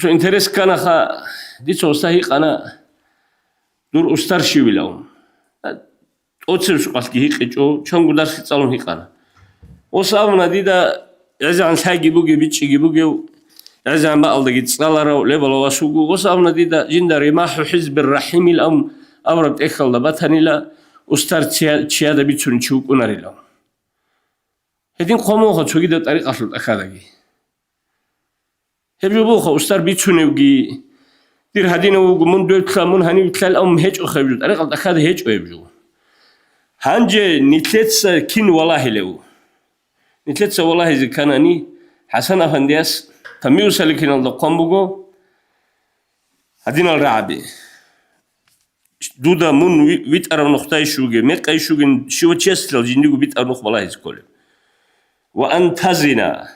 цо интерес кканаха, дица гъоса гьикъана, дур устар щивилавун. ТӀоцеб сукъалъги гьикъичӀо, чанго дарсги цӀалун гьикъана. Гъос абуна дида, гӀезегӀан лъайги бугев, бичӀчӀиги бугев, гӀезегӀан бакӀалдаги цӀаларав лебала вас вуго. Гъос абуна дида, жинда Римаху ХӀизбир РахӀимил ам абураб тӀехьалда батанила, устар чия-, чияда бицунев чи вукӀунарила. Гьедин хъван муха цогидаб тӀарикъалъул тӀахьадаги. Гьеб жо буха устар бицуневги, дир гьадинав вуго, мун дов лъа, мун гьанив лъал, амма гьечӀо гьеб жо, тӀарикъал тӀахьада гьечӀо гьеб жо. Гьанже нилъеца кин валагьилев? Нилъеца валагьизе кканани, ХӀасан-афандияс Тамиусали киналда хъван буго гьадинал рагӀаби. Дуда мун ви-, витӀарав нухдай щуге, мекъай щугин, щивав чиясилал жиндиго битӀараб нух балагьизе кколеб. Ва антазина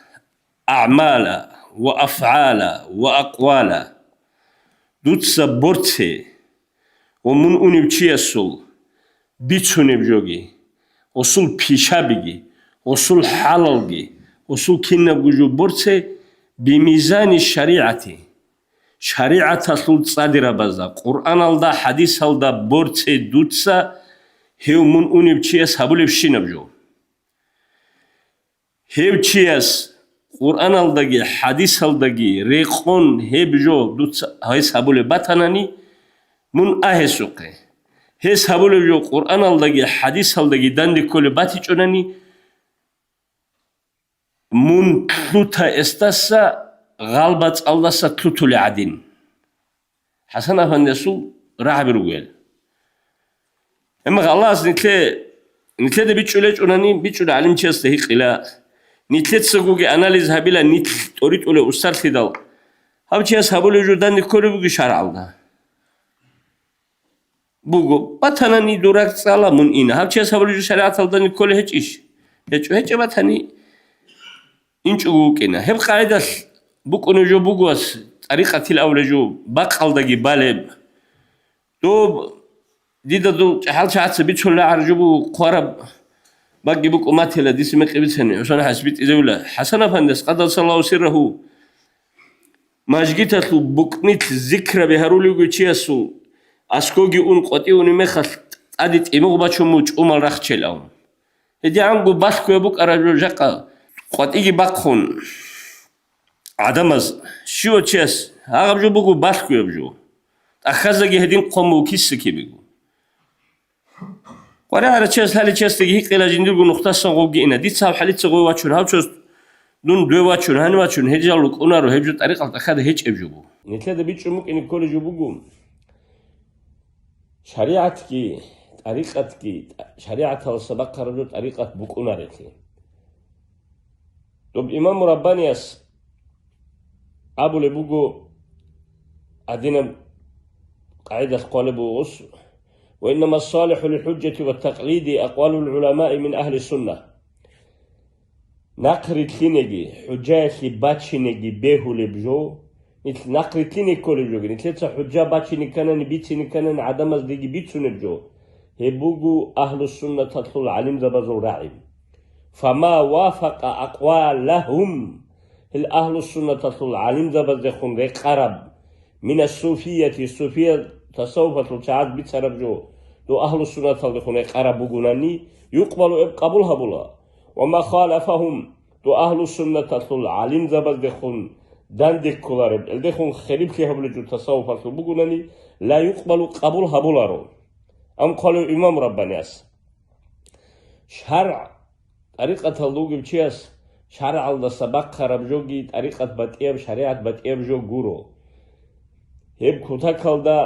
аъмала ва афгӀала ва акъвала. Дуца борце ва мун унев чиясул бицунеб жоги, гъосул пишабиги, гъосул хӀалалги, гъосул кинабго жо борце бимизани шаригӀати. ШаригӀаталъул цӀадирабазда, Къуръаналда, хӀадисалда борце дуца гьев мун унев чияс гьабулебщинаб жо. Гьев чияс Къуръаналдаги хӀадисалдаги рекъон гьеб жо дуца гьес гьабулеб батанани, мун а гьесухъе. Гьес гьабулеб жо Къуръаналдаги хӀадисалдаги данде кколеб батичӀонани, мун лъута эсдаса, гъалба цӀалдаса лъутулей гӀадин. ХӀасан-афандиясул рагӀаби ругел. Амма Аллагьас нилъе-, нилъеда бичӀчӀулечӀунани, бичӀчӀула гӀалимчиясда гьикъила, нилъецагоги анализ гьабила нилъ тӀоритӀулев устарлъидал. Гьав чияс гьабулев жо данде кколеб буги шаргӀалда? Буго, батанани дурак цӀала мун ина. Гьав чияс гьабулеб жо шаригӀаталда данде кколеб гьечӀищ? ГьечӀо, гьечӀеб батани, инчӀого вукӀина. Гьеб къагӀидалъ букӀунеб жо буго ас, тӀарикъатил авлеб жо, бакъалдаги балеб. Доб, дида дол чӀахӀал чагӀаца бицун рагӀар жо буго, хъвараб бакӀги букӀун батила, дица мекъи бицани, гӀусана хӀасбитӀизавила. ХӀасан-афандияс, къаддасаллагьу сиррагьу, мажгиталъул букӀнилъ зикраби гьарулев вуго чиясул, аскоги ун, къватӀивунеб мехалъ, тӀаде тӀимугъ бачун мун чӀумал рахчел авун. ГьедигӀанго балъгояб букӀараб жо жакъа къватӀиги бахъун гӀадамаз, щивав чияс гьагъаб жо буго балъгояб жо. ТӀахьаздаги гьедин хъван буго киса-кибего. КъваригӀарав чияс лъалев чиясдаги гьикъила, жиндирго нухдасан гъовги ина. Дица гьав хӀалица гъов вачун, гьав чос дун дов вачун, гьанив вачун, гьел жал рукӀунаро, гьеб жо тӀарикъал тӀахьада гьечӀеб жо буго. Нилъеда бичӀчӀун букӀине кколеб жо буго. ШаригӀатги, тӀарикъатги, тӀа-, шаригӀаталдаса бахъараб жо тӀарикъат букӀунарелъи. Доб имаму Раббанияс абулеб буго, гьадинаб къагӀидалъ хъвалеб буго гъос: «Ва иннама салиху лил хӀужжати ва такълиди акъвалул гӀуламаи мин агьли сунна». Нахърилълъинеги, хӀужаялъе бачинеги бегьулеб жо, нилъ нахърилълъине кколеб жоги, нилъеца хӀужа бачине кканани, бицине кканани, гӀадамаздеги бицунеб жо, гьеб буго агьлуссуннаталъул гӀалимзабазул рагӀи. «Фама вафакъа акъвалагьум», Гьел агьлу-суннаталъул гӀалимзабаздехун рекъараб, мина суфияти, суфия тасаввуфалъул чагӀаз бицараб жо, дов агьлу-суннаталдехун рекъараб бугунани, юкъбалу, гьеб къабул гьабула. Ва ма халафагьум, дов агьлу-суннаталъул гӀалимзабаздехун данде кколареб, гьелдехун хилафлъи гьабулеб жо тасаввуфалъул бугунани, ла юкъбалу, къабул гьабуларо. Ам хъвалев имам Раббанияс. ШаргӀ, тӀарикъаталда вугев чияс шаргӀалдаса бахъараб жоги тӀарикъат батӀияб, шаригӀат батӀияб жо гуро. Гьеб кутакалда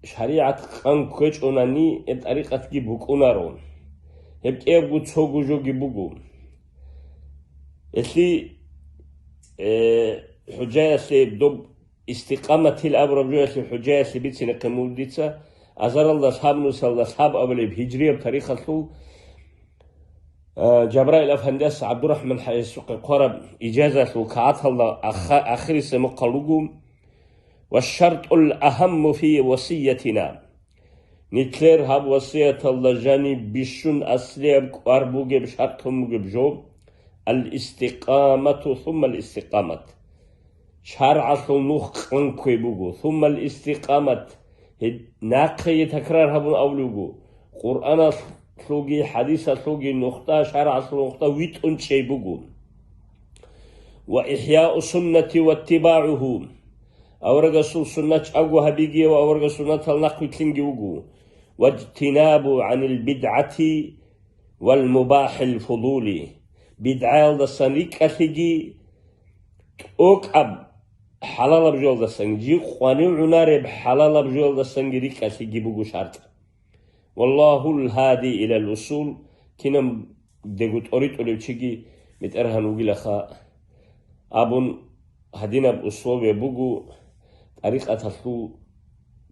шаригӀат къан кквечӀонани, гьеб тӀарикъатги букӀунаро. Гьеб кӀиябго цого жоги буго. Гьелъи, э, хӀужаялъе доб Истикъаматил абураб жоялъе хӀужаялъе бицинехъе мун дица, азаралда лъабнусалда лъабабилеб гьижрияб тарихалъул, а, Жабраил афандияс ГӀабдурахӀман ХӀайисухъе хъвараб ижазалъул кагъаталда аха-, ахирисеб мухъал руго: «Ва шартӀул агьамму фи васиятина». Нилъер гьаб васияталда жаниб бищун аслияб кӀвар бугеб, шартӀлъун бугеб жо: «Ал-истикъамату суммал истикъамат». ШаргӀалъул нух къан кквей буго, суммал истикъамат, гьеб нахъеги такрар гьабун абулеб буго, Къуръаналъулги хӀадисалъулги нухда, шаргӀалъул нухда витӀун чӀей буго. Ва ихӀяу суннати ваттибагӀугьу, аварагасул суннат чӀаго гьабиги ва аварагасул суннатал нахъвилълъинги вуго, ваджтинабу гӀанил бидгӀати вал мубахӀил фудули, бидгӀаялдасан рикӀкӀалъиги, тӀокӀаб хӀалалаб жоялдасанги, жив къванив гӀунареб хӀалалаб жоялдасанги рикӀкӀалъиги буго шартӀ. Валлагьул гьади илал усул, кинаб дего тӀоритӀулев чиги метӀергьан вугилаха абун, гьадинаб условие буго, тӀарикъаталъул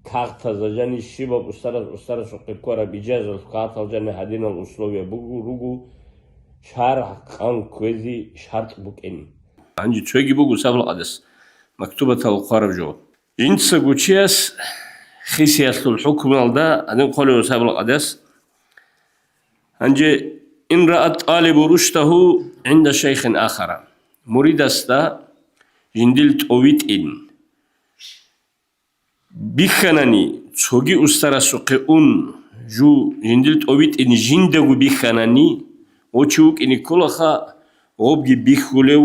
кагътазда жани щибаб устарас, устарасухъе ккараб ижазалъул кагътал жани гьадинал условие буго, руго, шаргӀ къан кквезе шартӀ букӀин. Гьанже цоги буго сабла къадас мактубатал хъвараб жо. Жинцаго чияс хисиялъул хӀукмуналда гьадин хъвалев сабла къадас. Гьанже: «Ин раа тӀалибу рушдагьу гӀинда шайхин ахара». Муридасда жиндил тӀовитӀин бихьанани, цоги устарасухъе ун, жу-, жиндил тӀовитӀин жиндаго бихьанани, гъов чи вукӀине кколаха, гъобги бихьулев,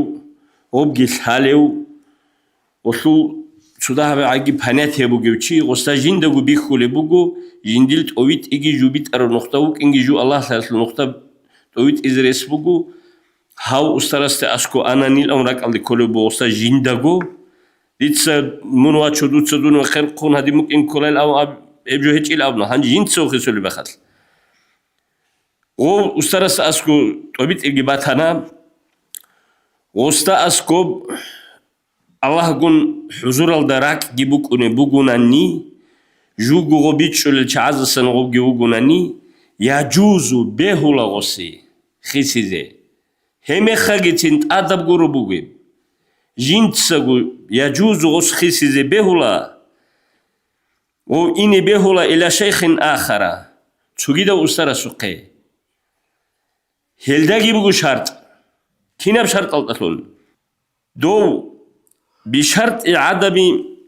гъобги лъалев, гъолъул цо дагьаб гӀаги понятие бугев чи, гъосда жиндаго бихьулеб буго, жиндил тӀовитӀиги жу битӀараб нухда вукӀинги жу Аллагьлъаралъул нухда тӀовитӀизе рес буго, гьав устарасде аскӀо ананилан ракӀалде кколеб буго гъосда жиндаго. Дица мун вачо, дуца дун ва хъерхъун гьадин букӀин кколайил абун аб-, гьеб жо гьечӀил абуна, гьанже жинца вохисулеб мехалъ. Гъов устарасда аскӀо тӀобитӀиги батана, гъосда аскӀоб Аллагьгун хӀузуралда ракӀги букӀунеб бугунани, жуго гъо бичӀчӀулел чагӀаздасан гъобги вугунани, яжузу, бегьула гъосе хисизе. Гьеб мехалъгицин тӀадаб гуро бугеб. Жинцаго яжузу гъос хисизе бегьула, ва ине бегьула иля шайхин ахара, цогидав устарасухъе. Гьелдаги буго шартӀ. Кинаб шартӀалдалъун? Дов, бишартӀи гӀадами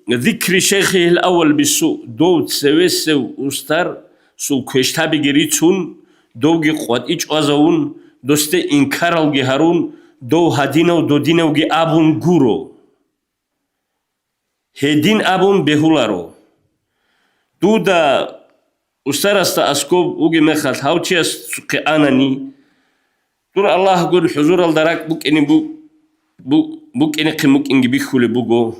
зикри шайхихил аввал бису, дов цевесев устарасул квешлъабиги рицун, довги къватӀи чӀвазавун, досде инкаралги гьарун, дов гьадинав-додинавги абун гуро. Гьедин абун бегьуларо. Дуда устарасда аскӀоб вугеб мехалъ гьав чиясухъе анани, дур Аллагьгун хӀузуралда ракӀ букӀине бу-, бу-, букӀинехъин букӀинги бихьулеб буго.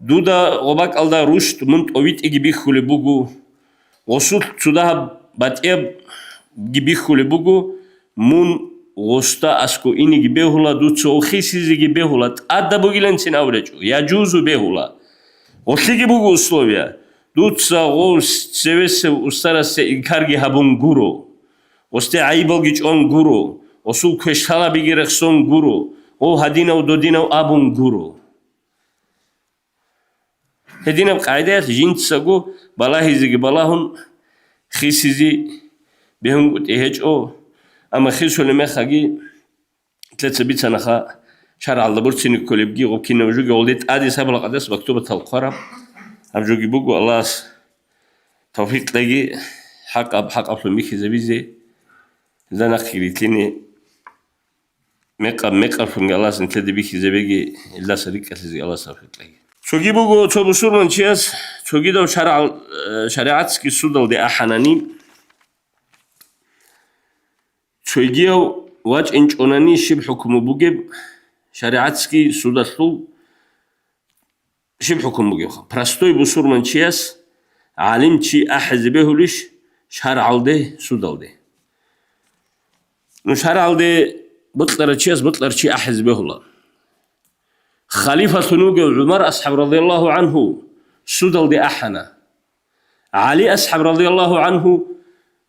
Дуда гъобакӀалда рушд мун тӀовитӀиги бихьулеб буго. Гъосулъ цо дагьаб батӀиябги бихьулеб буго. Мун гъосда аскӀо инеги бегьула, дуца гъо хисизеги бегьула, тӀадаб бугиланцин абулечӀо, яжузу, бегьула. Гъолъиги буго условия: дуца гъов цевесев устарасде инкарги гьабун гуро, гъосде гӀайибалги чӀван гуро, гъосул квешлъалабиги рехсон гуро, гъов гьадинав-додинав абун гуро. Гьединаб къагӀидаялъ жинцаго балагьизеги балагьун, хисизе бегьунгутӀи гьечӀо, амма хисулеб мехалъги лъеца бицанаха, шаргӀалда борцине кколебги, гъоб кинаб жоги гъолде тӀаде сабала къадас мактубатал хъвараб. Гьаб жоги буго, Аллагьас тавфикъ кьеги, хӀакъаб хӀакъаблъун бихьизабизе, илда нахъги рилълъине, мекъаб-мекъаблъунги Аллагьас нилъеда бихьизабеги, илдаса рикӀкӀалъизеги Аллагьас тавфикъ кьеги. Цоги буго, цо бусурманчияс цогидав шаргӀал-, э, шаригӀатский судалде ахӀанани, цогияв вачӀинчӀонани щиб хӀукму бугеб, шаригӀатский судалъул щиб хӀукму бугебха? Простой бусурманчияс гӀалимчи ахӀизе бегьулищ шаргӀалде, судалде? Ну, шаргӀалде бокьарав чияс бокьарав чи ахӀизе бегьула. Халифалъун вугев ГӀумар асхӀаб, радияллагьу гӀанхӀу, судалде ахӀана. ГӀали асхӀаб, радияллагьу гӀанхӀу,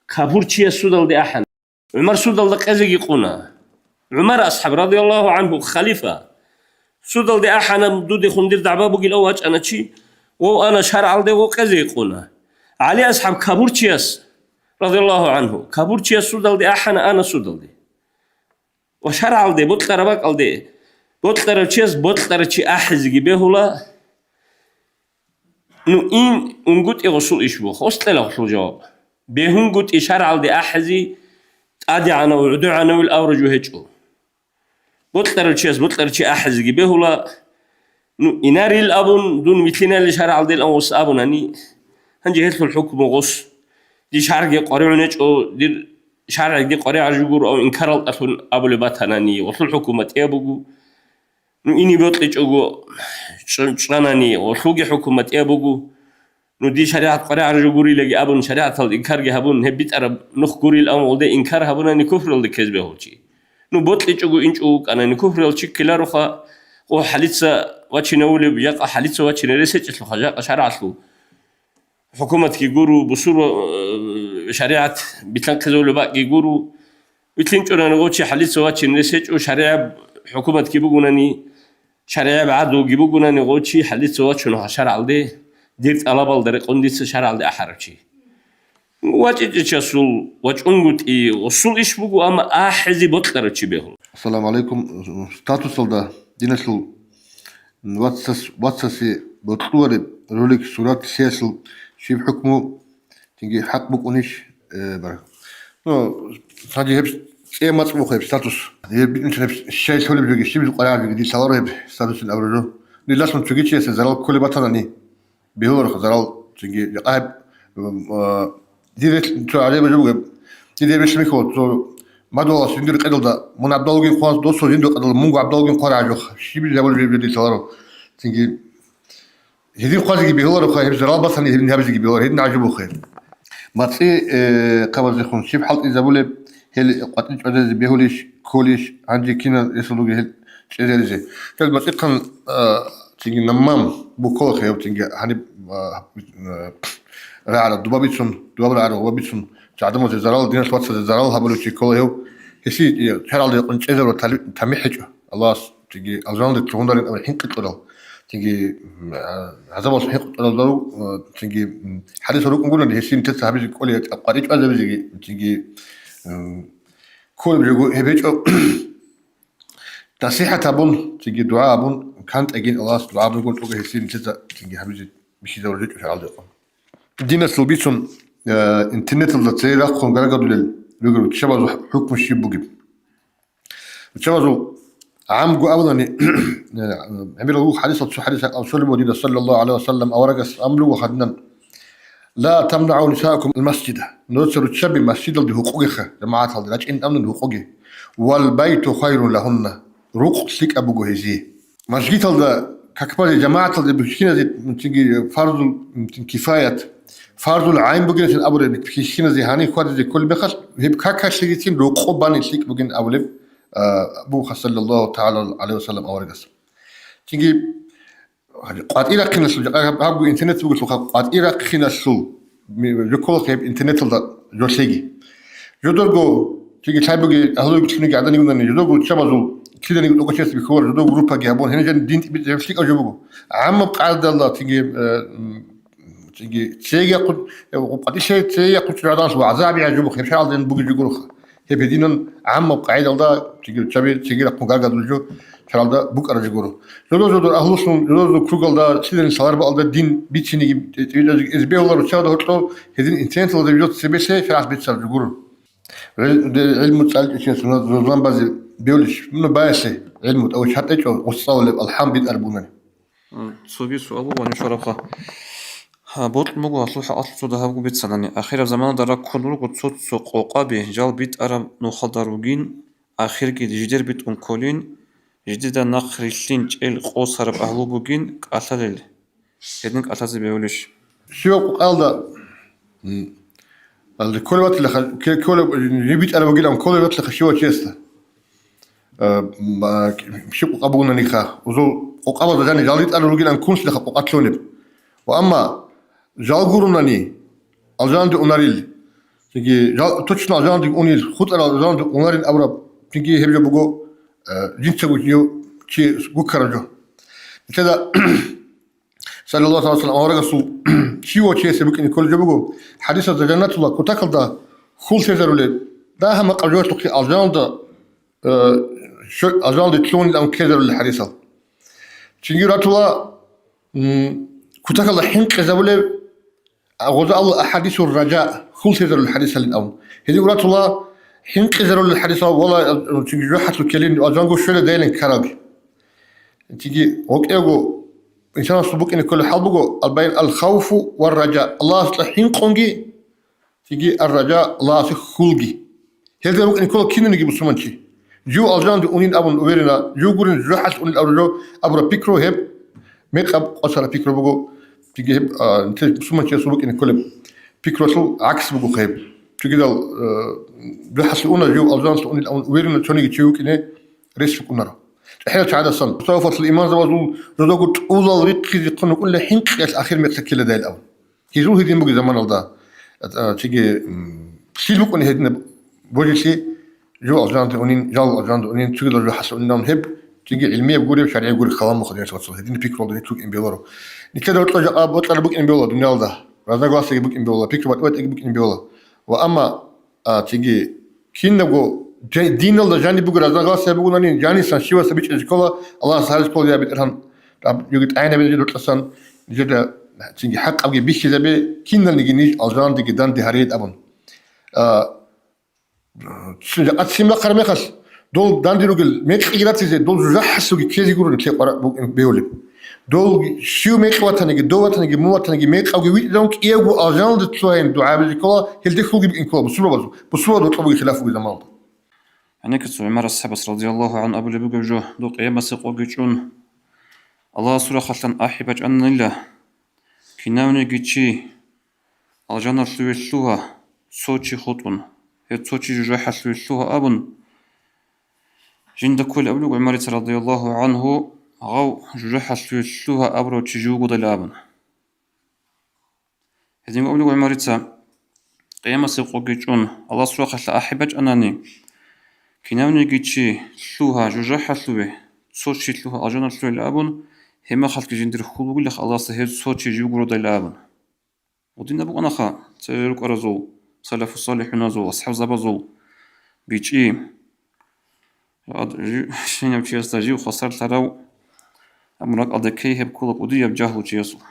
капурчияс судалде ахӀана. ГӀумар судалда къезеги къуна. ГӀумар асхӀаб, радияллагьу гӀанхӀу, халифа, судалде ахӀана, дудехун дир дагӀба бугилав вачӀана чи, гъов ана шаргӀалде, гъов къезеги къуна. ГӀали асхӀаб капурчияс, радияллагьу гӀанхӀу, капурчияс судалде ахӀана, ана судалде. Ва шаргӀалде, бокьараб бакӀалде, бокьарав чияс бокьарав чи ахӀизеги бегьула. Ну, ин унгутӀи гъосул иш буго, гъос кьела гъолъул жаваб. БегьунгутӀи шаргӀалде ахӀизе тӀадегӀанав, гӀодогӀанавил авружу гьечӀо. Бокьарав чияс бокьарав чи ахӀизеги бегьула. Ну, инарил абун, дун вилълъинали шаргӀалдел ан гъос абунани, гьанже гьелъул хӀукму гъос. Дир шаргӀги къваригӀун гьечӀо, дир шаргӀги къваригӀаржу гуро, ав инкарал тӀалъун абулеб батанани, гъолъул хӀукму батӀияб буго. Ну, ине бокьичӀого чӀ-, чӀванани, гъолъулги хӀукму батӀияб буго. Ну, дир шаригӀат къваригӀаржу гурилаги абун, шаригӀаталда инкарги гьабун, гьеб битӀараб нух гурил, амма гъолде инкар гьабунани куфралда ккезе бегьулчи. Ну, бокьичӀого инчӀого вукӀанани куфрал чи ккелароха, гъо хӀалица вачинавулеб, жакъа хӀалица вачине рес гьечӀелъулха, жакъа шаргӀалъул хӀукуматги гуру, бусурба, э, шаригӀат билълъанхъизавулеб бакӀги гуру. ВилълъинчӀунани гъо чи хӀалица вачин рес гьечӀо, шаригӀаб хӀукуматги бугунани, шаригӀаб гӀадлуги бугунани, гъо чи хӀалица вачуна шаргӀалде, дир тӀалабалда рекъон дица шаргӀалде ахӀарав чи. ВачӀичӀичасул вачӀунгутӀи гъосул иш буго, амма ахӀизе бокьарав чи бегьула. Ассаламу алейкум. Статусалда диналъул вацас-, вацасе бокьулареб ролик, сурат лъиялъул щиб хӀукму, цинги хӀакъ букӀунищ, э, бар-, ну, цаги гьеб цӀе мацӀ буха гьеб статус. Гьеб битӀунчӀун гьеб щай лъолеб жоги, щиб къваригӀараб жоги, дилъаларо гьеб статусин абураб жо. Дилалъун цоги чиясе зарал кколеб батанани, бегьулароха зарал, цинги жакъа гьеб, м, а, дир релъ-, цо гӀажаиб жо бугеб. Дир релъ михьула, цо мадугьалас жиндир къедалда, мун гӀабдалгин хъван, досул жиндир къедалда, мунго гӀабдалгин хъварагӀажуха. Щиб жабулеб жо дилъаларо. Цинги гьедин хъвазеги бегьулароха, гьеб зарал батани гьедин гьабизеги бегьуларо, гьедин гӀажубухъе. МацӀи, э, хъабазехун щиб хӀалтӀизабулеб, гьел къватӀир чӀвазаризе бегьулищ, кколищ, гьанже кинал ресалуги гьел чӀезаризе. Гьел мацӀихъан, э, цинги наммам букколахъе гьев, цинги гьаниб, э, э, рагӀараб дуба бицун, дубаб рагӀараб гъуба бицун, гӀадамазе зарал, диналъ вацазе зарал гьабулев чи ккола гьев. Гьесие, э, шаргӀалда рекъон чӀезарун тали-, тамихӀ гьечӀо. Аллагьас цинги алжаналде лъугьунарин абун хӀинкъи кьурал, цинги, м, а, гӀазабалъун хӀинкъи кьурал дару, а, цинги, м, хӀадисал рукӀунгунани гьесие нилъеца гьабизе кӀолей къваригӀи чӀвазабизеги, цинги, м, кколеб жого гьеб гьечӀо. НасихӀат гьабун, цинги дугӀа гьабун, кантӀагин Аллагьас дугӀа бугун тӀуга гьесие нилъеца цинги гьабизе бихьизабураб гьечӀо шаргӀалда рекъон. Диналъул бицун, э, интернеталда цей рахъун гаргадулел ругел руччабазул хӀукму щиб бугеб? Руччабазул гӀамго абунани, э, гӀемерал вух хӀадисал цо хӀадис гьакъав цолеб ва дида, саллаллагьу гӀалайгьи ва саллам, аварагас амру ва гьадинан: «Ла тамнагӀу нисаакум ал-масжида». Нужеца руччаби масжидалде гьукъугеха, жамагӀаталде рачӀин тӀамун гьукъуге. «Вал байту хайрун лагьунна». Рукъ лъикӀаб буго гьезие. Мажгиталда, как базе, жамагӀаталда бихьиназе, цинги фарзул, цин кифаят, фарзул гӀайн бугин абураб бихьиназе гьаниб хьвадизе кколеб мехалъ, гьеб какалъигицин рокъо бани лъикӀ бугин абулеб, а, бугоха, саллаллагьу тагӀала гӀалайгьи ва саллам аварагас. Цинги къватӀирахъиналъул, гьаб-, гьабго интернет бугелъулха, къватӀирахъиналъул, ми-, жо кколахъе гьеб интернеталда жо лъеги. Жодорго, цинги лъай буги, агьлуги лъуниги гӀаданигунани, жодорго руччабазул киданиги тӀокӀочияс бихьулар, жодорго группаги гьабун, гьениб жан дин тӀибитӀизаб лъикӀаб жо буго. ГӀаммаб къагӀидалда цинги, э, м, цинги цеги яхъу-, э, къватӀилъи цеги яхъучӀеб гӀадамас вагӀза гьабигӀан жо буго, гьеб шагьалден буги жо гуроха. Гьеб гьединан гӀаммаб къагӀидалда цинги руччаби, цинги рахъун гаргадулел жо шаргӀалда букӀараб жо гуро. Жодор-жодор агьлулъун, жодор-жодор кругалда, лъиданил шаларбаалда дин бициниги, тӀибитӀизеги эзбегьуларо чагӀазда гьоркьор, гьедин интернеталда видео цебе лъе шаргӀалъ бицараб жо гуро. Гьел-, гьел гӀилму цӀаличӀесуназ зузан базе бевлищ? Ну, баялъе гӀилму тӀавуч гьатӀечӀо, гъоцӀалулеб алхӀам битӀараб бунани. Цоги суал буго, гьанив щварабха. Гьа, бокьун буго гьалъул хӀакъалъулъ цо дагьабго бицанани. Ахираб заманалда раккун руго цо-цо къокъаби жал битӀараб нухалда ругин, ахирги жидер битӀун кколин, жидеда нахърилълъин чӀел къосараб агьлу бугин кӀалъалел. Гьедин кӀалъазе бевулищ? Щивав къокъалда, м, алде кколев ватилаха, ке-, кколев, жиб битӀараб бугилан кколев ватилаха щивав чиясда. Э, м, а, щиб къокъа бугонаниха, узул къокъабазда жани жал ритӀарал ругилан ккунлъилаха къокъа лъунеб. Ва амма жал гурунани, алжанде унарил. Цинги жал, точно алжанде унил, хутӀарал алжанде унарин абураб, цинги гьеб жо буго, э, жинцаго жив чи гуккараб жо. Нилъеда, саллаллагьу гӀалайгьи ва саллам, аварагасул чи ва чиясе букӀине кколеб жо буго, хӀадисалда жаннаталда кутакалда хьул лъезарулеб, дагьа-макъаб жоялъухъе алжаналда, э, що-, алжаналде лъугьунилан ккезарулел хӀадисал. Цинги ратула, м, кутакалда хӀинкъизабулеб, а, гъоза абула ахӀадисур ражаъ, хьул лъезарулел хӀадисалин абун. Гьедин ратула хӀинкъизарулел хӀадисал, вала, э, цинги жужахӀалъув ккелин, алжанго щвеледайилан ккаралги. Цинги гьоркьего инсанасул букӀине кколеб хӀал буго, албай-, алхавфу ва ражаъ, Аллагьасда хӀинкъунги, цинги ар-ражаъ, Аллагьасе хьулги. Гьелда букӀине ккола кинаниги бусурманчи. Жив алжанде унин абун уверена, жив гурин жужахӀалъ унин абураб жо, абураб пикру гьеб мекъаб къосараб пикру буго. Цинги гьеб, а, те бусурманчиясул букӀине кколеб пикруялъул гӀакс буго гьеб. Цогидал, э, жужахӀалъе уна, жив алжанде унин абун уверена цониги чи вукӀине рес букӀунаро. ЧӀахӀиял чагӀаздасан, мутаваффалъул имамзабазул жодого тӀулал рихъизехъун рукӀунила хӀинкъиялъ ахир мекъ ккеладайил абун. Гьезул гьедин бугеб заманалда, а, цинги, м, лъил букӀуни гьединаб божилъи, жо алжанде унин, жал алжанде унин, цогидал жо хӀалъунилан гьеб, цинги гӀилмияб гуреб, шаригӀияб гуреб хъалан мухъ, динас вацал, гьедин пикру букӀин букӀин бегьуларо. Нилъеда гьоркьор жакъа бокьараб букӀин бегьула дунялда, разногласияги букӀин бегьула, пикру батӀи-батӀиги букӀин бегьула. Ва амма, а, цинги кинабго жа-, диналда жаниб буго разногласия бугонани, жанисан щиваса бичӀчӀизе ккола, Аллагьас гьарис ккола, я БетӀергьан, аб-, йоги тӀагӀинабе жо дуртӀасан, нижеда цинги хӀакъабги бихьизабе, киналниги ниж алжандеги данде гьариед абун. А, цин-, жакъа цин бахъараб мехалъ, дол данде ругел мекъиги ратизе, дол жужахӀалъуги ккезе гурони лъекъвара букӀин бегьулеб. Дол щив мекъи ватаниги, дов ватаниги, мун ватаниги, мекъавги витӀизавун кӀиявго алжаналде лъугьайин дугӀаби ккола, гьелде хьулги букӀин ккола бусурбабазул, бусурбабазул гьоркьоб бугеб хилаф бугеб заманалда. ГӀенеккица ГӀумар асхӀабас радияллагьу гӀанхӀу абулеб бугеб жо, дов къиямасеб къоги чӀун, Аллагьасул рахъалъан ахӀи бачӀананила, кинавниги чи алжаналъуве лъугьа, цо чи хутӀун, гьев цо чи жужахӀалъуве лъугьа абун, жинда кколеб абулеб ГӀумарица радияллагьу гӀанхӀу, гьав жужахӀалъуве лъугьа абурав чи жив вугодайилан абун. Гьединго абулеб ГӀумарица, къиямасеб къоги чӀун, Аллагьасул рахъалъа ахӀи бачӀанани, кинавниги чи лъугьа жужахӀалъуве, цо чи лъугьа алжаналъуве абун, гьеб мехалъги жиндир хьул бугилаха Аллагьасда гьев цо чи жив гуродайилан абун. Гьединаб букӀанаха цере рукӀаразул, салафу-салихӀуназул, асхӀабзабазул бичӀчӀи. Ад-, жи-, щинав чиясда жив хвасарлъарав, амма ракӀалда ккей гьеб ккола кӀудияб жагьлу чиясул.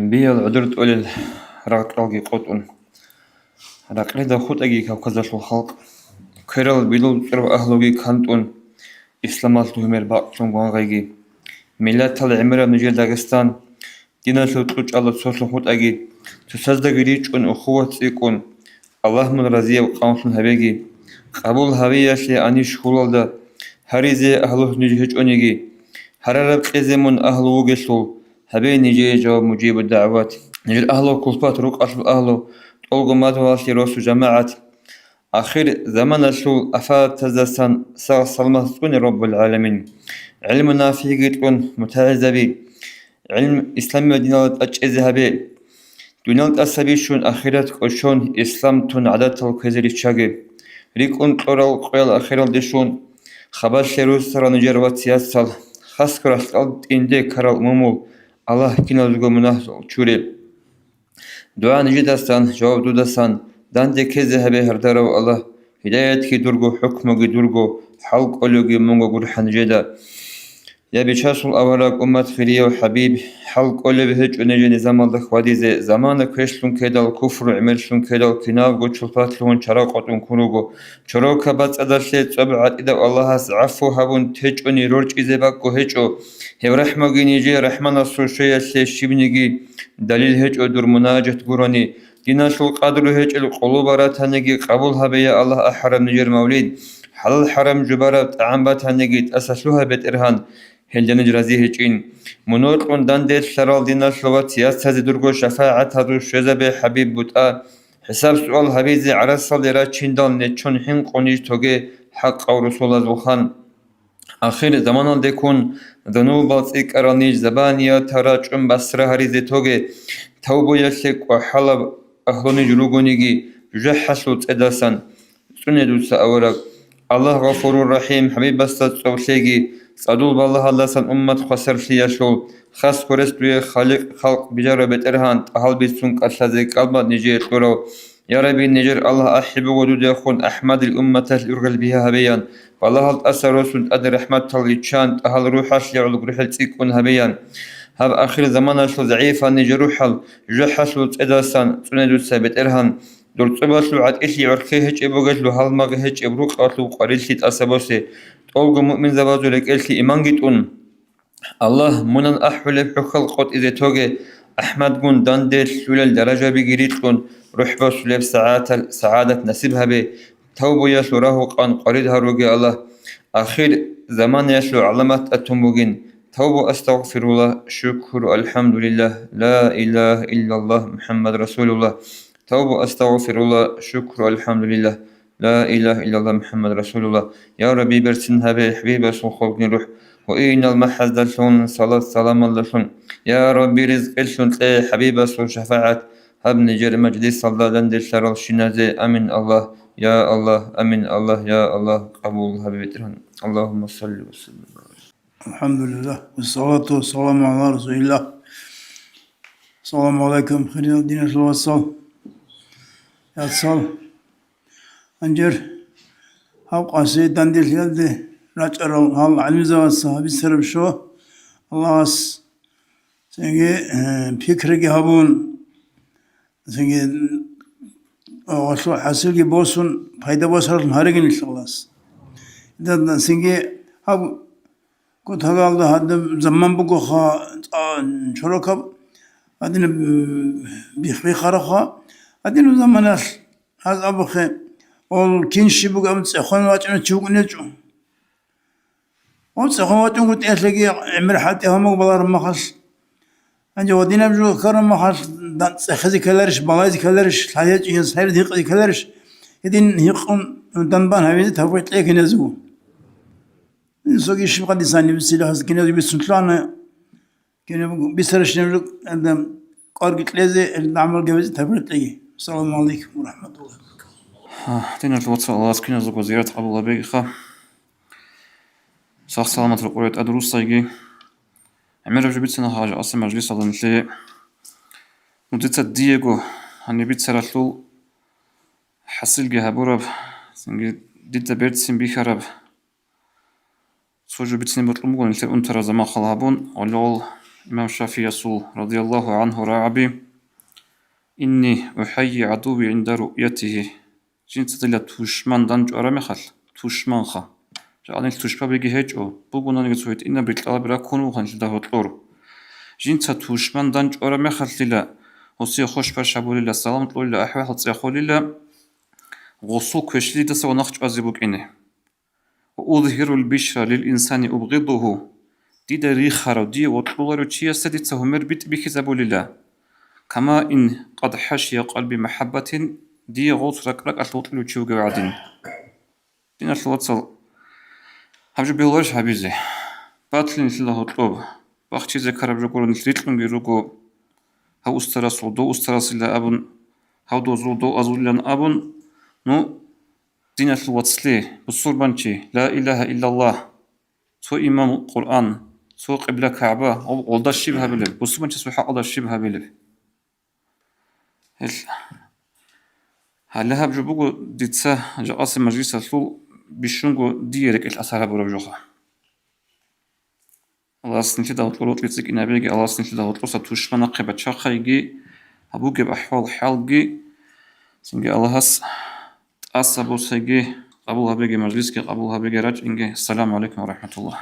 Биял гӀодор тӀолел рагъ-кьалги къотӀун. Ракълида хутӀаги Кавказалъул халкъ. Кверал билул цӀураб агьлуги кантӀун, исламалъул гьумер бакълъун гвангъайги. Миллатал гӀемераб нижер Дагъистан, диналъул кьучӀалда цолъун хутӀаги, цоцаздаги ричӀчӀун ухуват цӀикӀкӀун, Аллагь мун разияб къавмлъун гьабеги, къабул гьавиялъе анищ хьулалда гьаризе агьлулъ ниж гьечӀониги, гьарараб кьезе мун агьлу вугелъул, гьабе нижее жаваб мужибу дагӀват. Нижер агьлу кулпат рукъалъул агьлу, тӀолго мазгьабалъе росу жамагӀат, ахир заманалъул афатаздасан сагъ-саламат цӀуне Раббул гӀаламин. ГӀилму нафигӀги кьун мутагӀилзаби, гӀилм исламияб диналда тӀадчӀезе гьабе. Дуниял тӀаса бищун ахират кӀочон, ислам тун гӀадатал кквезе риччаге. РикӀкӀун кьурал къоял ахиралде щун, хабалъе руссарал нижер вациясал, хасго ралъдал тӀинде ккарал умумул, Аллагь киназго мунагьал чуре. ДугӀа нижедасан, жаваб дудасан, данде ккезе гьабе, гьардарав Аллагь, Гьидаятги дурго, хӀукмуги дурго, хӀал кӀолевги мунго гурхӀан жеда. Я бичасул авараг, уммат хирияв ХӀабиб, хӀал кӀолеб гьечӀо нижер низамалда хьвадизе, замана квешлъун ккедал, куфру гӀемерлъун ккедал, кинабго чулпат лъугьун чара къотӀун ккун руго. Чорока бацӀцӀадалъе цӀоб гӀатӀидав Аллагьас гӀафу гьабун течӀони рорчӀизе бакӀго гьечӀо. Гьев рахӀмуги нижее рахӀманасул щвеялъе щибниги далил гьечӀо дур мунажат гурони. Диналъул къадру гьечӀел къулуба ратаниги къабул гьабе, я Аллагь, ахӀараб нижер мавлид. ХӀалал-хӀарам жубараб тӀагӀам батаниги тӀаса лъугьа, БетӀергьан, гьелда ниж рази гьечӀин. Мунокьун данделъарал диналъул вац яцазе дурго шафагӀатазул щвезабе, ХӀабиб, бутӀа. ХӀисаб-суал гьабизе гӀарасалде рачиндал неччон хӀинкъун ниж тоге, хӀакъав русулазул хан. Ахир заманалдеккун, зунубал цӀикӀкӀарал ниж, забаниятал рачӀун басра гьаризе тоге, тавбуялъе кӀвахӀалаб агьлу ниж ругониги, жужахӀалъул цӀедасан цӀуне дуца, авараг. Аллагь Гъафурур Рахим, ХӀабибасда цӀоб лъеги, цӀадул балагьалдасан уммат хвасарлъиялъул, хас гьорес дуе халикъ халкъ бижараб БетӀергьан, тӀагьал бицун кӀалъазе кӀалбат нижее кьурав. Я Рабби, нижер Аллагь ахӀи буго дудехун АхӀмадил умматалъ ургъел бигьа гьабеян, балагьал тӀаса росун тӀаде рахӀматал риччан, тӀагьал рухӀалъе гӀоло гурхӀел цӀикӀкӀун гьабеян. Гьаб ахир заманалъул загӀипал нижер рухӀал жужахӀалъул цӀедасан цӀуне дуца, БетӀергьан. Дур цӀобалъул гӀатӀилъи гӀорхъи гьечӀеб бугелъул, гьалмагъ гьечӀеб рукъалъул къварилъи тӀаса босе, тӀолго муъминзабазул рекӀелъе иманги тӀун. Аллагь, мунан ахӀулеб хӀухьал къотӀизе тоге, АхӀмадгун данде лъулел даражабиги рикьун, рухӀ босулеб сагӀатал сагӀадат насиб гьабе, тавбуялъул рагьу-къан къварид гьаруге, Аллагь. Ахир заманаялъул гӀаламат тӀатун бугин: тавбу, астагъфируллагь, шукру, алхӀамдулиллагь, ла илагьа иллаллагь, МухӀаммад расулуллагь. Тавбу, астагъфируллагь, шукру, алхӀамдулиллагь, ла илагьа иллаллагь, МухӀаммад расулуллагь. Я Рабби, берцин гьабе ХӀабибасул хургин рухӀ, гьуинал махӀаздалъун, салат-саламалдалъун. Я Рабби, ризкъилъун кье ХӀабибасул шафагӀат, гьаб нижер мажлисалда данделъаралщиназе. Амин, Аллагь, я Аллагь, амин, Аллагь, я Аллагь, къабул гьабе, БетӀергьан. Аллагьумма салли ва саллим. АлхӀамдулиллагь, вассалату вассаламу гӀала расулиллагь. Ассаламу гӀалайкум, хириял диналъул вацал, яцал. Гьанже гьаб къаси данделъиялде рачӀарал гьал гӀалимзабаца гьабицараб що, Аллагьас цинги, э, пикраги гьабун, цинги, э, гьалъул хӀасилги босун, пайда босаралъун гьаригин нилъ Аллагьас. Цинги гьаб Кутагалда гьадаб заман бугоха, а, чорокаб гьадинаб бихбихарабха, гьадинаб заманалъ гьаз абухъе, ол кин щиб бугеб цӀехон вачӀунев чи вукӀун гьечӀо. Ол цӀехон вачӀунго тӀехьалъиги гӀемер хӀалтӀи гьамаг балараб махалъ, гьанже гьадинаб жо ккараб махалъ, да-, цӀехезе ккеларищ, балайзе ккеларищ, лъай гьечӀеб гьез гьайрат гьикъизе ккеларищ, гьедин гьикъун данбан гьавизе тавбу кье киназего. Инсоги щиб хадисани бицила, гьаз киназги бицун лъана, кинаб бицаращинаб жо, адам кӀварги кьезе, гӀелда гӀамал гьабизе тавбу кьеги. Ассаламу гӀалайкум ва рахӀматуллагь. Гьа, диналъул вацал, Аллагьас киназдаго зиярат къабул гьабегиха. Сах-саламат рукъуре тӀад руссайги. ГӀемераб жо бицана гьаж асе мажлисалда нилъее. Ну, дица диего гьаниб бицаралъул хӀасилги гьабураб, цинги дида берцин бихьараб цо жо бицине бокьун буго нилъер унтараб заман хал гьабун, гьале гьал имам ШафигӀиясул, радияллагьу гӀангьу, рагӀаби: «Инни ухӀайи гӀадуви гӀинда руъятигьи». Жинца дила тушман данчӀвараб мехалъ, тушманха. Жакъа нилъ тушбабиги гьечӀо, бугонаниги цо гьитӀинаб рикьалаби раккун вугоха нилъеда гьоркьор. Жинца тушман данчӀвараб мехалъила, гьесие хошбаш гьабулила, салам кьолила, ахӀвал-хӀал цӀехолила, гъосул квешлъидаса ва нахъ чӀвазе букӀине. «Ва узгьирул бишра лил инсани убгъидугьу», дида рихарав, дие вокьуларев чиясда дица гьумер битӀбихьизабулила, «кама ин къад хӀашия къалби махӀаббатин», дие гъос ракӀ-ракӀалъ вокьулев чи вугев гӀадин. Диналъул вацал, гьаб жо бегьуларищ гьабизе? Батлин нилъеда гьоркьоб, бахчизе ккараб жо гуро, нилъ рикьунги руго, гьав устарасул, дов устарасила абун, гьав дозул, дов азулилан абун, ну, диналъул вацлъи, бусурбанчи, ла илагьа иллаллагь, цо имам Къуръан, цо къибла КагӀба, гъоб гъолда щиб гьабилеб, бусурбанчиясул хӀакъалда щиб гьабилеб? Гьел-, Гьале гьаб жо буго дица жакъасеб мажлисалъул бищунго дие рекӀелъ асар гьабураб жоха. Аллагьас нилъеда гьоркьор рокьи цӀикӀкӀинабеги, Аллагьас нилъеда гьоркьоса тушманахъе бачахъайги, гьаб бугеб ахӀвал-хӀалги, цинги Аллагьас тӀаса босайги, къабул гьабеги, мажлисги къабул гьабеги, рачӀинги. Ассаламу гӀалайкум ва рахӀматуллагь.